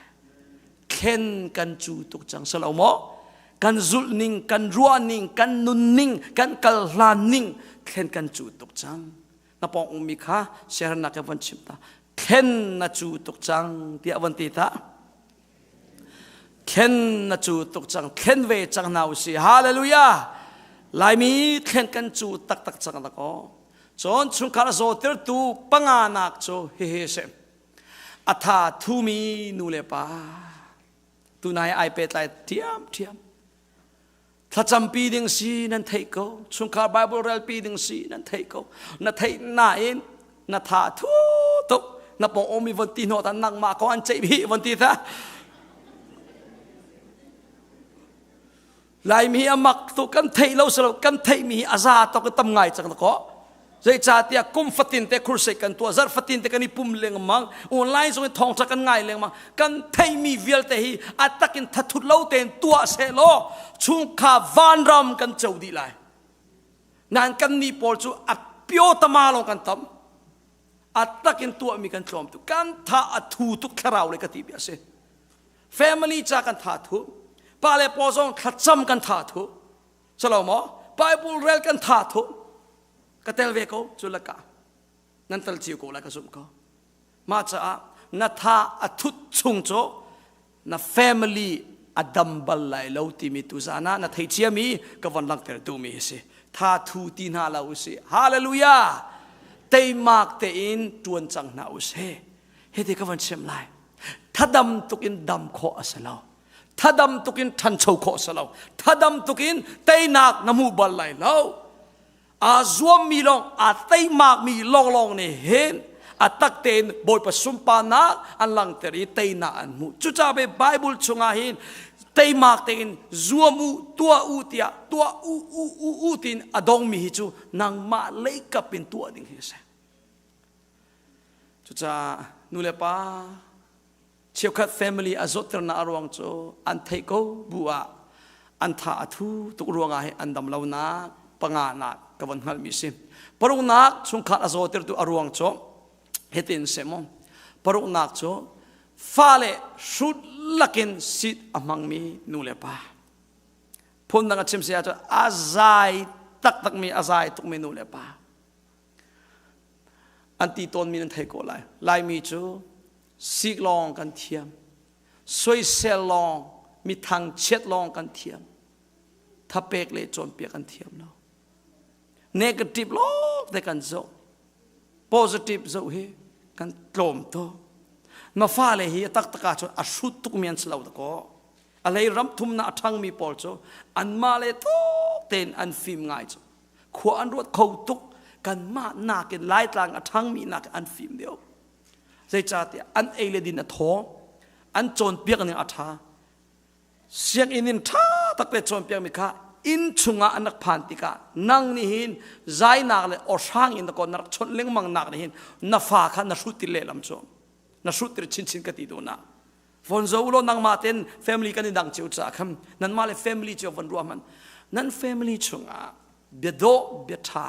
Thlen kan cu tuk cang si lo maw? Kan zulh ning, kan ruah ning, kan nun ning, kan kal hlan ning thlen kan cu tuk cang. Na pawng ummi kha siahernak in von chim ta. Thlen na cu tuk cang tiah von ti ta. Thlen na cu tuk cang, thlen ve cang hna usih. Hallelujah! Laimi thlen kan cu taktak cang dak aw. Cun chungkhar a zawtirtu panganak cu hihi a si. A tha thumi nu le pa. Tunai ai pehtlai ṭhiamṭhiam. Thlacampi ding si nan theih ko. Chungkhar Bible relpi ding si nan theih ko. Na theih nain na tha thu tuk. Na pawng omi von ti hnawh ta nangmah ko an ceih hi von ti ta. Laimi a mak tuk kan theih lo silo kan theihmi hi a za tok tam ngai cang ko. Zeicahtiah kum fatin te crusade kan tuah, zarh fatin te kan i pum lengmang, online zong in thawngṭha kan ngai lengmang. Kan theihmi vialte hi a takin thathut lo tein tuah seh law chungkha vanram kan co dih lai. Nain kan nih pawl cu a pio tama lawng kan tam. A takin tuahmi kan tlawm tuk. Kan tha a thu tuk thlarau le ka ti bia a si. Family ca kan tha thu. Pa le paw zong thlacam kan tha thu. Salo maw? Bible rel kan tha thu. Ka tel ve ko cu laka. Nan tel cio ko lai ka zumh ko. Mah caah na tha a thut chung cu na family a dam bal lai lo timi tuzan ah na thei ciami ka von langhter duhmi hi si. Tha thu ti hna lo usih. Hallelujah! Teimak tein ṭuan cang hna usih. Hiti ka von chim lai. Thadam tuk in dam khawh a si lo. Thadam tuk in ṭhancho khawh a si lo. Thadam tuk in teinak na hmu bal lai lo. Aa zuammi lawng, aa teimakmi lawnglawng nih hin a tak tein Bawipa sunparnak an langhter i teinak an hmuh. Cucaah ve Bible chungah hin teimak tein zuam u, tuah u tiah tuah u u u u tiin a dongmi hi cu nangmah leikap in tuah ding hi a si. Cucaah nu le pa cheukhat family a zawtternak a ruang cu an theih ko bu ah an tha a thu tuk ruangah hi an dam lonak panganak ka von hngalhmi si. Paruknak chungkhar a zawtertu a ruang cu hitin se mu. Paruknak cu fale hrut lakin sit a hmangmi nu le pa. Phundang a chim si ahcun a zai taktakmi a zai tukmi nu le pa. An ti tawnmi nan thei ko lai. Laimi cu sik lawng kan thiam. Soisel lawng, mi thangchiat lawng kan thiam. Thapek le cawnpiak kan thiam lo. Negative lawng te kan zoh. Positive zoh hi kan tlawm tuk. Na fale hi a taktak ahcun a hrut tukmi an si lo dakaw. A lei ram thumnak a ṭhangmi pawl cu anmah le tuk tein an fim ngai cu. Khua an ruat kho tuk. Kanmah nakin Laitlang a ṭhangmi nakin an fim deuh. Zeicahtiah an ei le din a thaw, an cawnpiak ning a ṭha. Sianginn in ṭha tak te cawnpiakmi kha inn chungah an rak phan tikah nang nih hin zainak le awhrang in na rak chawnh lengmang nak nih hin na fa kha na hrut ti lehlam cu na hrut tir chinchin ka ti duhnak von zo ulaw nangmah ten family kan i dang cio caah khan nanmah le family cio von ruah hmanh nan family chungah bia dawh bia ṭha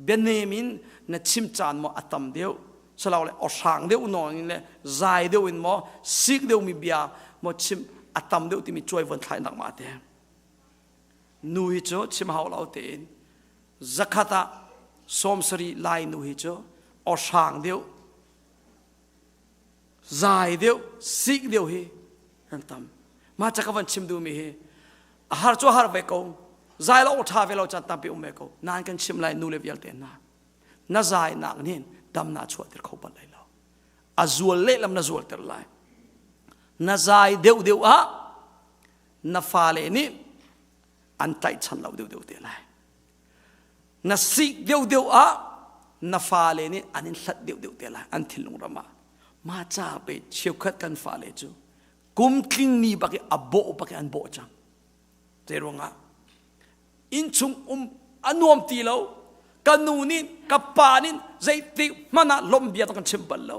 bia nem in na chim caan maw a tam deuh salo le awhrang deuh nawn in le zai deuh in maw sik deuh mi bia maw chim a tam deuh timi cuai von thlai nangmah te nu hi cu chim hau lo tein zakhat ah sawmsarih lai nu hi cu awhrang deuh zai deuh sik deuh hi an tam mah ca ka van chim duhmi hi a har cu har ve ko zai lo ṭha ve lo caan tampi um ve ko nain kan chim lai nu le vialte hna na zai nak nih dam na chuahter kho bal lai lo a zual lehlam na zualter lai na zai deuh deuh ah na fale nih an tlaihchan lo deuh deuh te lai Na sik deuhdeuh ah na fale nih an in hlat deuhdeuh te lai an thinlung ram ah. Mah ca pe cheukhat kan fale cu kum tling ni bak i a bawh bak i an bawh cang. Zei ruangah innchung um a nuam ti lo ka nu nih ka pa nih zeitik hmanh ah lawmh bia kan chim bal lo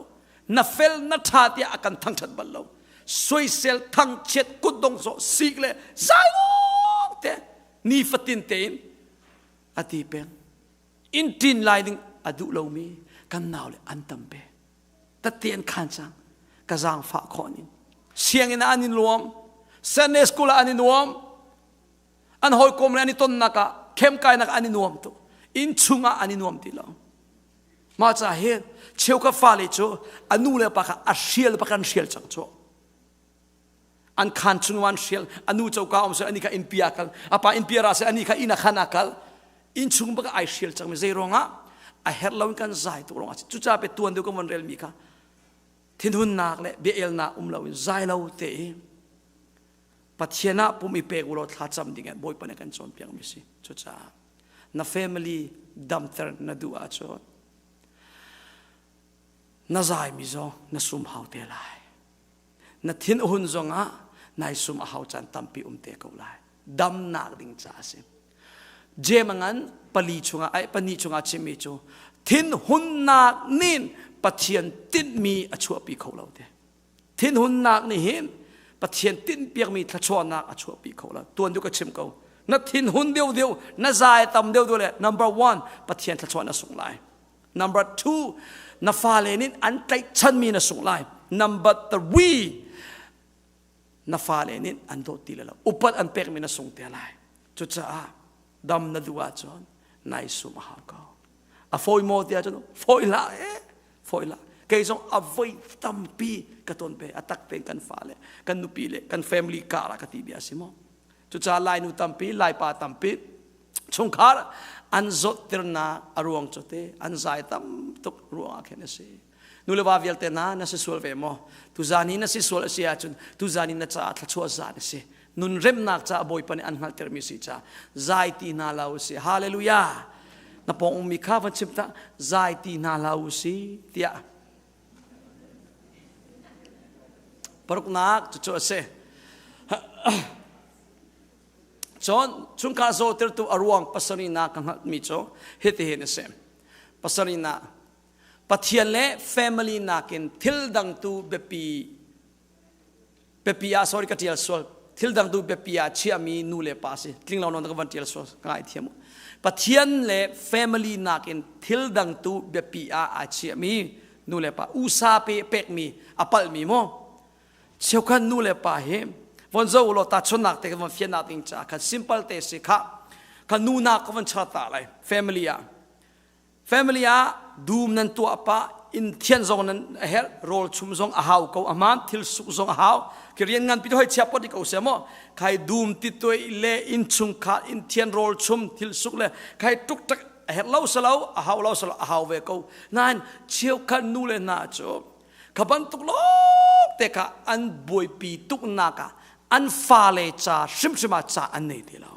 na fel na ṭha tiah a kan thangṭhat bal lo soisel thangchiat kutdong sawh sik le zai te nifatin tein a ti peng inn ṭin lai ding a duh lomi kan naule an tam pe tatte an khan cang ka zaangfah khawh ning sianginn ah an i nuam Sunday school ah an i nuam an hawikom le an i tonnak ah khemkainak ah an i nuam tuk inn chung ah an i nuam ti lo mah ca hi cheukhat fale cu a nu le pa kha a hrial bak an hrial cang cu An khaan chung an hrial. A nu coka um seh ani kha innpi ah kal. A pa innpi ra seh ani kha inn ah khan ah kal. Inn chung bak ai hrial cangmi zei ruangah a herh lo in kan zai tuk ruangah cucaah pe tuan deuh kan von relmi kha thinhunnak le bia-elnak um lo in zai lo te i Pathian ah pum i pek u law thlacam ding ah Bawipa nih kan cawnpiakmi si. Cucaah na family damter na duh ahcun na zaimi zong na sum hau te lai. Na thin a hun zongah nai sum a hau caan tampi um te ko lai. Damnak ding ca a si. Jem a ngan pali chungah ai pahnih chungah chimmi cu thinhunnak nin Pathian tinhmi a chuahpi kho lo te. Thinhunnak nih hin Pathian tinhpiakmi thluachuahnak a chuahpi kho lo. Tuan deuh ka chim ko. Na thinhun deuh deuh, na zai tam deuh deuh le number one Pathian thluachuah na sung lai. Number two, na fale nih an tlaihchanmi na sungh lai. Number three, na fale nih an dawt ti lo. Upat an pekmi na sung te lai. Cucaah dam na duh ahcun nai sum a hau ko. A fawi maw ti ahcun fawi hlah eh, fawi hlah. Kei zong a voi tampi ka ton ve. A tak tein kan fale, kan nupi le kan family kar ah ka ti bia si maw? Cucaah Lainu tampi, Laipa tampi chungkhar an zawttirnak a ruang cu te an zai tam tuk ruangah khin a si. Nu le va vialte hna na si sual ve maw? Tuzan hi na si sual a si ahcun tuzan hi na caah thluachuah zan a si. Nun remnak caah Bawipa nih an hngalhtermi si caah zai ti hna la u si. Hallelujah! Na pawng ummi kha van chim ta zai ti hna la u si tiah. Paruknak cucu a si. Cun chungkhar zawtirtu a ruang pasarihnak ka hngalhmi cu hitihin a si. Pasarihnak Pathian le family nakin thil dang tu biapi biapi ah sorry ka tial sual thil dang tu biapi ah chiahmi nu le pa si tling lo non ka van tial sual ka ngai thiam Pathian le family nakin thil dang tu biapi ah aa chiahmi nu le pa usa pe pekmi a palhmi mu cheukhat nu le pa hi von zo law ta chonnak te ka von fiannak ding ca khan simple te si kha ka nu na ka von char ta lai family ah Family ah dum nan tuah pah inn thian zong nan a herh rawl chum zong a hau ko aman thil suk zong a hau ki rian ngan pi hoi chia pot ko se mo khai dum ti tuai le inn chungkhar inn thian rawl chum thil suk le khai tuk tak a herh lo salo a hau lo salo a hau ve ko nain cheukhat nu le na cu kha bantuk lawng te kha an buaipi tuk nak ah an fale ca hrimhrim ah ca an nei ti lo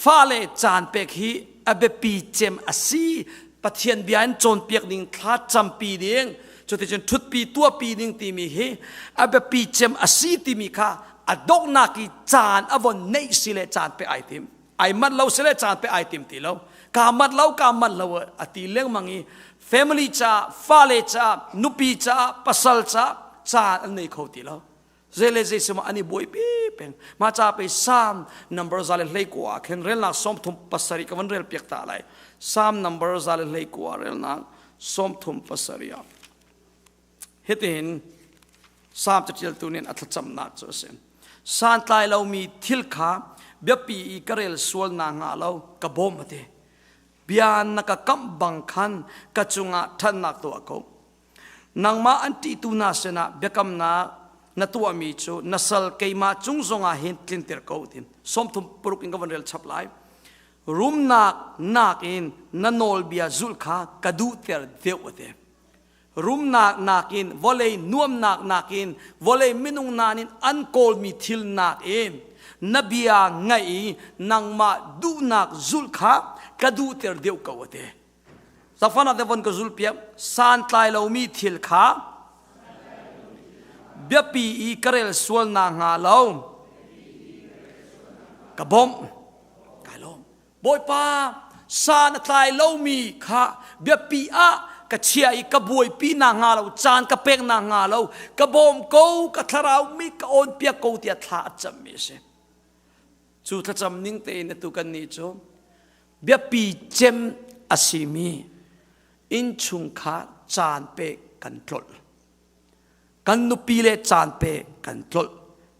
Fale caan pek hi a biapi cem a si. Pathian bia in cawnpiak ding, thla campi ding, cuticun ṭhutpi tuahpi ding timi hi a biapi cem a si timi kha a donghnak i caan a von neih si le caan pek ai tim. Ai manh lo si le caan pek ai tim ti lo. Kaa manh lo, kaa manh lo a ti lengmang i family caah, fale caah, nupi caah, pasal caah caan an nei kho ti lo. Zei le zei sima an i buaipi peng. Mah ca pe Psalm number 121 ah khin relnak 37 ka van rel piak ta lai. Psalm number 121 relnak 37 ah. Hitihin Psalm caṭialtu nih a thlacamnak cu a si. Santlai lomi thil kha biapi i ka rel sual na hnga lo ka bawm a ti. Bia na ka kamh bang khan ka cungah ṭhatnak tuah ko. Nangmah an ṭihtu hna sinah biakamnak na tuahmi cu na sal keimah cung zongah hin tlinter ko ti 36 in ka van rel chap lai. Rumnak nakin na nawlbia zulh kha ka duhter deuh a ti. Rumnak nakin vawlei nuamnak nakin vawlei minung nain an kawlmi thil nakin na bia ngaih i nangmah duhnak zulh kha ka duhter deuh ko a ti. Zafan ah von ka zul piak santlai lomi thil kha biapi i ka rel sual na hnga lo ka bawmh kai lawm Bawipa san a tlai lomi kha biapi ah ka chia i ka buaipi na hnga lo caan ka pek na hnga lo ka bawm ko ka thlarau mi ka awn piak ko tiah thla a cammi a si Cu thlacam ning tein atu kannih cu biapi cem a simi innchungkhar caan pek kan tlolh. Kan nupi le caan pek kan tlolh.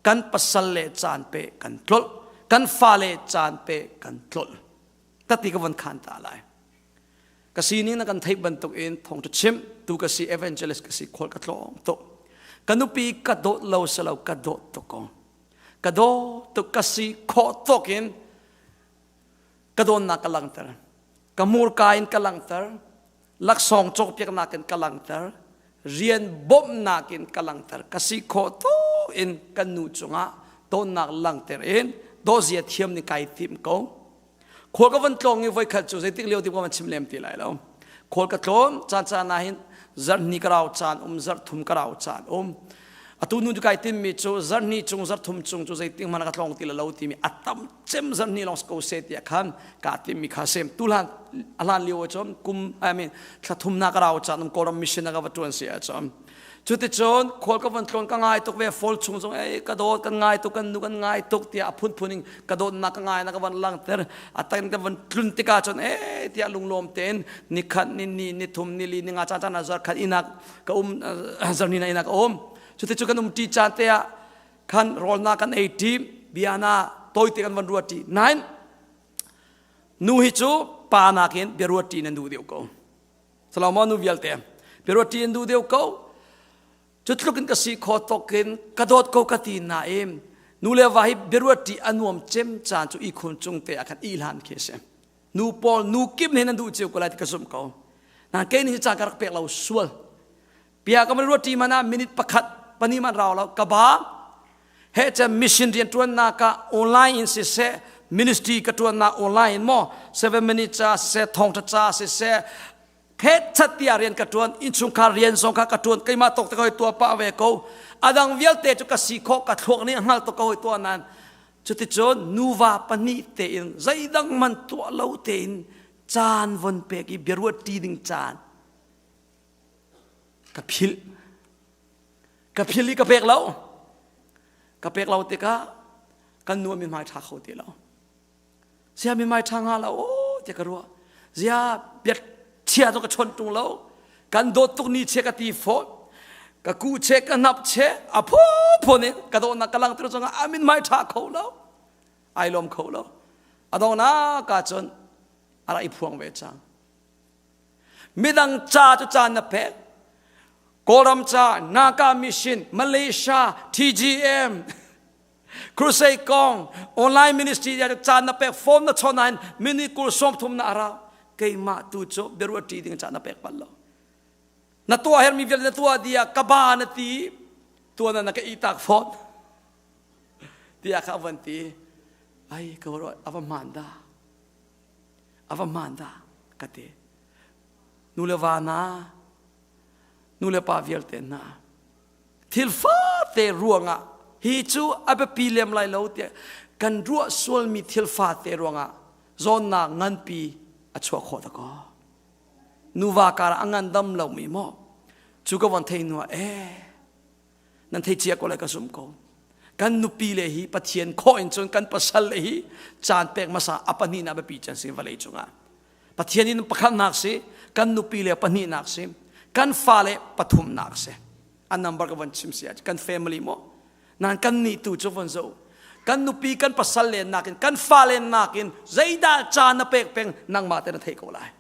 Kan pasal le caan pek kan tlolh. Kan fale caan pek kan tlolh. Tati ka von khan ta lai. Ka sining na kan theih bantuk in thawngṭha chim tu ka si evangelist ka si khual ka tlawng tuk. Ka nupi ka dawt lo silo ka dawt tuk ko. Ka daw tuk ka si khawh tawk in ka dawnnak ka langhter. Ka hmurka in ka langhter. Laksawng cawkpiaknak in ka langhter. Rian bawmhnak in ka langhter. Ka si khawh tawk in kan nu cungah dawnnak langhter in dawzia thiam ning kai tim ko. Khual ka van tlawng i voikhat cu zeitik lio ti ka van chim lem ti lai lo. Khual ka tlawn caan caan ah hin zarhni ka rau caan um zarhthum ka rau caan um. Atu nu cu kai timmi cu zarhni cung zarhthum cung cu zeitik hmanh ka tlawng ti lo timi a tam cem zarhni lawng ko se tiah khan ka timmi kha sem tu hlan a hlan lio cun kum I mean thla thum na ka rau caan um Kawlram mission ka va tuan si ah cun Cuticun khual ka von tlawn ka ngai tuk ve fall chung zong ei ka dawt kan ngai tuk kan nu kan ngai tuk tiah a phunphun in ka dawtnak ka ngai na ka van langhter a tan ka van tlun tikah cun e tiah lunglawm tein nikhat ni ni ni thum ni li ni nga caan caan ah zarkhat inak ka um zarni na inak ka um cuticun kan um ṭi caan te ah khan rawlna kan ei ṭi bia na tawite kan van ruat ṭi nain nu hi cu pa nakin bia ruat ṭi nan duh deuh ko. Salama nu vialte biaruah ṭi an duh deuh ko. Cu tluk in ka si kho tok in ka dawt ko ka ti nain nu le va hi biaruah ṭi a nuam cem caan cu ihkhun cung te ah khan ihlan khi a si. Nu pawl nu kip nih nan duh cio ko lai ti ka zumh ko. Nain kei nih caan ka rak pek lo sual. Bia ka van ruah ṭi man ah minute pakhat pahnih man rau lo ka ba he cem mission rian ṭuannak ah online in siseh ministry ka ṭuannak online in maw seven minute ca siseh thawngṭha ca siseh khet tiah rian ka ṭuan innchungkhar rian zong kha ka ṭuan keimah tawk te ka hoi tuah pah ve ko adang vialte cu ka si khawh ka thluak nih a hngal tuk ka hoi tuah nain cuticun nuva pahnih tein zeidang man tuah lo tein caan von pek i biaruat ṭi ding caan ka philh ka philh i ka pek lo ka pek lo tikah kan nu min hmai ṭha kho ti lo zia min hmai ṭha hnga lo aw tiah ka ruah zia bia chia cu ka chawnh ṭung lo kan dawt tuk ni che ka ti fawn ka ku che ka hnap che a phunphun in ka dawhnak ka langhter zongah a min hmai ṭha kho lo ai lawm kho lo a donghnak ah cun a rak i phuang ve cang Midang ca cu caan na pek. Kawlram ca, Naga Mission, Malaysia, TGM, Crusade kong, online ministry ya caan na pek, phone na chawn nain minute kul sawm thum na arau. Keimah tu cu biaruah ṭi ding caan na pek bal lo. Na tuah hermi vialte na tuah dia ka ba na ti, tuan na ka itak phone. Tiah kha van ti. Ai ka ruah ava hmaan dah. A va hmaan dah ka ti. Nu le va hna, nu le pa vialte hna, thil fate ruangah hi cu a biapi lem lai lo tiah kan ruah sualmi thil fate ruangah zawnnak nganpi a chuah khawh da kaw. Nuva kar ah a ngandam lomi maw cu ka von thei hnu ah ee nan thei cia ko lai ka zumh ko kan nupi le hi pathian khawh in cun kan pasal le hi caan pek hmasa a pahnihnak biapi can si vawlei cungah pathian in pakhatnak si kan nupi le pahnihnak si kan fale pathumnak si a number ka von chim si kan family mo nan kan nih tu cu von zo kan nupi kan pasal le nakin kan fale nakin zeidah caan na pek peng nangmah te na thei ko lai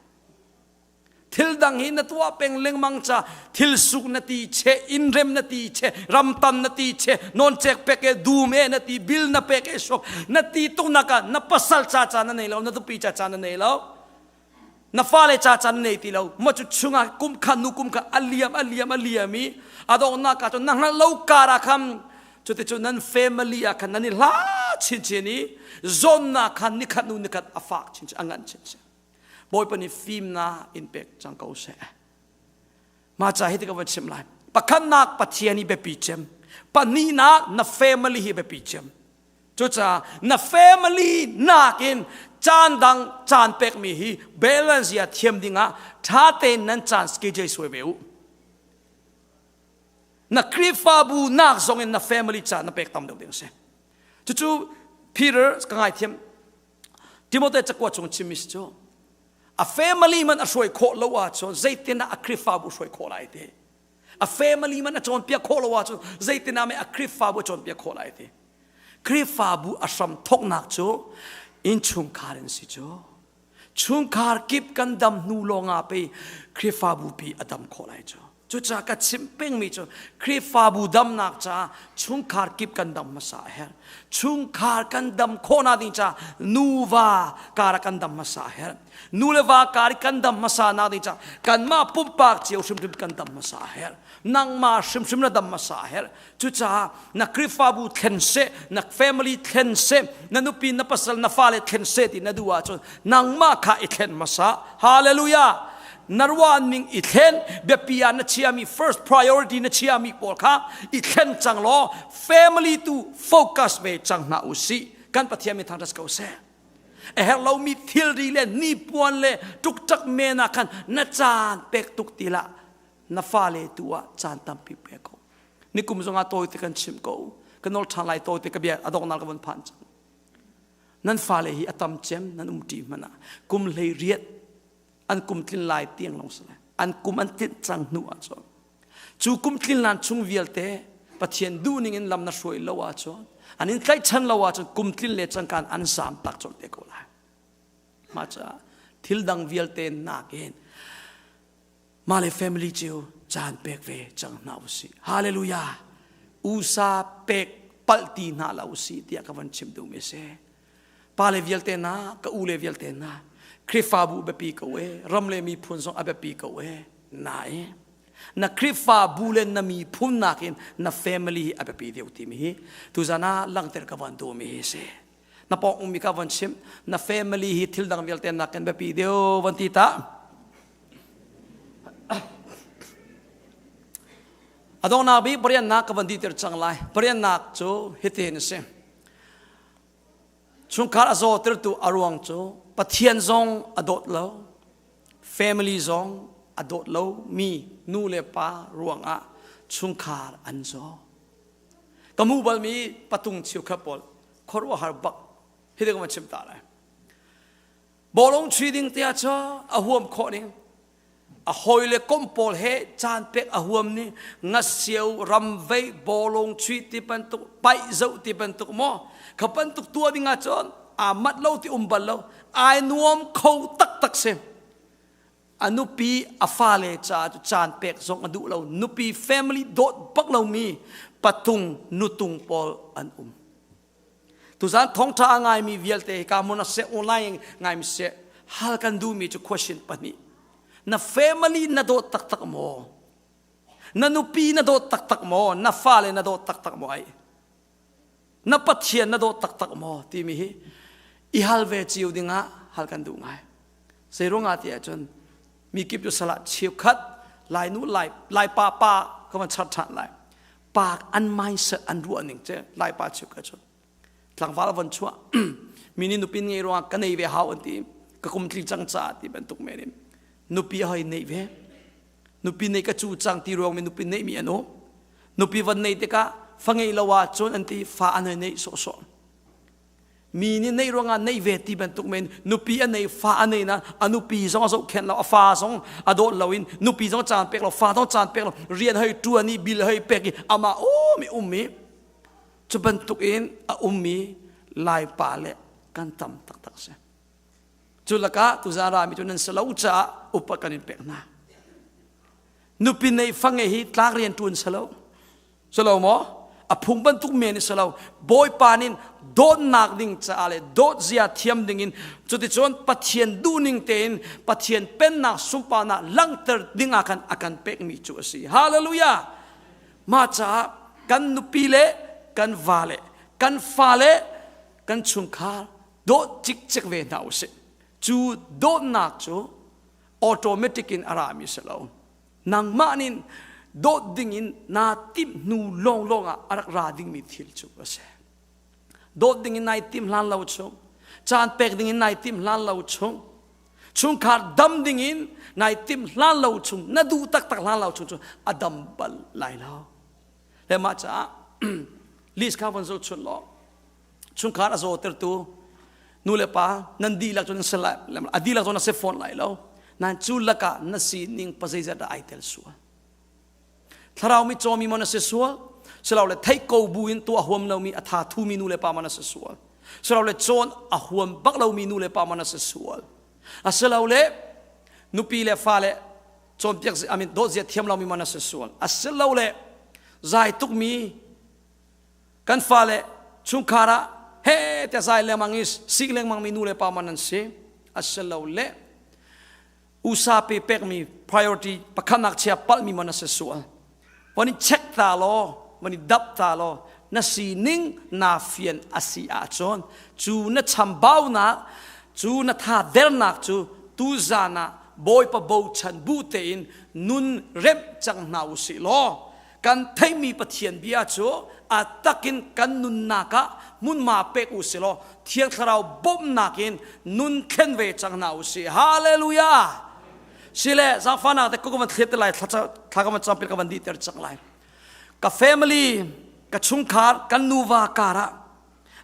Thil dang hi na tuah peng lengmang ca thil suk na ti che innrem na ti che ramtan na ti che nawncek pek e dum e na ti bil na pek e sok na ti tuk nak ah na pasal ca ca na nei lo na nupi ca ca na nei lo na fale ca ca na nei ti lo ma cu chungah kum kha nu kum kha a liam a liam a liam i a donghnak ah cun na hngalh lo kar ah khan cuticun nan family ah khan nan i hla chinchin i zawnnak khan nikhat nu nikhat a fak chinchin a ngan chinchin Bawipa nih fimnak in pek cang ko seh. Mah ca hi ti ka van chim lai. Pakhatnak Pathian hi biapi cem. Pahnihnak na family hi biapi cem. Cucaah na family nakin caan dang caan pekmi hi balance ya thiam dingah ṭha tein nan caan schedule suai ve u. Na Khrihfabu nak zong in na family caan na pek tam deuh ding a si. Cucu Peter ka ngaithiam Timote cakuat chung chimmi si cu a family man a hruai khawh lo ahcun zeitin ah a Khrihfabu hruai khawh lai ti a family man a cawnpiak khawh lo ahcun zeitin ah meh a Khrihfabu a cawnpiak khawh lai ti Khrihfabu a hram thawknak cu innchungkhar in si cu chungkhar kip kan dam hnu lawngah pei Khrihfabu pi a dam khawh lai cu Cucaah ka chim pengmi cu Khrihfabu damnak caah chungkhar kip kan dam hmasa a herh. Chungkhar kan dam khawhnak ding caah nuva kar ah kan dam hmasa a herh. Nu le va kar i kan dam hmasa nak ding caah kanmah pumpak cio hrimhrim kan dam hmasa a herh. Nangmah hrimhrim na dam hmasa a herh. Cucaah na Khrihfabu thlen seh, na family thlen seh, na nupi, na pasal, na fale thlen seh ti na duh ahcun nangmah kha i thlen hmasa. Hallelujah! Na ruahning i thlen, biapi ah na chiami first priority na chiami pawl kha i thlen cang law family tu focus ve cang hna u sih. Kan Pathian min thangṭhat ko seh. A herh lomi thilri le hnipuan le ṭukṭak men ah khan na caan pek tuk ti lah na fale tu ah caan tampi pe ko. Nikum zongah tawite kan chim ko. Ka nawl ṭhan lai tawite ka bia a donghnak ka von phan cang. Nan fale hi a tam cem nan um ṭi hmanh ah kum hlei riat an kum tlin lai tiang lawng si lai. An kum an tlinh cang hnu ahcun cu kum tlin lan chung vialte Pathian duhning in lam na hruai lo ahcun an in tlaihchan lo ahcun kum tlin le cangkan an zaam tak colh te ko lai. Mah caah thil dang vialte nakin. Mah le family cio caan pek ve cang hna usih. Hallelujah. Usa pek palh ti hna la usih tiah ka van chim duhmi a si. Pa le vialte na, ka u le vialte na, Khrihfabu biapi ko e, ram le miphun zong a biapi ko e, nain na Khrihfabu le na miphun nakin na family hi a biapi deuh timi hi tuzan ah langhter ka van duhmi hi si. Na pawng ummi ka van chim, na family hi thil dang vialte nakin biapi deuh van ti ta. A donghnak bik pariannak ka van dihter cang lai. Pariannak cu hitin a si. Chungkhar a zawtertu a ruang cu Pathian zong a dawt lo, family zong a dawt lo mi nu le pa ruangah chungkhar an zaw. Ka mu balmi patung cheukhat pawl khuaruahhar bak hi ka van chim ta lai. Bawlung chui ding te ah cu a huam khawh ning a hawi le kom pawl he caan pek a huam ni ngasio ramvei bawlung chui ti bantuk paih zoh ti bantuk maw kha bantuk tuah ding ah cun aa mat lo ti um bal lo ai nuam kho taktak si a nupi a fale caah cu caan pek zong a duh lo nupi family dawt bak lomi patung nutung pawl an um Tuzan thawngṭha a ngaimi vialte hika hmun ah seh online ngaimi seh hal kan duhmi cu question pahnih. Na family na dawt taktak maw? Na nupi na dawt taktak maw? Na fale na dawt taktak maw ai? Na Pathian na dawt taktak maw? Timi hi i hal ve cio dingah hal kan duh ngai. Zei ruangah ti ahcun mi kip cu salah cheukhat lai nu lai lai pa pa ka van char ṭhan lai. Pa an mindset an ruah ning cu laipa chu ka cu tlangval von chuah mi nih nupi ngei ruangah ka nei ve hau an ti ka kum tli cang ca ti bantuk men in nupi hoi nei ve nupi nei ka cu cang ti ruang mi nupi nei mi an um nupi van nei tikah fa ngei lo ah cun an ti fa an hoi nei sawhsawh Mi nih neih ruangah neih ve ti bantuk men nupi a nei fa a nei na a nupi zong a zohkhenh lo a fa zong a dawt lo in nupi zong caan pek lo fa zong caan pek lo rian hei ṭuan i bil hei pek i amah um i um i cu bantuk in a ummi laipa le kan tam taktak si cu lakah tuzan rami cu nan si lo caah upa kan in pek hna nupi nei fa ngei hi tlak rian ṭuan si lo Silo maw? A phung bantuk men si lo. Bawipa nih dawtnak ding caah le dawt zia thiam ding in cuticun Pathian duhning tein Pathian pennak sunparnak langhter ding ah khan a kan pekmi cu a si. Hallelujah! Mah caah kan nupi le kan va le kan fa le kan chungkhar dawt cikcek ve hna usih. Cu dawtnak cu automatic in a rami si lo. Nangmah nih dawt dingin naa timh hnu lawnglawng ah a rak ra dingmi thil cu a si. Dawt dingin nai timh hlan lo chung, caan pek dingin nai timh hlan lo chung, chungkhar dam dingin nai timh hlan lo chung, na duh taktak hlan lo chung cu a dam bal lai lo. Le mah caah list kha von zohchunh law chungkhar a zawtertu nu le pa nan dihlak cu nan si lai a dihlak cu na si fawn lai lo nan cu lakah na sining pazeizat dah ai tel sual thlarau mi cawmi maw na si sual silole theih ko bu in tuah huam lomi a tha thumi nu le pa maw na si sual silole cawn a huam bak lomi nu le pa maw na si sual asilole nupi le fale cawnpiak I mean dawt zia thiam lomi maw na si sual asilole zai tukmi Kan fale chungkhar ah he te zai lengmang i sik lengmang mi nu le pa man an si. Asilole usa pe pekmi priority pakhatnak chia palhmi man a si sual. Van i check ta law, van i dap ta law, na sining naa fian a si ahcun cu na chambaunak, cu na tha dernak cu tuzan ah Bawipa bochan bu tein nun remh cang hna u sih law kan theihmi Pathian bia cu a takin kan nunnak ah hmunhma pek u si law Thiang Thlarau bawmhnak in nun thlen ve cang hna u sih. Hallelujah! Sile zaangfahnak te ka van thlet te lai thla ka van campi ka van dihter cang lai. Ka family, ka chungkhar, kan nuva kar ah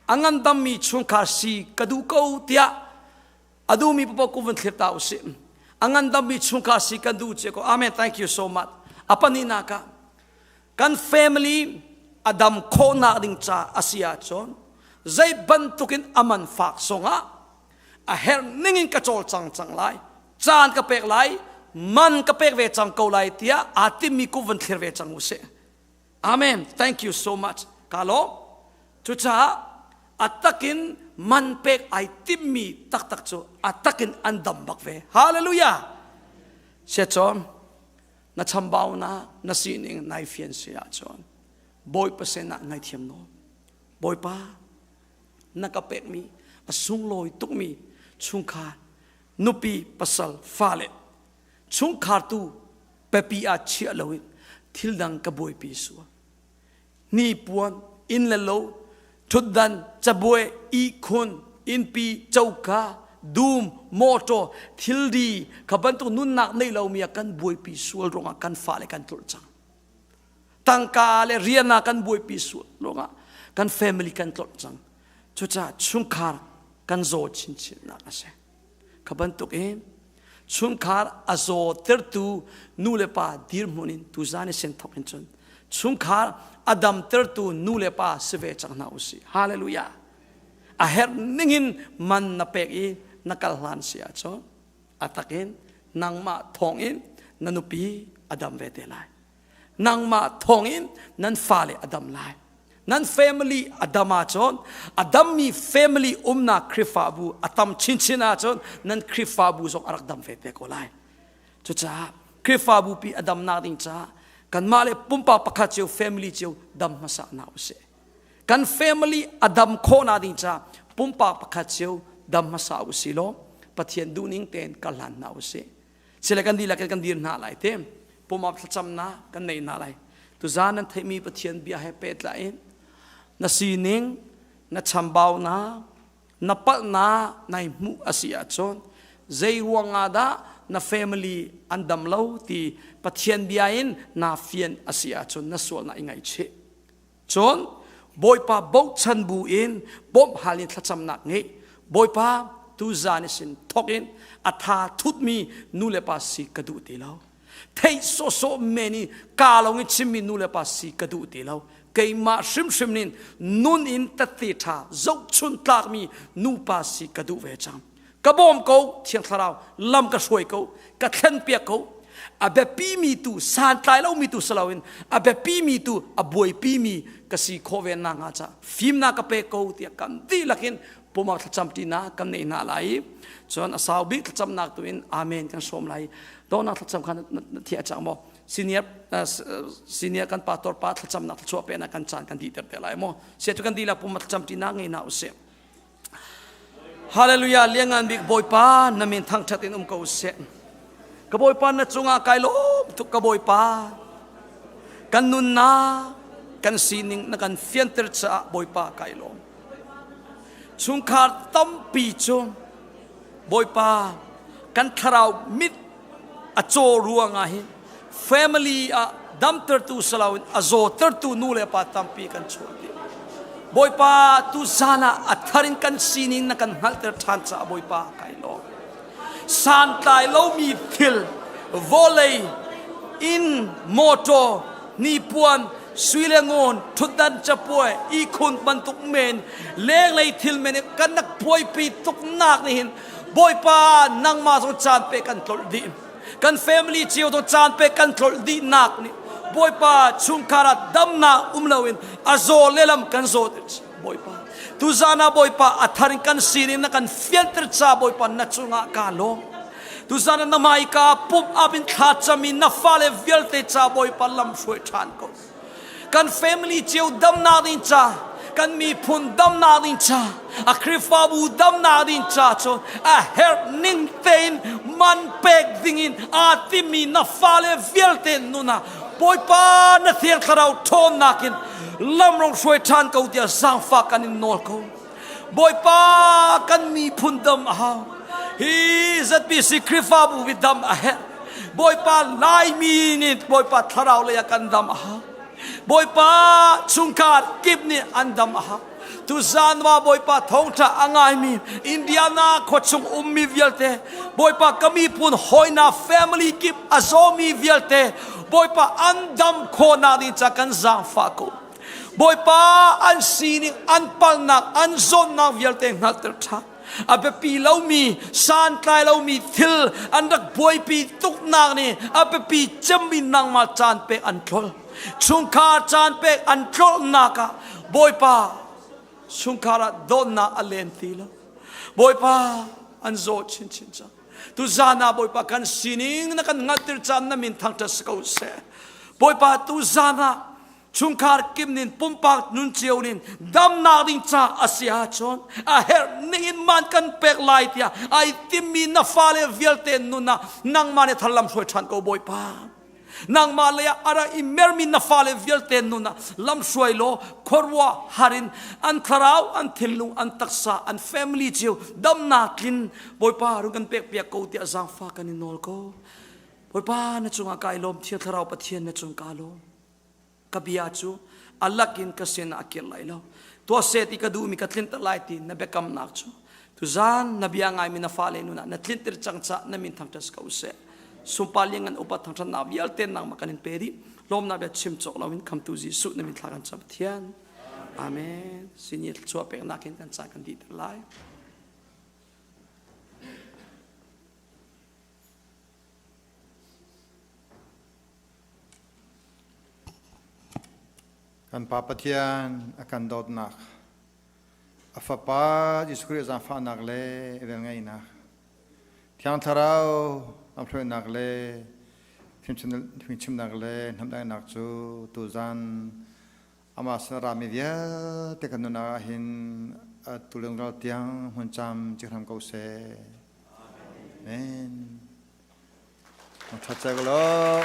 a ngandammi chungkhar si ka duh ko tiah a duhmi paoh kum van thlir ta usih a ngandammi chungkhar si kan duh cia ko amen thank you so much a pahnihnak ah kan family a dam khawhnak ding ca a si ahcun zei bantukin a man fak zongah a herh ningin ka cawlcang cang lai caan ka pek lai Man ka pek ve cang ko lai tiah aa timmi ku van thlir ve cang u sih. Amen. Thank you so much. Ka lawm. Cucaah a takin man pek ai timmi taktak cu a takin an dam bak ve. Hallelujah. Siacawm na chambaunak na sining nai fian si ahcun Bawipa sinah ngaithiam nawl. Bawipa na ka pekmi a sunglawi tukmi chungkhar nupi pasal fale chungkhar tu pepi ah chiah loin thil dang ka buaipi sual hnipuan inn le lo ṭhutdan cabuai ihkhun innpi coka dum mawṭaw thilri kha bantuk nunnak nei lomi ah kan buaipi sual ruangah kan fale kan tlulh cang tangka le rian ah kan buaipi sual ruangah kan family kan tlolh cang cucaah chungkhar kan zaw chinchinnak a si Kha bantuk in chungkhar a zawtertu nu le pa dirhmun in tuzan i sin thawk in cun chungkhar a damtertu nu le pa si ve cang hna usih. Hallelujah. A herh ningin man na pek i na kal hlan si ahcun a takin nangmah thawngin na nupi a dam ve te lai. Nangmah thawngin nan fale a dam lai. Nan family a dam ahcun a dammi family umnak Khrihfabu a tam chinchin ahcun nan Khrihfabu zong a rak dam ve te ko lai. Cucaah Khrihfabu pi a damnak ding caah kanmah le pumpak pakhat cio family cio dam hmasa hna usih. Kan family a dam khawhnak ding caah pumpak pakhat cio dam hmasa usih law Pathian duhning tein kal hlan hna usih. Sile kan dihlak in kan dir hna lai te pumap thlacamnak kan nei hna lai. Tuzaan nan theihmi Pathian bia he pehtlai in na sining, na chambaunak, na palhnak nai hmuh a si ahcun zei ruangah dah na family an dam lo ti Pathian bia in naa fian a si ahcun na sualnak i ngaihchih. Cun Bawipa bochan bu in bawmh hal in thlacamnak ngeih. Bawipa tuzaan i sin thawk in a tha thutmi nu le pa si ka duh ti lo. Theih sawhsawh men i kaa lawng i chimmi nu le pa si ka duh ti lo. Keimah hrimhrim nin nun in tette ṭha zohchun tlakmi nupa si ka duh ve cang. Ka bawm ko Thiang Thlarau lam ka hruai ko ka thlenpiak ko a biapimi tu santlai lomi tu si loin a biapimi tu a buaipimi ka si khawh ve nak hnga ca fimnak ka pe ko tiah kan dihlak in pumah thlacam ṭinak kan neih hna lai i cun a sau bik thlacamnak tu in amen kan sawm lai dawhnak thlacam kha na thiah cang maw senior senior kan pastor pa thlacamnak thluachuah peknak kan caan kan dihter te lai maw sia cu kan dihlak pumah thlacam ṭinak ngei hna usih Hallelujah liangan bik Bawipa na min thangṭhat in um ko seh. Ka Bawipa na cungah kai lawm tuk ka Bawipa. Kan nunnak kan sining na kan fianter caah Bawipa kai lawm. Chungkhar tampi cu Bawipa kan thlarau mit a caw ruangah hin family ah damtertu saloin a zawtertu nu le pa tampi kan chuah dih. Bawipa tu zan ah a thar in kan sining na kan hngalhter ṭhan caah Bawipa kai lawm. Santlai lomi thil vawlei inn motor hnipuan sui le ngun ṭhutdan capuai ihkhun bantuk men lenglei thil men kan rak buaipi tuknak nih hin Bawipa nangmah zong caan pe kan tlolh dih kan family cio zong caan pe kan tlolh dih nak nih Bawipa chungkhar ah damnak um loin a zaw lelam kan zaw Bawipa tuzan ah Bawipa a thar in kan sining na kan fianter ca Bawipa na cungah ka lawm tuzan ah na hmaika pump up in thla cami na fale vialte ca Bawipa lam hruai ṭhan ko kan family cio damnak ding ca kan miphun damnak ding ca a Khrihfabu damnak ding ca cu a herh ning tein man pek ding in aa timi na fale vialte nun ah Bawipa na thiang thlarau ṭhawnnak in lam rong hruai ṭhan ko tiah zaangfah kan in nawl ko Bawipa kan miphun dam a hau hi ZBC Khrihfabu hi dam a herh Bawipa Laimi nih Bawipa thlarau lei ah kan dam a hau Bawipa chungkhar kip nih an dam a hau tuzan ma Bawipa thawngṭha a ngaimi Indiana khuachung ummi vialte Bawipa ka miphun hawina family kip a zawmi vialte Bawipa an dam khawhnak ding ca kan zaangfah ko Bawipa an sining an palnak an zawnnak vialte hngalhter ṭhan. A biapi lomi, santlai lomi thil an rak buaipi tuknak nih a biapi cemmi nangmah caan pek an tlol. Chungkhar caan pek an tlolnak ah Bawipa chungkhar ah dawtnak a len ti lo. Bawipa an zaw chinchin cang. Tuzan ah Bawipa kan sining na kan hngalhter caan na min thangṭhat si ko seh. Bawipa tuzan ah chungkhar kim nin pumpak nun cio nin damnak ding ca a si ahcun a herh ning in man kan pek lai tiah ai timmi na fale vialte nun ah nangmah nih tharlam hruai ṭhan ko Bawipa. Nangmah lei ah a rak i mermi na fale vialte nun ah lamhruai law khuaruah har in an thlarau, an thinlung, an taksa, an family cio damnak tlin Bawipa rung kan pek piak ko tiah zaangfah kan i nawl ko. Bawipa na cungah kai lawm, Thiang Thlarau Pathian na cung ka lawm. Ka bia cu a lakin ka sin ah a kir lai lo. Tuah seh ti ka duhmi ka tlinter lai ti na biakamnak cu tuzan na bia ngaimi na fale nun ah na tlinter cang caah na min thangṭhat si ko seh. Sunpar lianngan upat thangṭhatnak vialte nangmah kan in pe dih. Lawmnak bia chim cawk loin khamtu Jesuh na min thla kan cam Pathian. Amen. Sini thluachuah peknak in kan ca kan dihter lai. Kan Pa Pathian a kan dawtnak, a Fapa Jesuh Khrih zaangfahnak le velngeihnak, Thiang Thlarau lamhruainak le fimchimnak le hnamdaihnak cu tuzan amah sin a rami vialte kan nunnak ah hin atu lungral tiang hmun cam cihram ko seh. Amen. Ṭhat cek law.